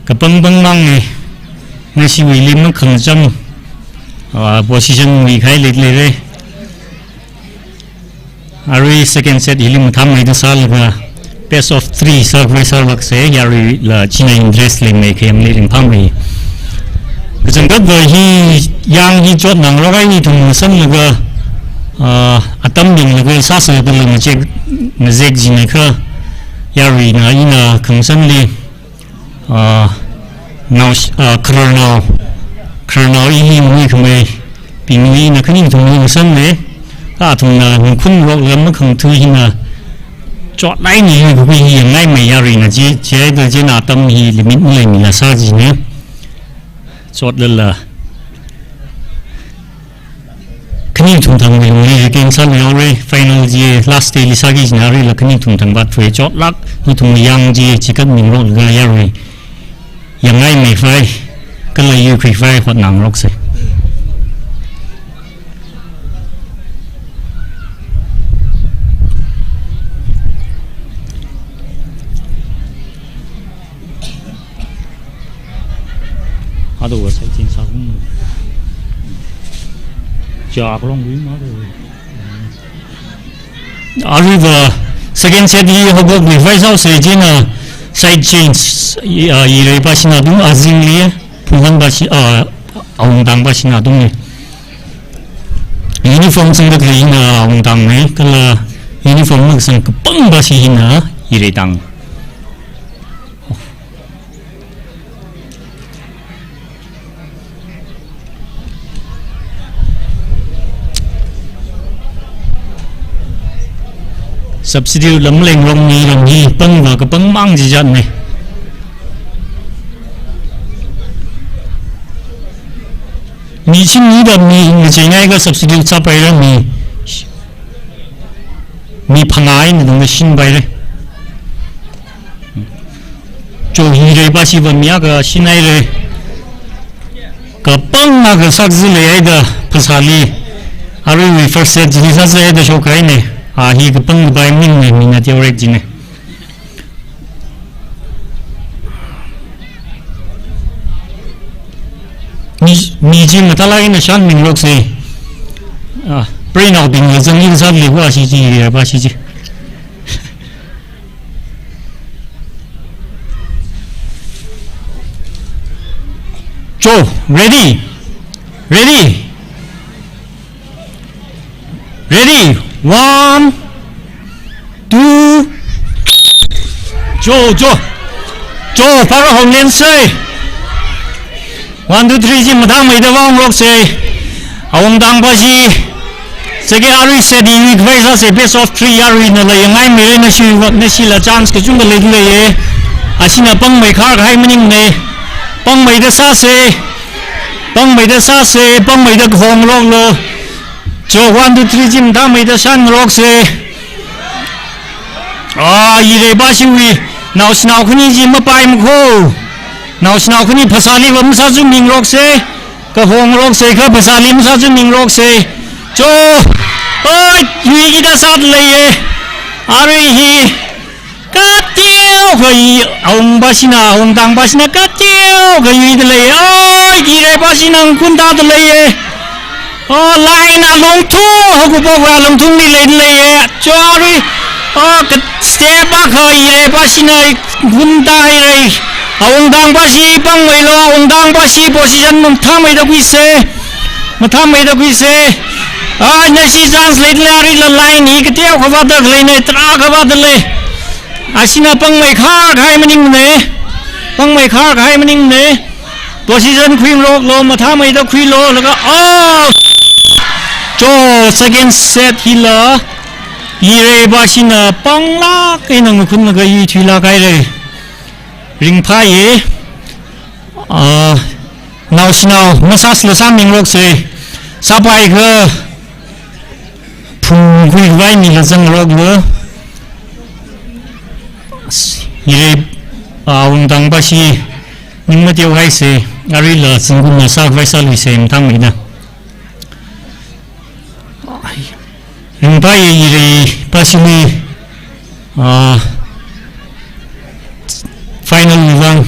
kapangpang mangne, ngashiwuili makhangacham, ah, position wui khai lei leire. Arui second set hili mathāmeida sālaga best of three sākhavai sālākse, yaruila china interest leimei khayamli ringphāmei. Kachangkhatva hi yang hi chotnangrok eina ithum ngasamlaga, ah, atam binglaga sāsa kala ngazek, ngazek jine kha, yaruina ina khangasamli, ah, nao, ah, khararnao, khararnao ili mui khamei, bingli ina khani ithum ngasamle, athumna ngakhunrokla makhangthui hina, chotlāk eina yuikhui hi yangngaimei yaruina chi, chieina china atam hi limit maleimila sā jine. Chotlala khani ithum thangwui lungli retain sāluihaore, final chi last day li sāki jina aruila khani ithum thang vāthui chotlāk, ithum yang chi chikat mingrokla yarui yangngaimei phai, kala yuikhui phai hotnangrokse. Otherwise, I think so. Hmm. Ja kalong wi ma de. Aruiva second set hi hogok mi vai sao se jina side change, ah, yirei pashina dung azingli, Phunghan pashi, ah, Awungtang pashina dungni. Uniform sangda khalei hina Awungtangne, kala uniform makasang kapang pashi hina Yireitang. Substitute lam leng rong ni rong hi pangva kapangmang jijatne. Mi chingri da mi ngacheingai ka substitute sāpaira mi, mi phangā eina dungda shinpaira. Cho Yirei pashi va mi akha shinhaira. Kapang akha sakzi leihaida phasāli. Aruiwui first set chili sāsāhaida shokhaine. A hi kapang kapai maningne, mina teorek jine. Mi, mi chi mathālāk eina shan mingrokse. Ah, preinaobingla zangin sāli va shi chi, va shi chi. Go. Ready. Ready. Ready. One, two. Cho, cho. Cho, phāra honglen sai. One, two, three chi mathāmeida vāngarokse. Awungtangpa chi. Seke arui set yuikhavai sāse, best of three aruina la yangngai meire, nashi, nashila chance kachungkha leidalei ye. Ashina pāngmei kharkahai maningne. Pāngmeida sāse. Pāngmeida sāse, pāngmeida kahongroklo. Cho, one, two, three chi mathāmeida shānngarokse. Ah, ireipa shiwui naoshinao khani chi mapaimako. Naoshinao khani phasāli va masāzummingrokse. Kahongrokse kha phasāli masāzummingrokse. Cho. Oi, yuikida sādalei ye. Arui hi. Kateokha i, awungpashina, awungtangpashina kateokha yuidalei. Oi, ireipashina ngkun tādalei ye. Oh, line alungthung, hakupo alungthungli leidalei ye. Cho arui. Oh, ka step akha ireipashina ngkun tāhaire. Awungtangpashi pāngmeilo, awungtangpashi position mathāmeida khuise. Mathāmeida khuise. Ah, nashi chance leidalei, aruila line hi kateokha vāda khaleine, tarākha vādalei. Ashina pāngmei kharkahai maningne. Pāngmei kharkahai maningne. Position khuingaroklo, mathāmeida khuilo, laga, oh! Cho, second set hila, ireipashina pānglāk eina ngakhunlaga yuithuilāk haire. Ringphāye, ah, naoshinao, masāsāla sāmingarokse, sāpaikha, phungkhuikhavai mila zangroklo. Irei, ah, awungtangpashi ning mateohaise, aruila zingkumna sākhavai sāluise, mathāmeida. Ringphāye, ireipashili, ah, final vang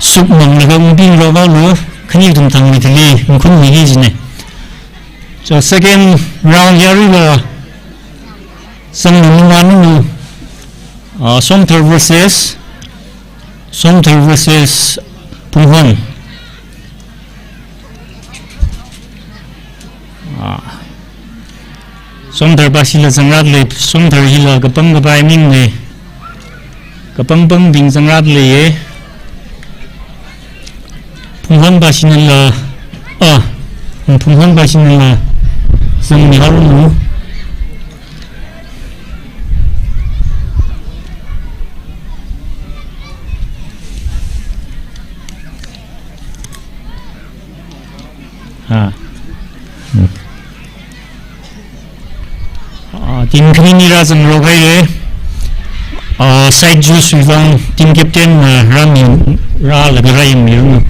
sukmanglaga ungpingarokhaolu, khani kathum thangmeithili ngakhunmiki jine. So second round hi aruila zangmamānlu, ah, Somthar versus, Somthar versus Phunghon. Ah. Somtharpashila zangrālei, Somthar hila kapangkapai maningne. Kapangpangbing zangrālei ye. Phunghonpashinala, ah, Phunghonpashinala zangmihaolu. Ha. Hmm. Ah, team khanini rāzangrok haire. Ah, side juice wui vang team captain, ah, rāmi, rālaga rāyangmiranu.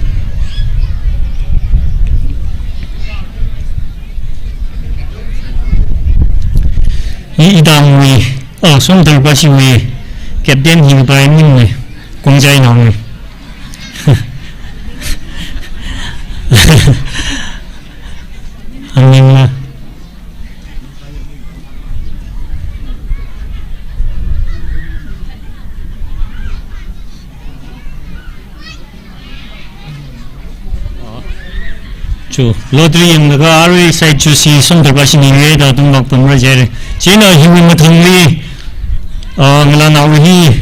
Hi itangwui, ah, Somtharpashiwui captain hi kapai maningne, Kongjainaone. Amingla. Chu, lottery yanglaga arui side juice hi Somtharpashina yangre da atam vak pamra jihaire. Chieina hiwui mathangli, ah, ngalānao hi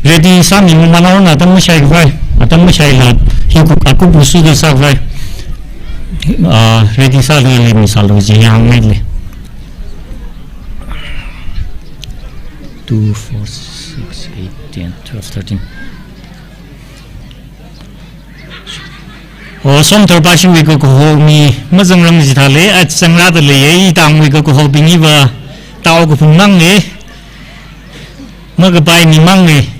ready sāmi mamānhaoranu, atam mashaikhavai, atam mashaila hi kuk, akup usuda sākhavai. Ah, ready sālu, leimi sālu, jiyang maile. Two, four, six, eight, ten, twelve, thirteen. Oh, Somtharpashiwui kakaho mi mazangrang jithāle, a zangrāda leiye, itangwui kakahobing hiva tao kaphung mangne, makapai mi mangne.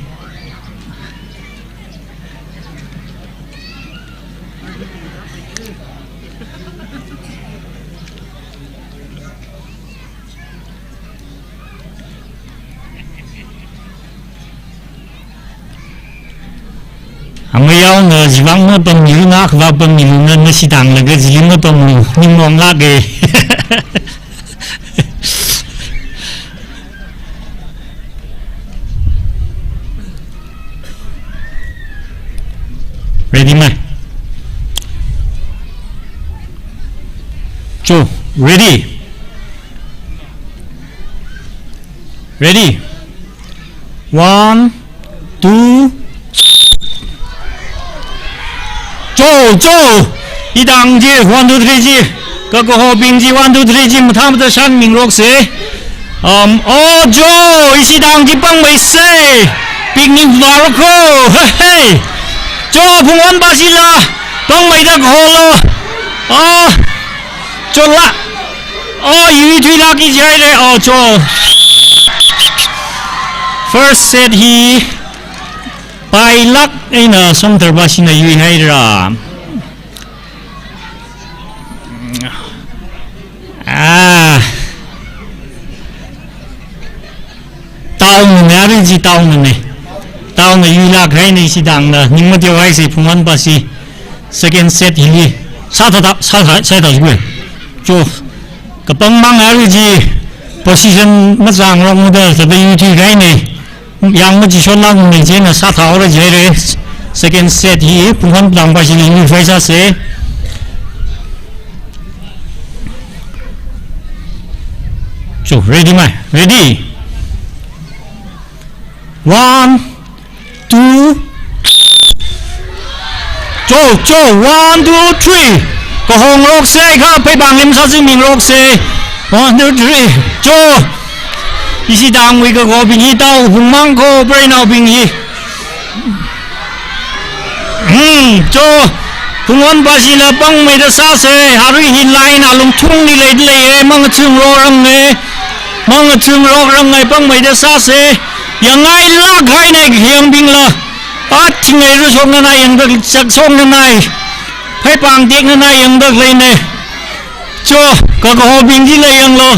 Amayaona, jivang mapammilu, ngakhavā pammilu, na, nashi tanglaga jili mapamlu, ning monglāke. Ready mai? Ready? Ready? One, two. Cho, cho. Itang chi, one, two, three chi. Kakahobing chi, one, two, three chi, mathāda shanmingarokse. Um, oh, cho. Ishi tang chi pangmeise. Picnic vāra ko. Hey, hey. Cho, Phungwon pashila. Pangmeida kaholo. Ah. Chola. Oh, yuithuilāki jihaire. Oh, cho. First set hi pailāk eina Somdar pashina yuihaira. Ah. Taonane, arui chi taonane. Taona yuilāk haine ishi tangna. Ning mateohaise Phungwon pashi. Second set hili. Sātha, sātha, sātha jikwe. Cho. Kapangmang arui chi position mazangrokmada, thāda yuithui haine. Yang machishonlākmane chieina sāthaora jihaire. Second set hi Phungwon tang pashina yuiphai sāse. Cho, ready mai? Ready? One, two. Cho, cho, one, two, three. Kahongrokse kha, pheipāng lim sāzingmingarokse. One, two, three. Cho. Ishi tangwui kakahobing hi tao, hungmang ko, preinaobing hi. Hmm, cho, Phungwon pashila pangmeida sāse, arui hi line alungthungli leida leiye, mangachungrokrange, mangachungrokrange, pangmeida sāse, yangngailāk haine kayangbingla, athingei rushoknanai yangda, chakshoknanai, pheipāng teknanai yangda leine. Cho, kakahobing chila yanglo.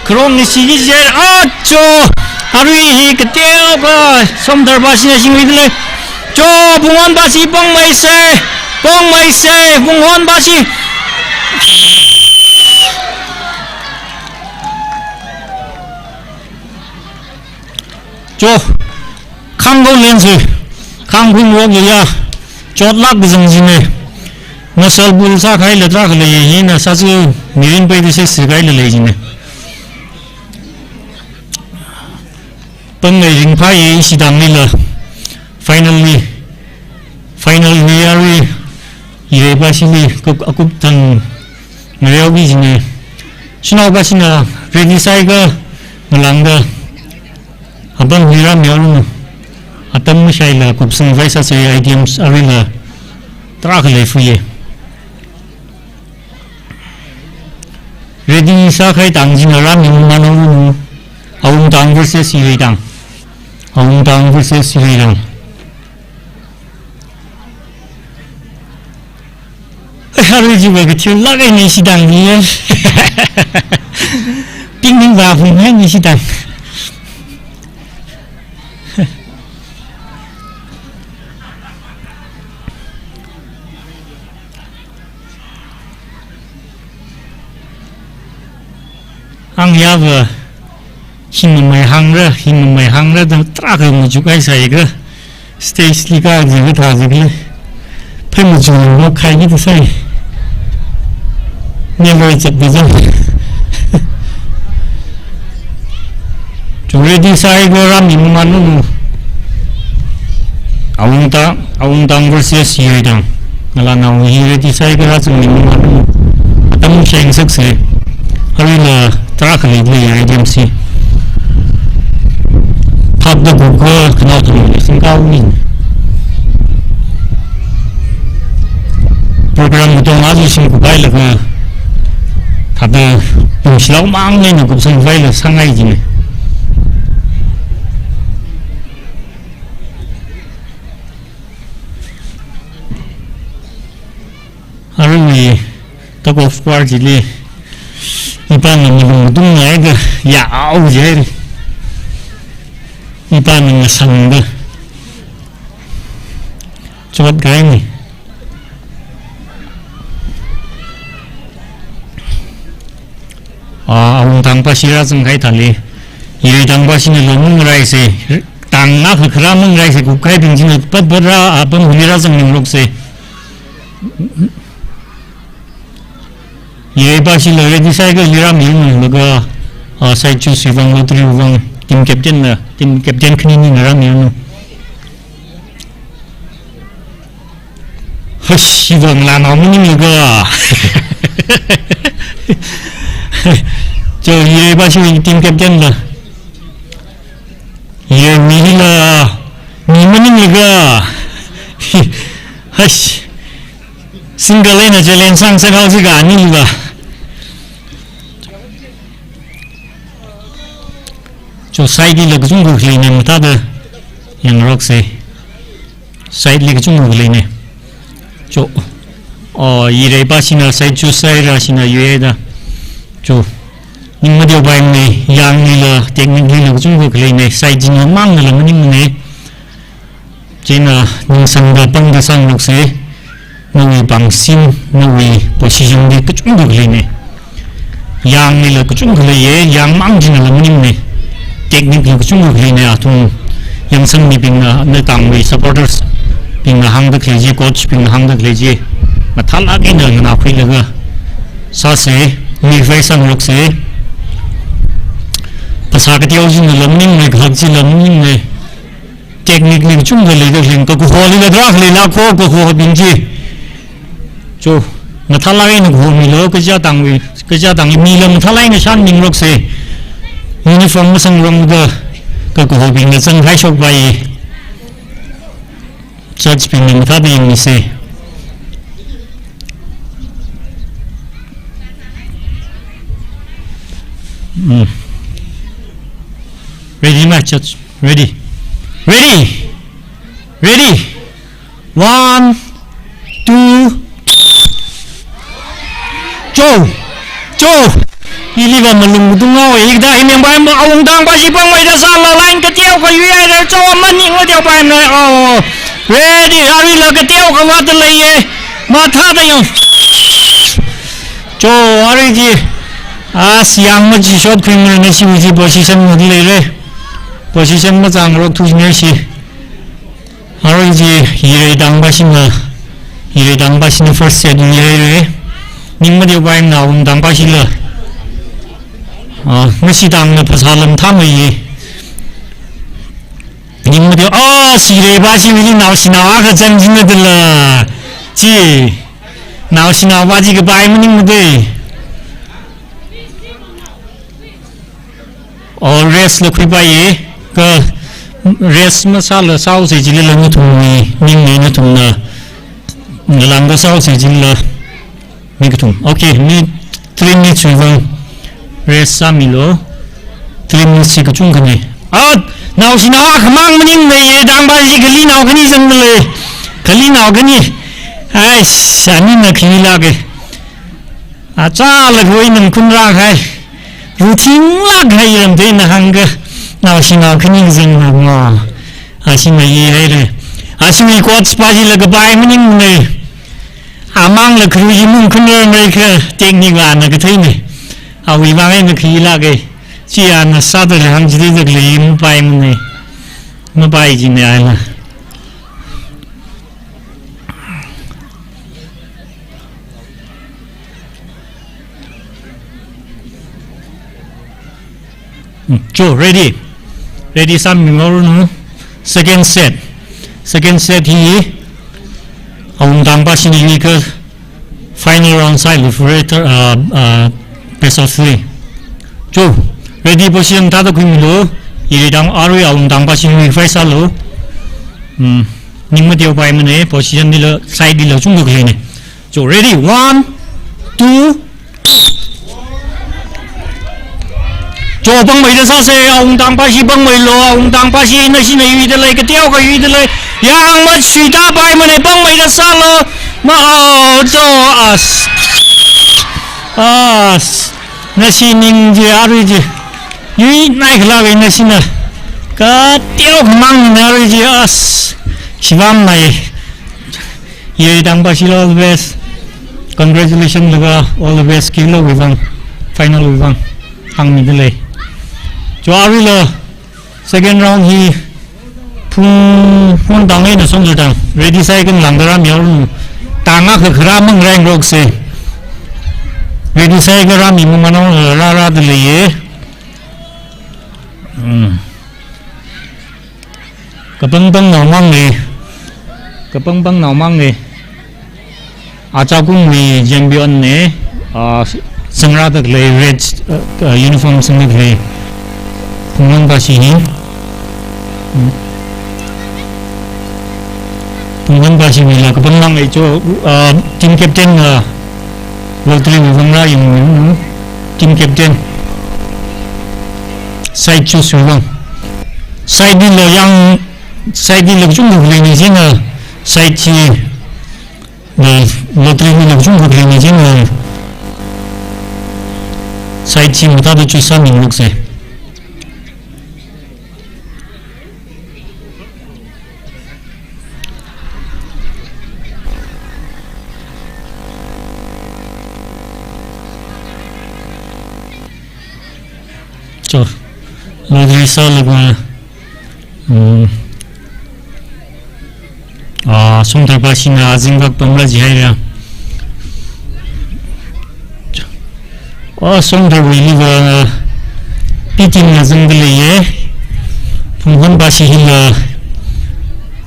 Kharong ni siki jer, ah, cho. Arui hi kateokha, Somdar pashina shingwui le. Cho, Phungwon pashi pangmeise, pangmeise, Phungwon pashi. Cho, khangkho lense, khangkhui rok ya, chotlāk kazang jine. Ngasal bul sākhaila tarākha lei hina sāzu mirin peida sāsi khaila lei jine. Pangmei ringphāye ishi tanglila. Finally, finally, arui, yirei pashili, kup, akup thang, ngareoki jine. Shanao pashina, ready sāakha, ngalāngda. Apam hi rāmihaoranu. Atam mashaila kupsang vai sāse items aruila tarākha leifāye. Ready sākahai tang china rāmi mamānhaoranu. Awungtang versus Yireitang. Awungtang versus Yireitang. Arui chiva kathilāk eina ishi tang ni. Picnic vāphung haine ishi tang. Ang yava, himamei hāngra, himamei hāngra da tarākha machukhaisai kha. Stage li kazang kathā zikli. Phei machukngarok khaiki da sai. Never chap da zang. Cho ready sāakha rāmi mamānhaoranu. Awungtang, Awungtang versus Yireitang. Ngalānao hi ready sāakha rāzangmi mamānhaoranu. Atam sheng sāse. Aruila tarākha leili items hi. Phapda kupkha khanao thang ni singkao ni. Program katonga chi shingkup hailaga, thāda pungshilao mang eina kupsang vaila sāngai jine. Arui tug of war chili, ipāna malung tungngaiakha, yao jihaire. Ipāna ngasangda. Chot kahaine. Ah, Awungtang pashi rāzangkahai thāli. Yireitang pashina lo mangaraise. Tang ngakha kharā mangaraise, kupkahaibing china patpat rā, apam hili rāzangmingarokse. Yirei pāshila ready sāakha hili rāmilu, laga, ah, side choose wui vang, lottery wui vang, team captain na, team captain khani nina rāmilu. Hash, iva ngalānao maninglaga. Cho, yirei pāshi team captain la. Yirei mi hila mi maninglaga. Hash. Single eina challenge sāngasak haosi ka aniva. Cho, side hila kachungkha khaleina, mathāda yangroksa. Side li kachungkha khaleina. Cho. Oh, yirei pāshina side choose sāhaira, shina yuihaida. Cho. Ning mateopaimana, yanglila, technique lila kachungkha khaleina, side china mangnala maningmana. Chieina ningsangda pangda sāngaroksa, nawui pangshim, nawui position li kachungkha khaleina. Yanglila kachungkha leiya, yangmang chinala maningmana. Technique la kachungkha khaleina, athum yangsang mibingna, natangwui supporters bingna hāngda khalei chi, coach bingna hāngda khalei chi mathālāk eina nganākhuilaga sāsa, mi face sāngaroksa. Phasā kateo chinala maningmana, kahak chila maningmana. Technique li kachungkha leida khalei, ka kaholila tarākha leilāka, kahobing chi. Cho, mathālāk eina kahomilu, kaja tangwui, kaja tangwui mila mathālāk eina shānmingaroksa. Uniform masangrongda, ka kahobingla zanghaishokpai. Judge bingna mathāda yangmisa. Mm. Ready ma, judge? Ready. Ready. Ready. One, two. Cho. Cho. Hiliva malung dung haowa, hikathā hi mengpai ma, awungtang pāshi pangmeida sālu, line kateokha yuihaira, cho, maning mateopaimana. Oh. Ready, aruila kateokha vāda leiya. Mathāda yang. Cho, arui chi. As yang machi shot khuimana, nashiwui chi position mada leira. Position mazangrok thushina shi. Arui chi yirei tang pāshina, yirei tang pāshina first set yuihaira. Ning mateopaimana, awungtang pāshila. Ah, nashi tangna phasā lam thāmei. Ning mateo, ah, yirei pāshiwui chi naoshinao akha zang china dala. Chi. Naoshinao pā chi kapai maningmana. Oh, rest la khuipaiya, ka rest masāla sāhaosa chilila nathumwui ningna, nathumna ngalāngda sāhaosa chilila mi kathum. Okay, mi three minutes wui vang rest sāmilu. Three minutes chi kachungkhana. Ah, naoshinao akhamang maningmana, yirei tang pāshi khalinao khani zangda lei. Khalinao khani. Ai, anina khalilāka. Achālakha ina makhunrākahai, ruthinglākkahai ram te ina hāngkha, naoshinao khani kazang hāng ma. Ashi mayihaira. Ashiwui coach pā chila kapai maningmana. Amangla kharui hi makhunrarmara kha, technique ana katheina. Awui vang eina khalilāka. Chi ana sāda lei hāng chida khalei mapaimana. Mapai china aila. Hmm, cho, ready. Ready, sāmingaranu. Second set. Second set hi awungtang pāshina yuikha final round sālu, further, uh, uh, best of three. Cho, ready, position thāda khuimilu. Yirei tang, arui awungtang pāshina yui face sālu. Hmm, ning mateopaimana, position lila, side lila chungkha khaleina. Cho, ready, one, two. Cho, pangmeida sāsa, awungtang pāshi pangmeilu, awungtang pāshi nashina yuida lei, kateokha yuida lei, yang machuitāpaimana, pangmeida sālu, ma, oh, cho, as, as, nashi ning chi, arui chi, yuinai khalāka nashina, kateokhamang na arui chi, as, shibam nai. Yirei tang pāshila all the best. Congratulations laga all the best. Kilo wui vang, final wui vang hāngmida lei. Cho, aruila second round hi phung hon tang eina somda tang. Ready sāakha ngalāngda rāmilu. Tang akha kharā mangrāngaroksa. Ready sāakha rāmi mumano, eh, rā rāda leiya. Hmm. Kapangpang naomang ne. Kapangpang naomang ne. Achākungwui champion ne. Ah, sangrāda khalei red, eh, eh, uniform sangda khalei Phungvon Pashi hi. Phungvon Pashiwuila kapangmang ei cho, ah, team captain, ah, lottery wui vang rāyanglu, team captain. Side choose wui vang. Side hila yang, side hila kachungkha khaleina chieina, side chi, eh, lottery hila kachungkha khaleina chieina, side chi mathāda choose sāmingaroksa. Cho, lottery sālaga, mm, ah, Somthar Pashina azingkak pamla jihaira. Ah, Somtharwuiliva P team na zangda leiya. Phungvon Pashi hila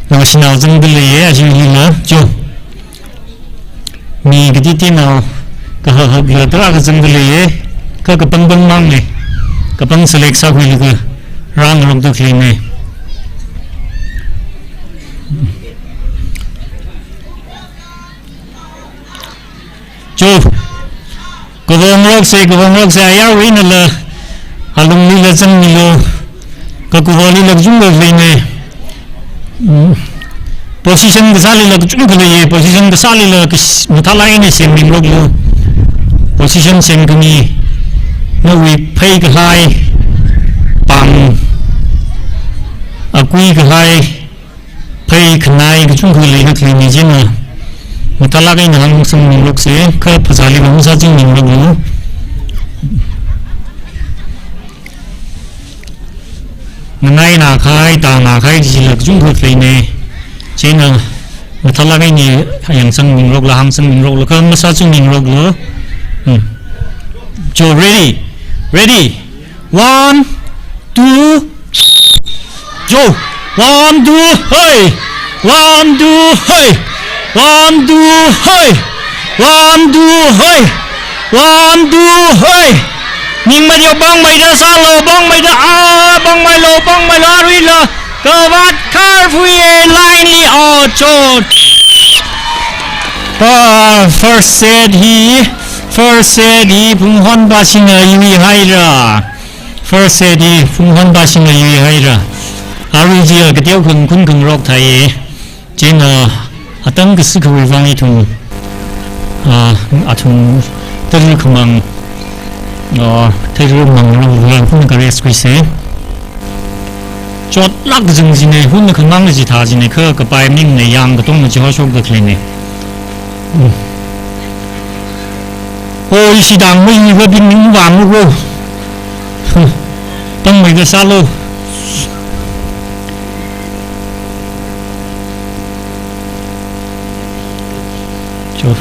Nagashinao zangda leiya, aja hila. Cho. Mi katiti nao kahahak la tarākha zangda leiya. Kha kapangpang mang ne. Kapang select sākhuilaga rāngarokda khaleina. Cho, kavongaroksa, kavongaroksa, ayarwui einala, alunglila zangmilu, kha kavolila kachungkha khaleina. Mm. Position kasālila kachungkha leiya, position kasālila kas-, mathālāk eina semmingaroklu. Position semkhami, nawui phei kahai, pāng, akui kahai, phei khanai kachungkha leida khaleina chieina, mathālāk eina hāngsangmingaroksa, kha phasāli masāchingmingaroklu. Nganaina kahai, tāna kahai chila kachungkha khaleina. Chieina mathālāk eina yangsangmingarokla, hāngsangmingarokla, kha masāchingmingaroklu. Hmm. Cho, ready? Ready? One, two, Cho. One, two, hoi. One, two, hoi. One, two, hoi. One, two, hoi. One, two, hoi. Ning mateo pāngmeida sālu, pāngmeida, ah, pāngmeilu, pāngmeilu, aruila. Kavāt kharphuiya line li, oh, cho. Ah, first set hi, first set hi, Phunghon Pashina yuihaira. First set hi Phunghon Pashina yuihaira. Arui chi kateo khun khun khangarok thai. Chieina atang kasikhawui vang ithum, ah, athum tara khamang, ah, tara mang rong rong khun kharei squeeze. Chotlāk kazang jina, hun khamang jitha jina, kha kapai maningna yang katongna chihao shokda khaleina. Hmm. Oh, ishi dang mui ni ko bin ning bang ko. Pāngmeida sālu. Cho.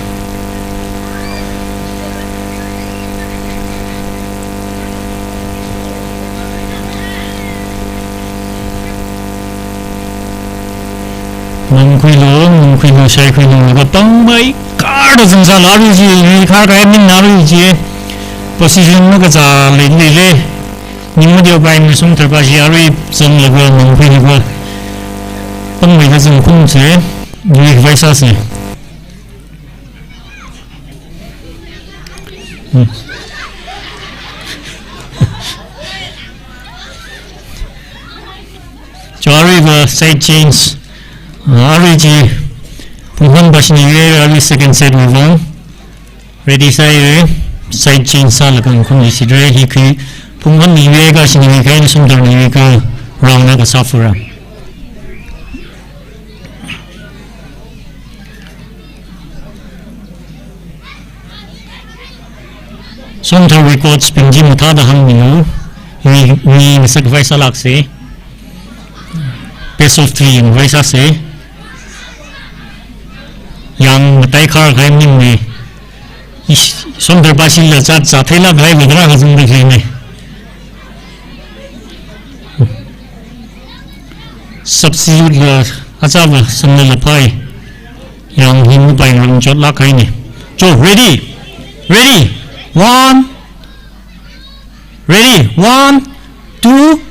Mangkhuilu, mangkhuilu, shaikhuilu, kapāngmei kharda zangsālu, arui chi, mi kharkahai maningna arui chi. Position makazā lei, lei, lei. Ning mateo paimei Somthar Pashi arui zanglaga mangkhuilaga. Pāngmeida zangkhunsa, yuikhavai sāsa. Hmm. Cho, aruiva side change. Ah, arui chi Phunghon Pashina yuihaira, arui second set wui vang. Ready sāhaira, side change sālaga khun ishitre, hi khi Phunghonna yuikha, Pashina yuikha, Somtharna yuikha, round akha sāphura. Somtharwui coach bing chi mathāda hāngmilu, mi, mi ngasak khavai sālāksa, best of three yangkhavai sāsa, yang matai kharkahai maningna, ish, Somdar Bashila zat zat theila bai madra kazung de ne. Substitute la achāva Samna Laphai. Yang hin bai ngang chot la kai ne. Jo, ready? Ready? One. Ready? One, two.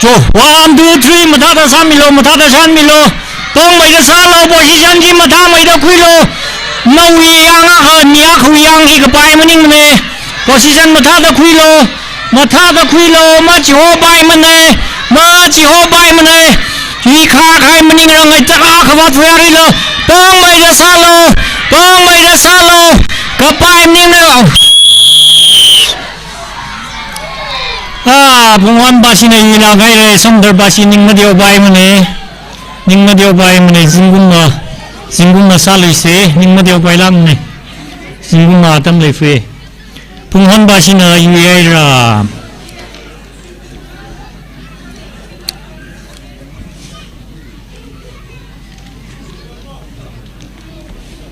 Jo, one, two, three, mathāda sāmilo, mathāda sāmilo. Pongmeida sālo, position chi mathāmeida khuilo. Nawui yang akha, mi akhawui yang hi kapai maningmane. Position mathāda khuilo, mathāda khuilo, machihopaimane, machihopaimane. Hi kha khai maningrang ai taka khavat fuyarilo, pongmeida sālo, pongmeida sālo, kapai maningna. Ah, Phunghon Bashina ila ngaire, Somdar Bashi ning madeopaimane, ning madeopaimane, zingkumva, zingkumva sāluise, ning madeopailamane, zingkumva atam leifui. Phunghon Bashina yuihaira.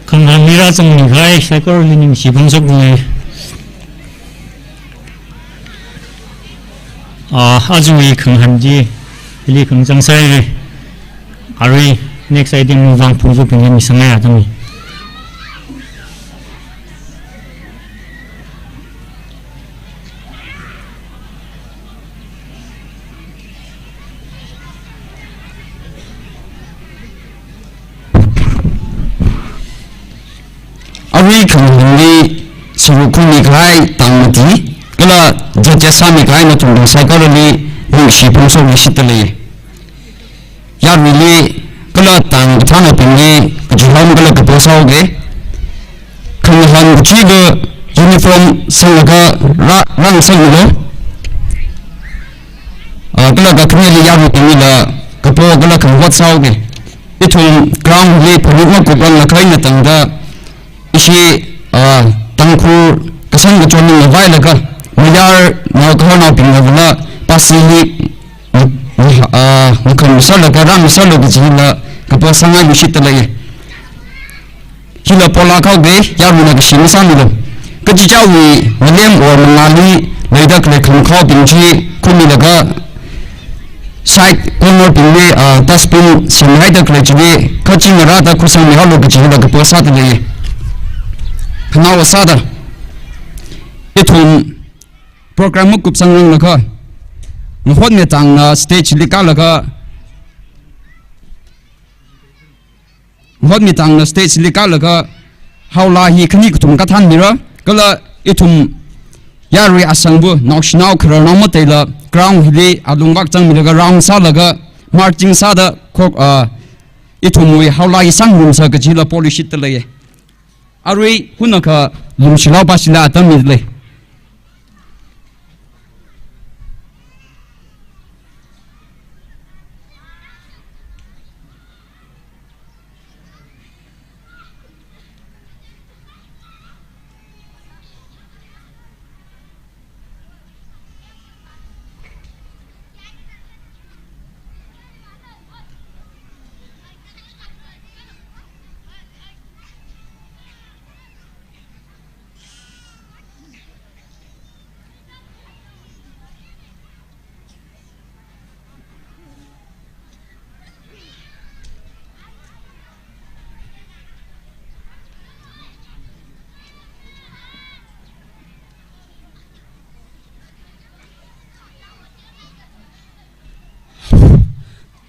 Khangahān mira zangmi khai, saikorali ningshi phongshoke. Ah, ajawui khangahān chi, hili khangachang sāhaire. Arui, next item vang phungshokbing mi sangai atam. Arui khangahānli sāruk khumi kahai tangmati, kala judge sāmi kahai nathum saikorali ningshi phongshoklui shitda lei. Yaruili kala tang kathānnaobingli kachihān kala kapo sāhaoke. Khangahān kachiva uniform sanglaga rā, rāngasakmilo. Ah, kala kakhaneli yaruibingli la kapo kala khangot sāhaoke. Ithum ground li phanit makuprang lakhai na tangda ishi, ah, Tangkhul kasang kachon ningna vailaga, mayarnao kahonaobingna vala, pasi hi, ah, makhan masālaga, rāngasaklo kajila, kapo sāngailui shitda lei. Hila pola khaoke, yarui na kashi masāmilo. Kachichāwui, malem or mangāli, leida khalei khangakhaobing chi, khumilaga, side corner bingli, ah, dustbin semhaida khalei chili, kaching rāda khusangmihaolu kajila kapo sāda lei. Khanaowa sāda. Ithum program makupsang ranglaga, ngahotmi tangna stage li kālaga, ngahotmi tangna stage li kālaga, haola hi khani kathum kathānmira, kala ithum yarui asangva, naoshinao khararnao mateila, ground hili alungvak zangmilaga, round sālaga, marching sāda, khok, ah, ithumwui haola hi sangrumsa kajila polishitda lei. Arui, hunakha, Lumshilao Bashila atam mida lei.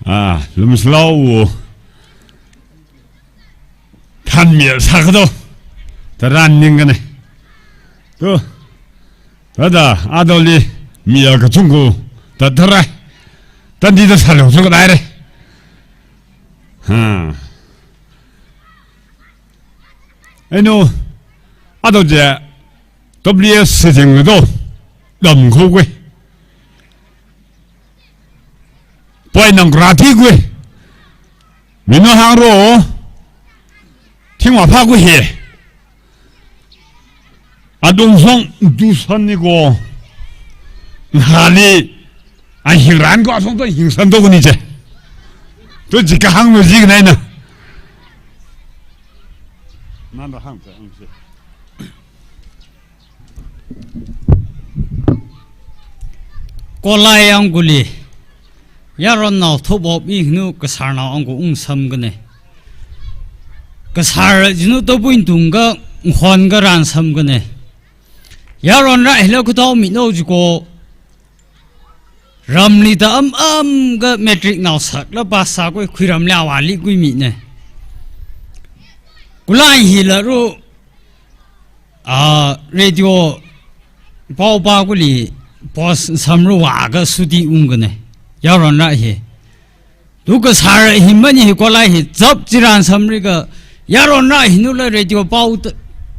Ah, Lumshilao wu thanmi sākado, tharan ningkane. To, thāda, adoli, mi ya kachungkha, ta tharai. Tandi da sālo chungkha daire. Ha. Aino, ado je, W S sijing do, dam khokwe. Poi nang karate kwe. Mino hangro, thingwa pha kwe he. Adong song du san ni ko. Hali, a hingran ko asong to hingsan to kuni je. To jika hang no jik nai na. Nanda hāngsa, hāngsa. Kolai angkuli, yaronnao thopop mi hinu kasarnao angku ungsamkane. Kasar jinu topwin tungka, nkhon karan samkane. Yaron ra hila kutao mi no jiko, ramli ta am am ka matric nao sakla pass sākhui, khuiramli awali khuimine. Kulai hila ru, ah, radio pao pākuli post samruwa ka suti ungkane. Yaron ra hi. Tu kasar hi mani hi kolai hi zap chiran samri ka, yaron ra hinu la radio pao ta,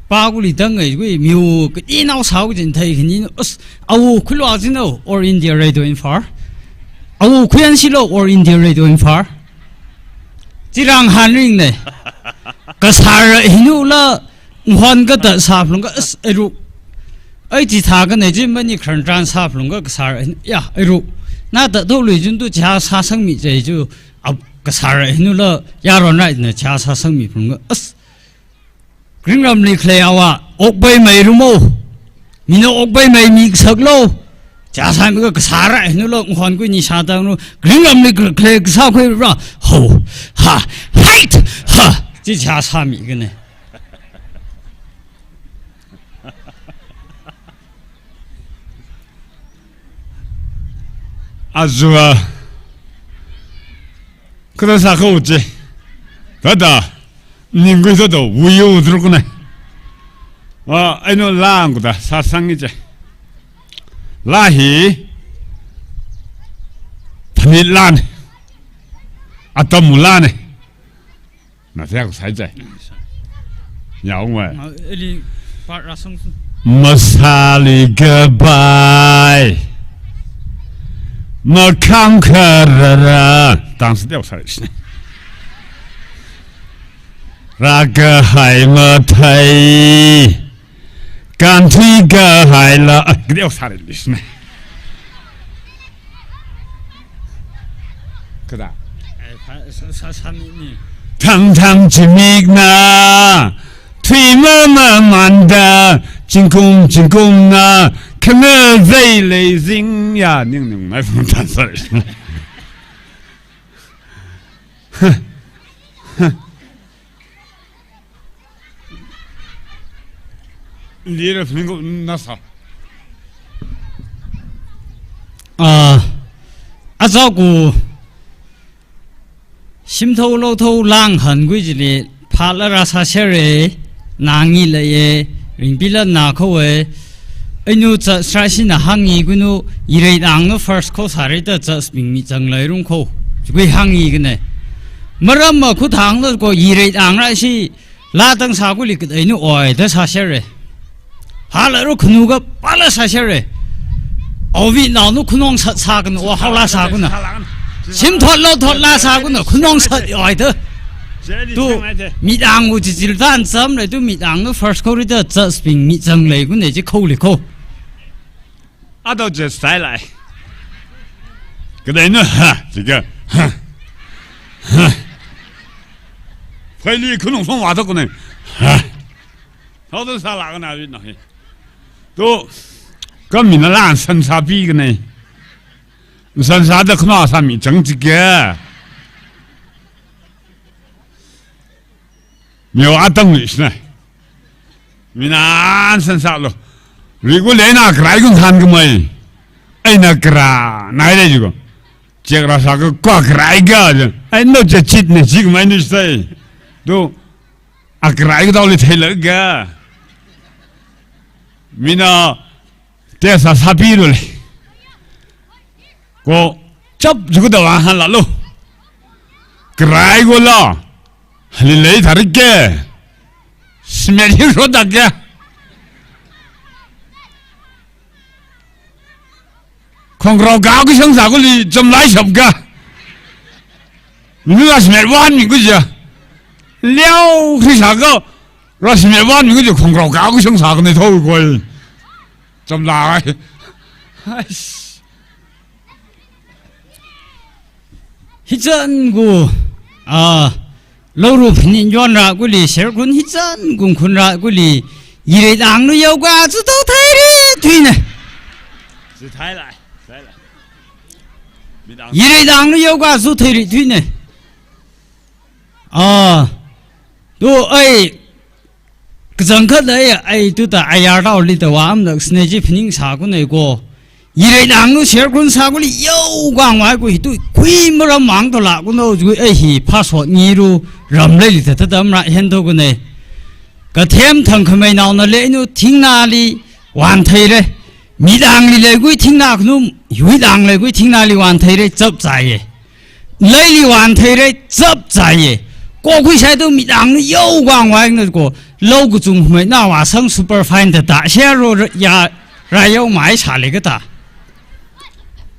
pākuli tang ngai kui miu kati nao sao jin thai khani, as, awu khulwa jino, All India Radio Imphal. Awu khuyan silo, All India Radio Imphal. Chirang hanring ne. Kasar hinu la, nkhon kata sāphlung ka, as, airu. Ai chi thākane chi mani kran tran sāphlung ka kasar, ya, airu. Na ta to lui jun tu cha sāsang mi chai chu, ap kasar hinu la, yaron ra na cha sāsang mi phlung ka, as. Kringramli khalei awa, okpai mai rumo. Mina okpai mai mi saklo. Cha sāmi ka kasar ra hinu la, nkhon khui ni sātang ru. Kringramli khalei kasā khuira. Ho, ha, hait, ha. Chi cha sāmi kane. Azuwa, kada sākho che. Tada, ningkui soto, wuyu drukne. Wa, aino lang kuda, sāsang che. La hi, thanit lan. Atam lan. Na, te aku sai jai. Yaung wai. Ma, eli part rasang su. Masali gabai. Makhang karara. Tang si te aku sai. Raga hai mathai. Kan thui kahai la, ah, kadiao sāra lisne. Kada. Eh, sa, sa, sa, sa mi, mi. Thang thang chimikna, thui mama manda, chingkum chingkumna, khana zai lei zing ya, ning ning mai phun tan sāra lisne. Huh. Huh. Lira flingo nasa. Ah, azaku shimthou lothou lang han gui jili phala rasa shere, nangi leye, ringpila na kho e. Ainu cha srashina hāngi kunu, yirei dang no first kho sāri ta cha sping mi chang lai rung kho. Chukui hāngi kane. Maram ma khuthang no ko yirei dang ra shi, la tang sākuli kit ainu oi ta sāshere. Hala ru khunu ka pala sāshere. Ovi nao nu khunong sat sākana, o haola sākana. Sim thot lo thot la sākana, khunong sat oi ta. Tu, midang u chichil tan sam le, tu midang nu first kho ri ta cha sping mi chang lai kune chi kho li kho. Ado je sai lai. Kadai nu, ha, chika, ha, ha. Phaili khunong song wa ta kune. Ha. Thao ta sāla kana ri na hi. Tu, kami na lan san sāpi kane. San sāda khana sāmi chang chike. Myo atang lisne. Mina san sālo. Rigu lena krai gun than kumai. Aina kra, nai le jigo. Chek rasa ka kwa krai ga. Ai no che chit ne jik mai ni sai. Tu, a krai ga dau le thei le ga. Mina te sa sapi lo le. Ko chap juku da wa han la lo. Krai go la. Hali lei tharik ke. Smet hi ro da ke. Khongrao ka ku shang sa ku li cham lai shap ka. Ni la smet wan mi ku ja. Liao khi sa ka. Ra smet wan mi ku ja khongrao ka ku shang sa ka ne tho koi. Cham lai. Hais. Hichan gu, ah, Lauru phanit yonra kuli, serkun hichan kungkhunra kuli, Yireidanglu yaoka zu tau theiri thuine. Zu thai lai, thai lai. Midang. Yireidanglu yaoka zu theiri thuine. Ah, tu ai, kachangkhat ai, ai tuta ayar tau lita wa amda sneji phaning sākunei ko. Yireidanglu serkun sākuli yaoka ngwai ku hi tu kui maram mang to la kuno zui ai hi phasot ngiru ram leili ta ta dam ra hen to kunei. Kathem thangkhamei naona leinu thingnali wan theire. Midangli leikui thingna khanu, yuidang leikui thingnali wan theire chap chaiye. Leili wan theire chap chaiye. Ko khuisai tu midangli yaoka ngwai na ko. Lau kachungkhamei na wa sang super fine ta ta share ro ya ra yao mai sāle kata.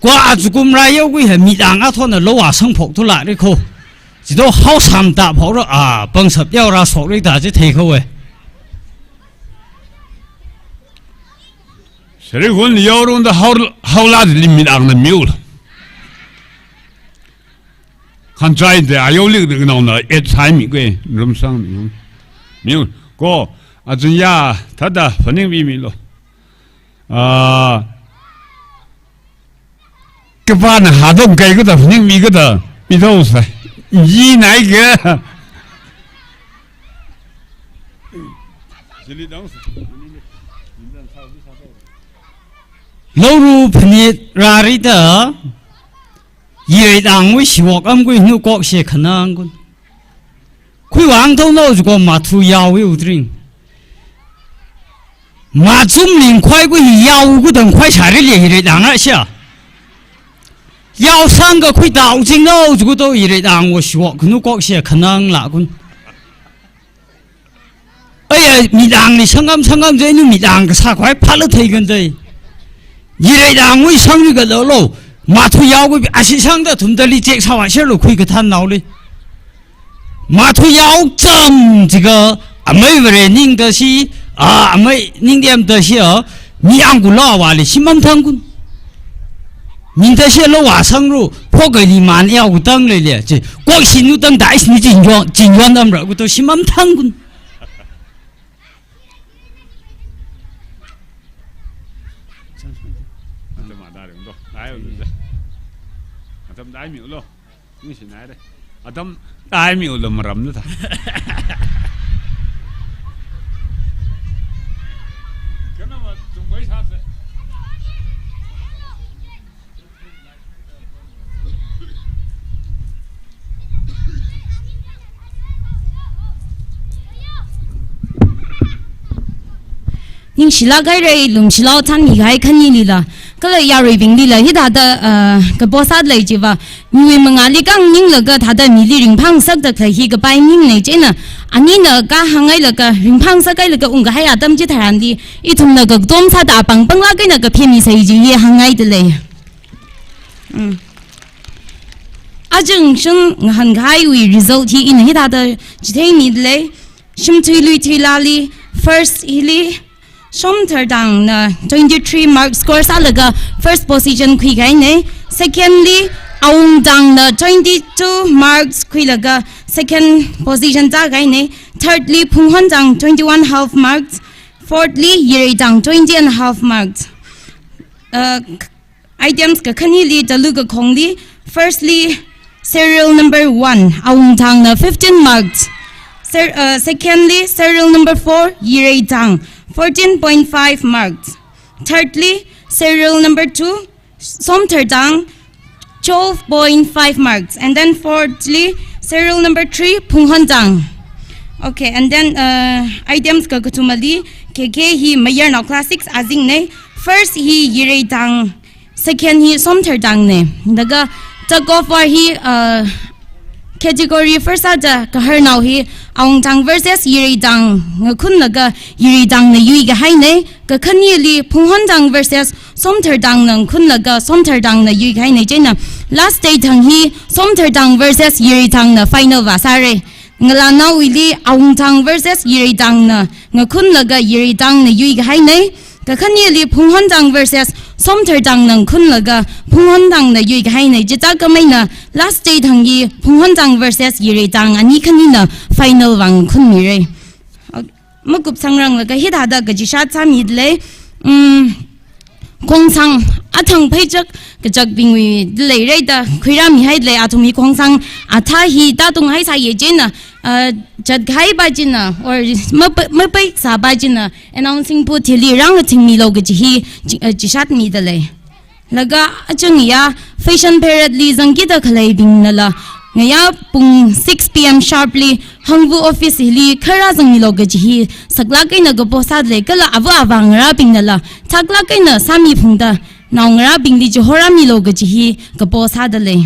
Kwa azukum ra yaokui he midang athona lau wa sang phok tu la ri ko. Chido hao sam ta phok ro a pangsap yao ra sok ri ta chi thei ko we. Serkun yaorung da hao, hao la di midangna miu la. Khanchai de ayau lik de naona et sai mi kwe, rum sang mi. Miu, ko, achun ya, thada, phaning mi mi lo. Ah, kapana hadong kai kata, phaning mi kata, mi tau sa. Yi nai ke. Lauru phanit rari ta, Yireidangwui shiwok amkui nu kok she khanang kun. Khuiwang tau nao zuko mathu yaowi utring. Machum ling khwai kui yao kudang khwai sari le Yireidang a sha. Yao sang ka khui tau jing nao zuko to Yireidangwui shiwok nu kok she khanang la kun. Aya, midangli sangam sangam je nu midang kasā khwai phala thei kan dai. Yireidangwui sangri ka lo lo. Mathu yao kui ashi sang da thum da li chek sawa share lo khui kathan nao li. Mathu yao cham jiga amai vare ning da shi, a, amai ning diam da shi a, mi ang ku lo wa li shimam thang kun. Min da shi lo wa sang ru, pho kai li man yao ku tang le le, chi, kok shi nu tang da is ni jin yuan, jin yuan am ra ku to shimam thang kun. Atam dai mi ulo. Ni si nai re. Atam dai mi ulo maram nu ta. Kana ma tung wai sa se. Ningshilak haira, lumshilao thanmi kahai khanili la, kala yaruibingli la, hithāda, ah, kapo sālei chiva, miwui mangāli kang ninglaga thāda mili ringphang sakda khalei hi kapai ningnei chieina, anina kahāng hailaga, ringphang sak hailaga ungkahai atam chitharanli, ithumna kakdom sāda apang panglak eina kaphemi sai chi hi hāngngaidalei. Mm. Aja ngashan ngahānkahaiwui result hi ina hithāda chitheimidalei. Shimthuilui Thuilali first hili Shomthardangna twenty-three mark score sālaga first position khuikahainei. Secondly, Awungdangna twenty-two marks khuilaga second position zākahainei. Thirdly, Phunghondang twenty-one half marks. Fourthly, Yireidang twenty and a half marks. Uh, Items kakhanili talu kakhongli, firstly, serial number one, Awungdangna fifteen marks. Ser-, uh, secondly, serial number four, Yireidang, fourteen point five marks. Thirdly, serial number two, Shomthardang, twelve point five marks. And then fourthly, serial number three, Phunghondang. Okay, and then, uh, items kakathumali, K K hi Mayarnao class six azing nei. First hi Yireidang, second hi Shomthardang nei. Laga tug of war hi, uh, category first aja kaharnao hi Awungdang versus Yireidang ngakhunlaga Yireidangna yuikahainei. Kakhanili Phunghondang versus Shomthardangna ngakhunlaga Shomthardangna yuikahainei chieina. Last day thang hi Shomthardang versus Yireidangna final vāsāra. Ngalānaowuili Awungdang versus Yireidangna ngakhunlaga Yireidangna yuikahainei. Kakhanili Phunghondang versus Somthar tangna ngakhunlaga Phunghon tangna yuikahaina. Chithākhameina last day thang hi Phunghon tang versus Yirei tang ani khanina final vang ngakhunmirai. Makup sāngranglaga hithāda kachishat sāmidalei. Um, Khongsang athang pheichak kachakbingwui dalei rida khuirāmihaidalei. Athumwui khongsang athā hi tātung haisāya chieina, uh, zatkahaipa china or mapa-, mapaisāpa china announcing booth hili rāngathingmilu kaji hi chi-, uh, chishatmidalei. Laga achungya fashion parade li zangkida khaleibingnala ngayā pung six P M sharp li Hangvu office hili kharā zangmilu kaji hi saklāk eina kapo sādalei, kala ava avā ngarābingnala thaklāk eina sāmiphungda naongarābingli chihorāmilu kaji hi kapo sādalei.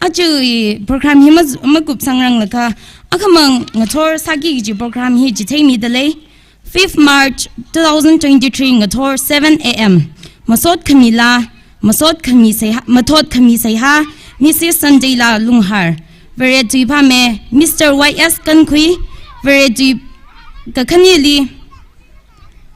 Ajawui program hi maz-, makup sāngranglaga, akhamang ngathor sāki kaji program hi chitheimidalei. Fifth March two thousand twenty-three ngathor seven A M. Masot khamila, masot khami seihā, mathot khami seihā, Missus Sandela Lunghar. Vare tui phāme, Mister Y S Kankhui. Vare tui kakhanili,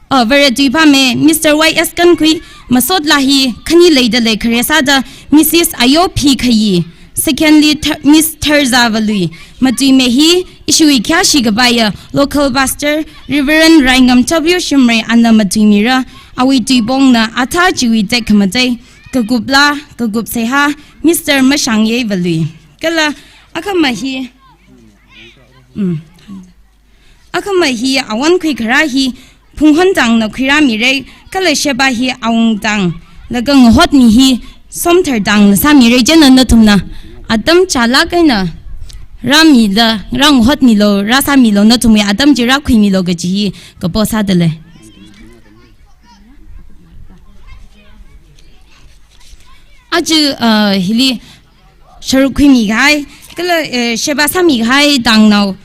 oh, vare tui phāme, Mister Y S Kankhui. Masotla hi khani leidalei, khare sāda Missus Ayo P Khayi. Secondly, Ther-, Miss Therza Valui. Matuime hi ishiwui khayāshi kapaiya local pastor Reverend Raingam W Shimray ana matuimira, awui tuipongna athā chiwui tekhamatei, kakupla, kakup seihā, Mister Mashangye Valui. Kala akhama hi, mm, akhama hi awan khuikharā hi Phunghon tangna khuirāmirai, kala sheba hi Awung tang, laga ngahotmi hi Somthar tangna sāmirai. Chieina nathumna atam chālāk eina rāmida, rāngahotmilu, rāsāmilu, nathumwui atam chi rākhuimilu kaji hi kapo sādalei. Aja, uh, hili sharuk khuimikahai, kala, eh, sheba sāmikahai tangnao,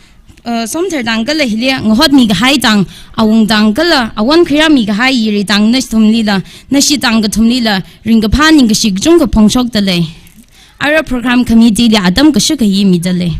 eh, Somthar tang kala hili ngahotmikahai tang, Awung tang kala awan khuirāmikahai Yirei tang nathumlila, nashi tang kathumlila, ringkaphā ningkashi kachungkha phongshokdalei. Ara program committee li atam kashuk khayi midalei.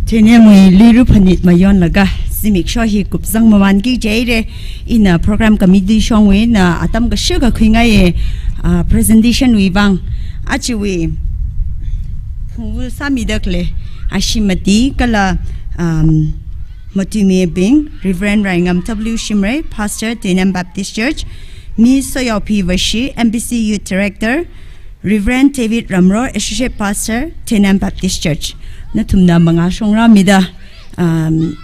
Tenemwui luira phanit mayonlaga, zimiksho hi kupsang mamanki kaji eina, program committee shongwui eina atam kashuk khuingaiya, ah, presentation wui vang. Ajawui phungvu sāmida khalei ashimati kala, um, matuimibing, Reverend Raingam W Shimray, Pastor, Tenem Baptist Church, Miss Soyaophi Vashi, M B C Youth Director, Reverend David Ramror, Associate Pastor, Tenem Baptist Church. Nathumna mangā shongrāmida, um,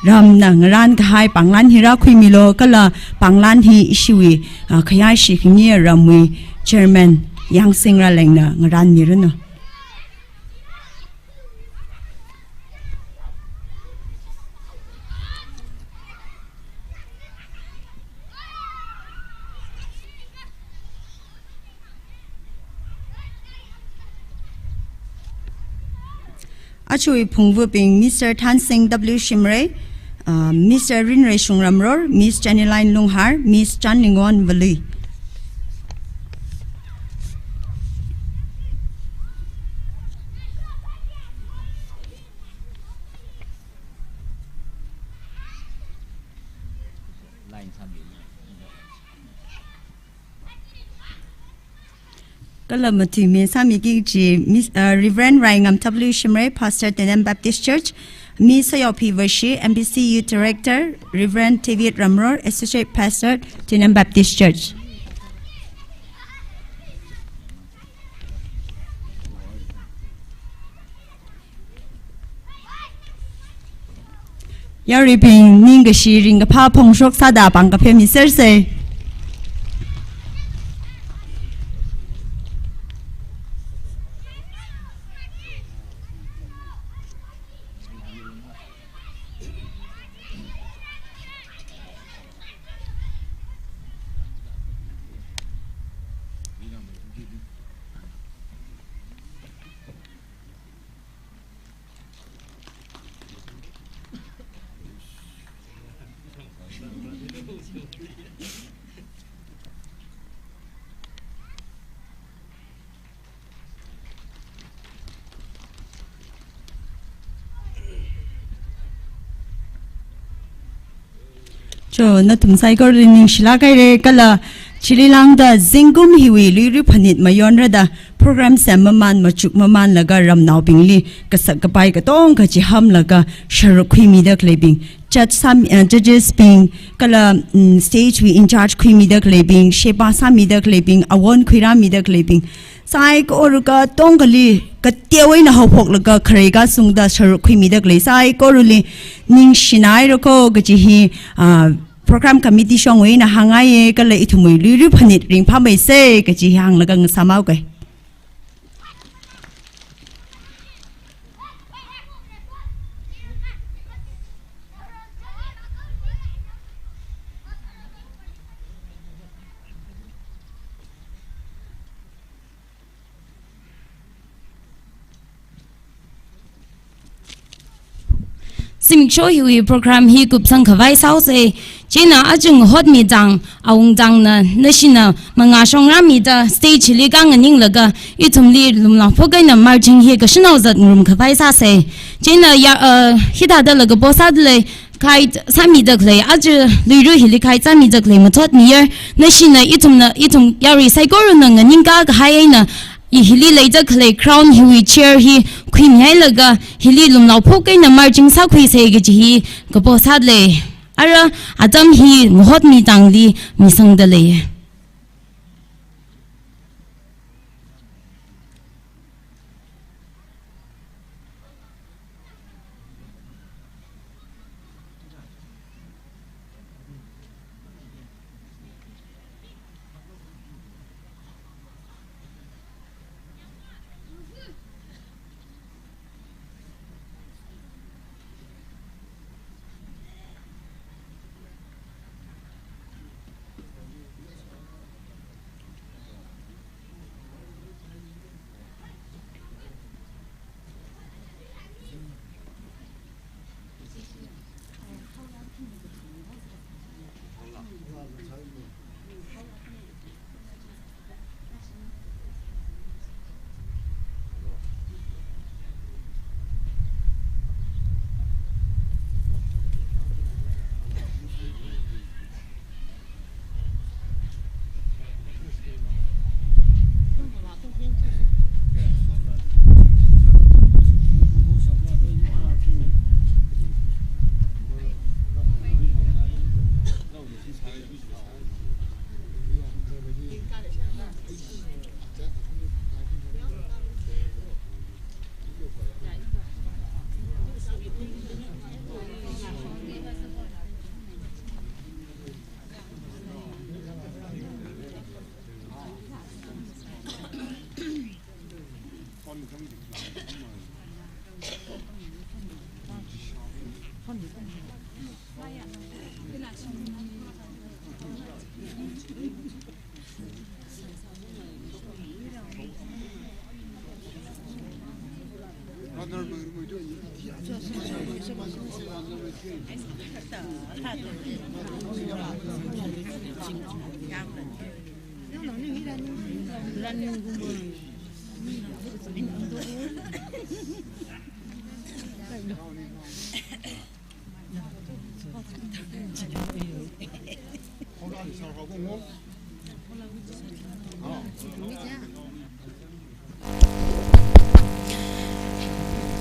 ramna ngarānkahai panglan hi rākhuimilu, kala panglan hi ishiwui, uh, khayāshi khani ramwui Chairman Yangsing Ralengna ngarānmiranu. Ajawui phungvubing, Mister Thansing W Shimray, uh, Mister Rinreishung Ramror, Miss Jennyline Lunghar, Miss Chanlingon Valui. Kala matuimi sāmiki kaji, Miss, uh, Reverend Raingam W Shimray, Pastor, Tenem Baptist Church, Miss Soyaophi Vashi, M B C Youth Director, Reverend David Ramror, Associate Pastor, Tenem Baptist Church. Yaruibing, ningkashi ringkaphā phongshok sāda pāng kaphemisersa. Cho, nathum saikorali ningshilāk haira kala chili lāngda zingkum hiwui Luira phanit mayonrada program semmaman machukmamanlaga ramnaobingli kasak kapai katonga kachihamlaga sharuk khuimida khaleibing, judge sāmi, eh, judges bing, kala, mm, stage wui in charge khuimida khaleibing, sheba sāmida khaleibing, awon khuirāmida khaleibing, saikora katongali kateowa eina haophoklaga kharei kasungda sharuk khuimida khalei saikorali ningshina haira ko kaji hi, ah, program committee shongwui eina hāngngaiya kala ithumwui Luira phanit ringphāmeisa kaji hi hānglaga ngasāmhaoga. Zimiksho hiwui program hi kupsang khavai sāhaosa. Chieina aja ngahotmi tang, awungtangna, nashina mangā shongrāmida stage hili kanganinglaga ithumli lumlao phok eina marching hi kashanao zat ngarum khavai sāsa. Chieina ya, uh, hithādala kapo sādalei, guide sāmida khalei, aja Luira hili guide sāmida khalei mathotmi yar, nashina ithumna, ithum yarui saikorana nganingkā kahai eina, i hili leida khalei crown hiwui chair hi khuimihailaga hili lumlao phok eina marching sākhuisa kaji hi kapo sādalei. Ara atam hi ngahotmi tangli misangdalei.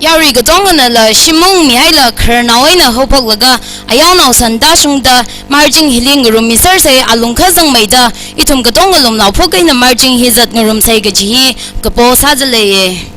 Yarui katonganala shimung mihaila khararnao eina haophoklaga ayaonao san tāshungda marching hili ngarummisersa, alung kazangmeida ithum katonga lumlao phok eina marching hi zat ngarumsa kaji hi kapo sādalei.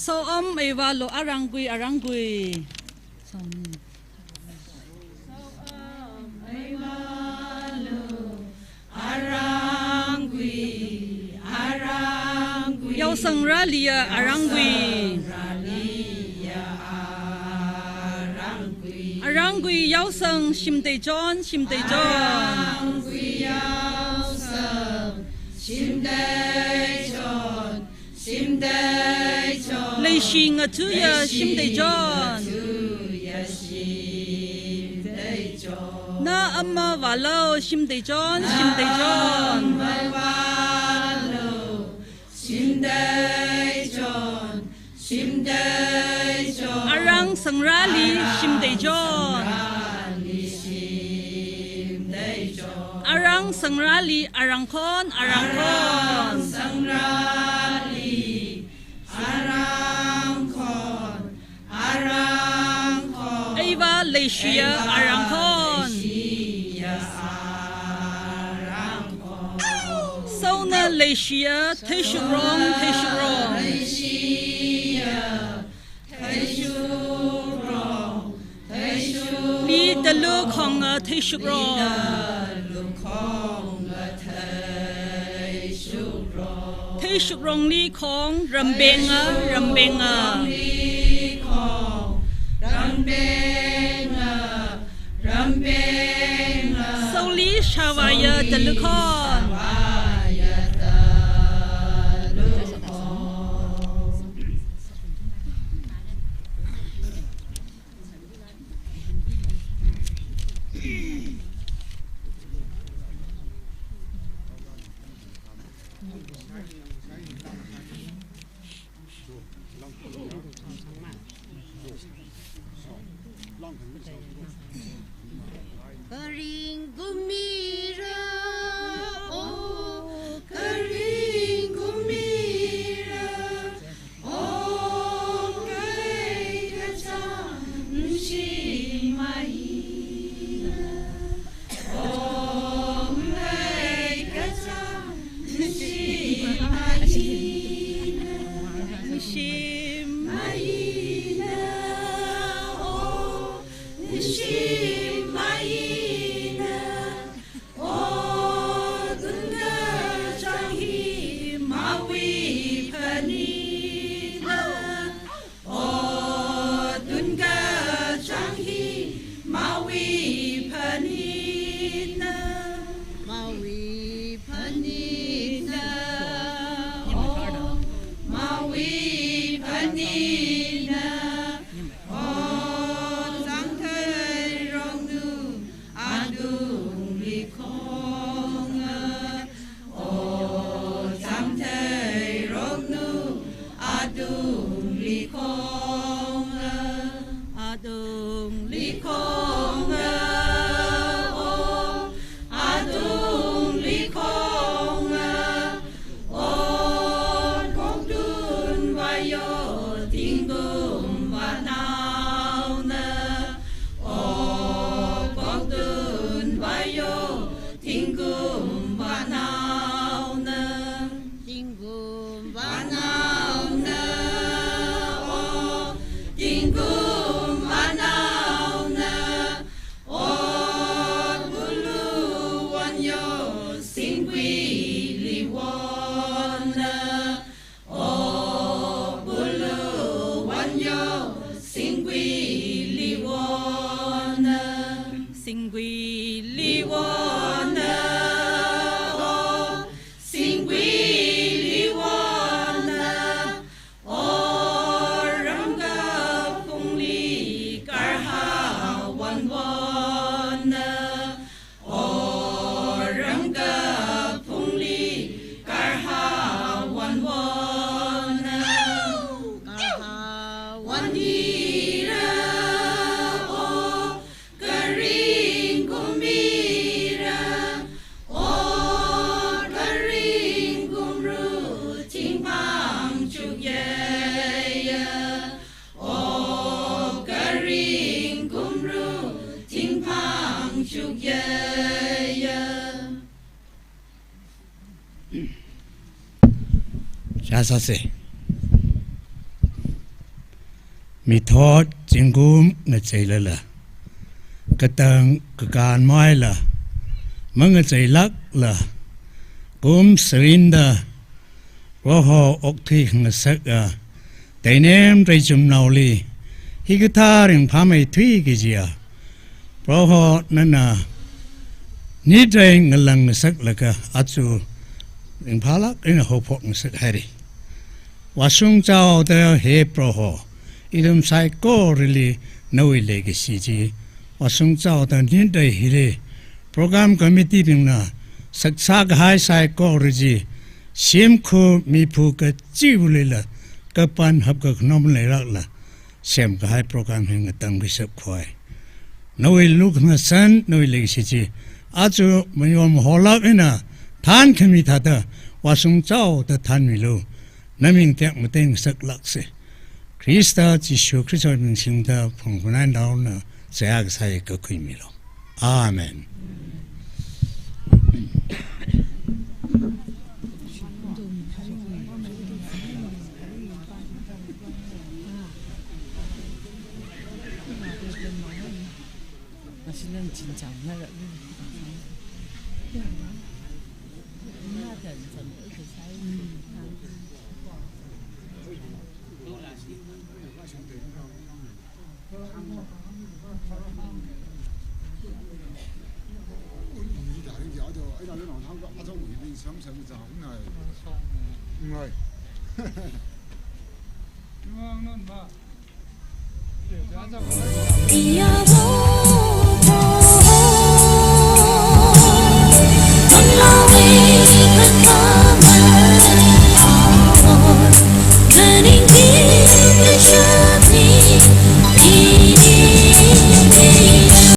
Soam eivalu arangkui, arangkui. Yaosang rāliya arangkui. Kui Yaosang Shimdeichon, Shimdeichon. Arangkui Yaosang Shimdeichon, Shimdeichon. Leishi ngatuya Shimdeichon. Leishi ngatuya Shimdeichon. Na amma vālu Shimdeichon, Shimdeichon. Na amma vālu Shimdeichon, Shimdeichon. Arang sangrali Shimdeichon. Arang sangrali Arangkhon, Arangkhon. Arang sangrali Arangkhon, Arangkhon. Eiva leishiya Arangkhon. Eiva leishiya Arangkhon. Sona leishiya Theishukrong, Theishukrong. Leishiya Theishukrong, Theishukrong. Li talu khonga Theishukrong. Li talu khonga Theishukrong. Theishukrongli khong rambenga, rambenga. Theishukrongli khong rambenga, rambenga. Soli shavaya talu khon. Shavaya talu khon. Karing kumira, o, karing kumira, o, kai kachang shimai. Om Hai Kachang Shimai. Shimai na, Om Shimai na, Om Kachang hi mawi phanina. Otun kachang hi mawi phanina. Mawi phanina. O, mawi phanina. O, Zangtheirongnu atungli khonga. O, Zangtheirongnu atungli khonga. Atungli khonga. O, atungli khonga. O, khongtun vāyo, tingkum vānaona. O, khongtun vāyo, tingkum vānaona. Tingkum vānaona, o, tingkum vānaona. O, bulu wonyo, singkuili wonna. O, bulu wonyo, singkuili wonna. Singkuili wonna, o, singkuili wonna. O, ramkaphungli karha won wonna. O, ramkaphungli karha won wonna. Karha won hira, o, karing kumira. O, karing kumru thingphang chukyeya. O, karing kumru thingphang chukyeya. Chasāse. Mithot zingkum ngacheilala, katang kakān maila, mangacheilākla, kum sarinda, Proho okthui ngasaka, Teinem Reichumnaoli, hikathā ringphāmeithui kajiya, Proho nana nidai ngalang ngasaklaga aja ringphālāk eina haophok ngasakhaira. Vāshung chaoda he Proho, ithum saikorali nawui leikashi chi vāshung chaoda nidai hili program committee bingna saksākahai saikora chi shimkhur miphur kachivālila kapan hapkakhanom leilākla semkahai program hi ngatangkhuishap khavai. Nawui lukhamashan, nawui leikashi chi aja mayom holāk eina thānkhami thāda vāshung chaoda thānmilu. Naming tekmatei ngasaklāksa. Khrista Jishu Khristawui ming singda phungphunai naona seihā kasā hi kakhuimilu. Amen.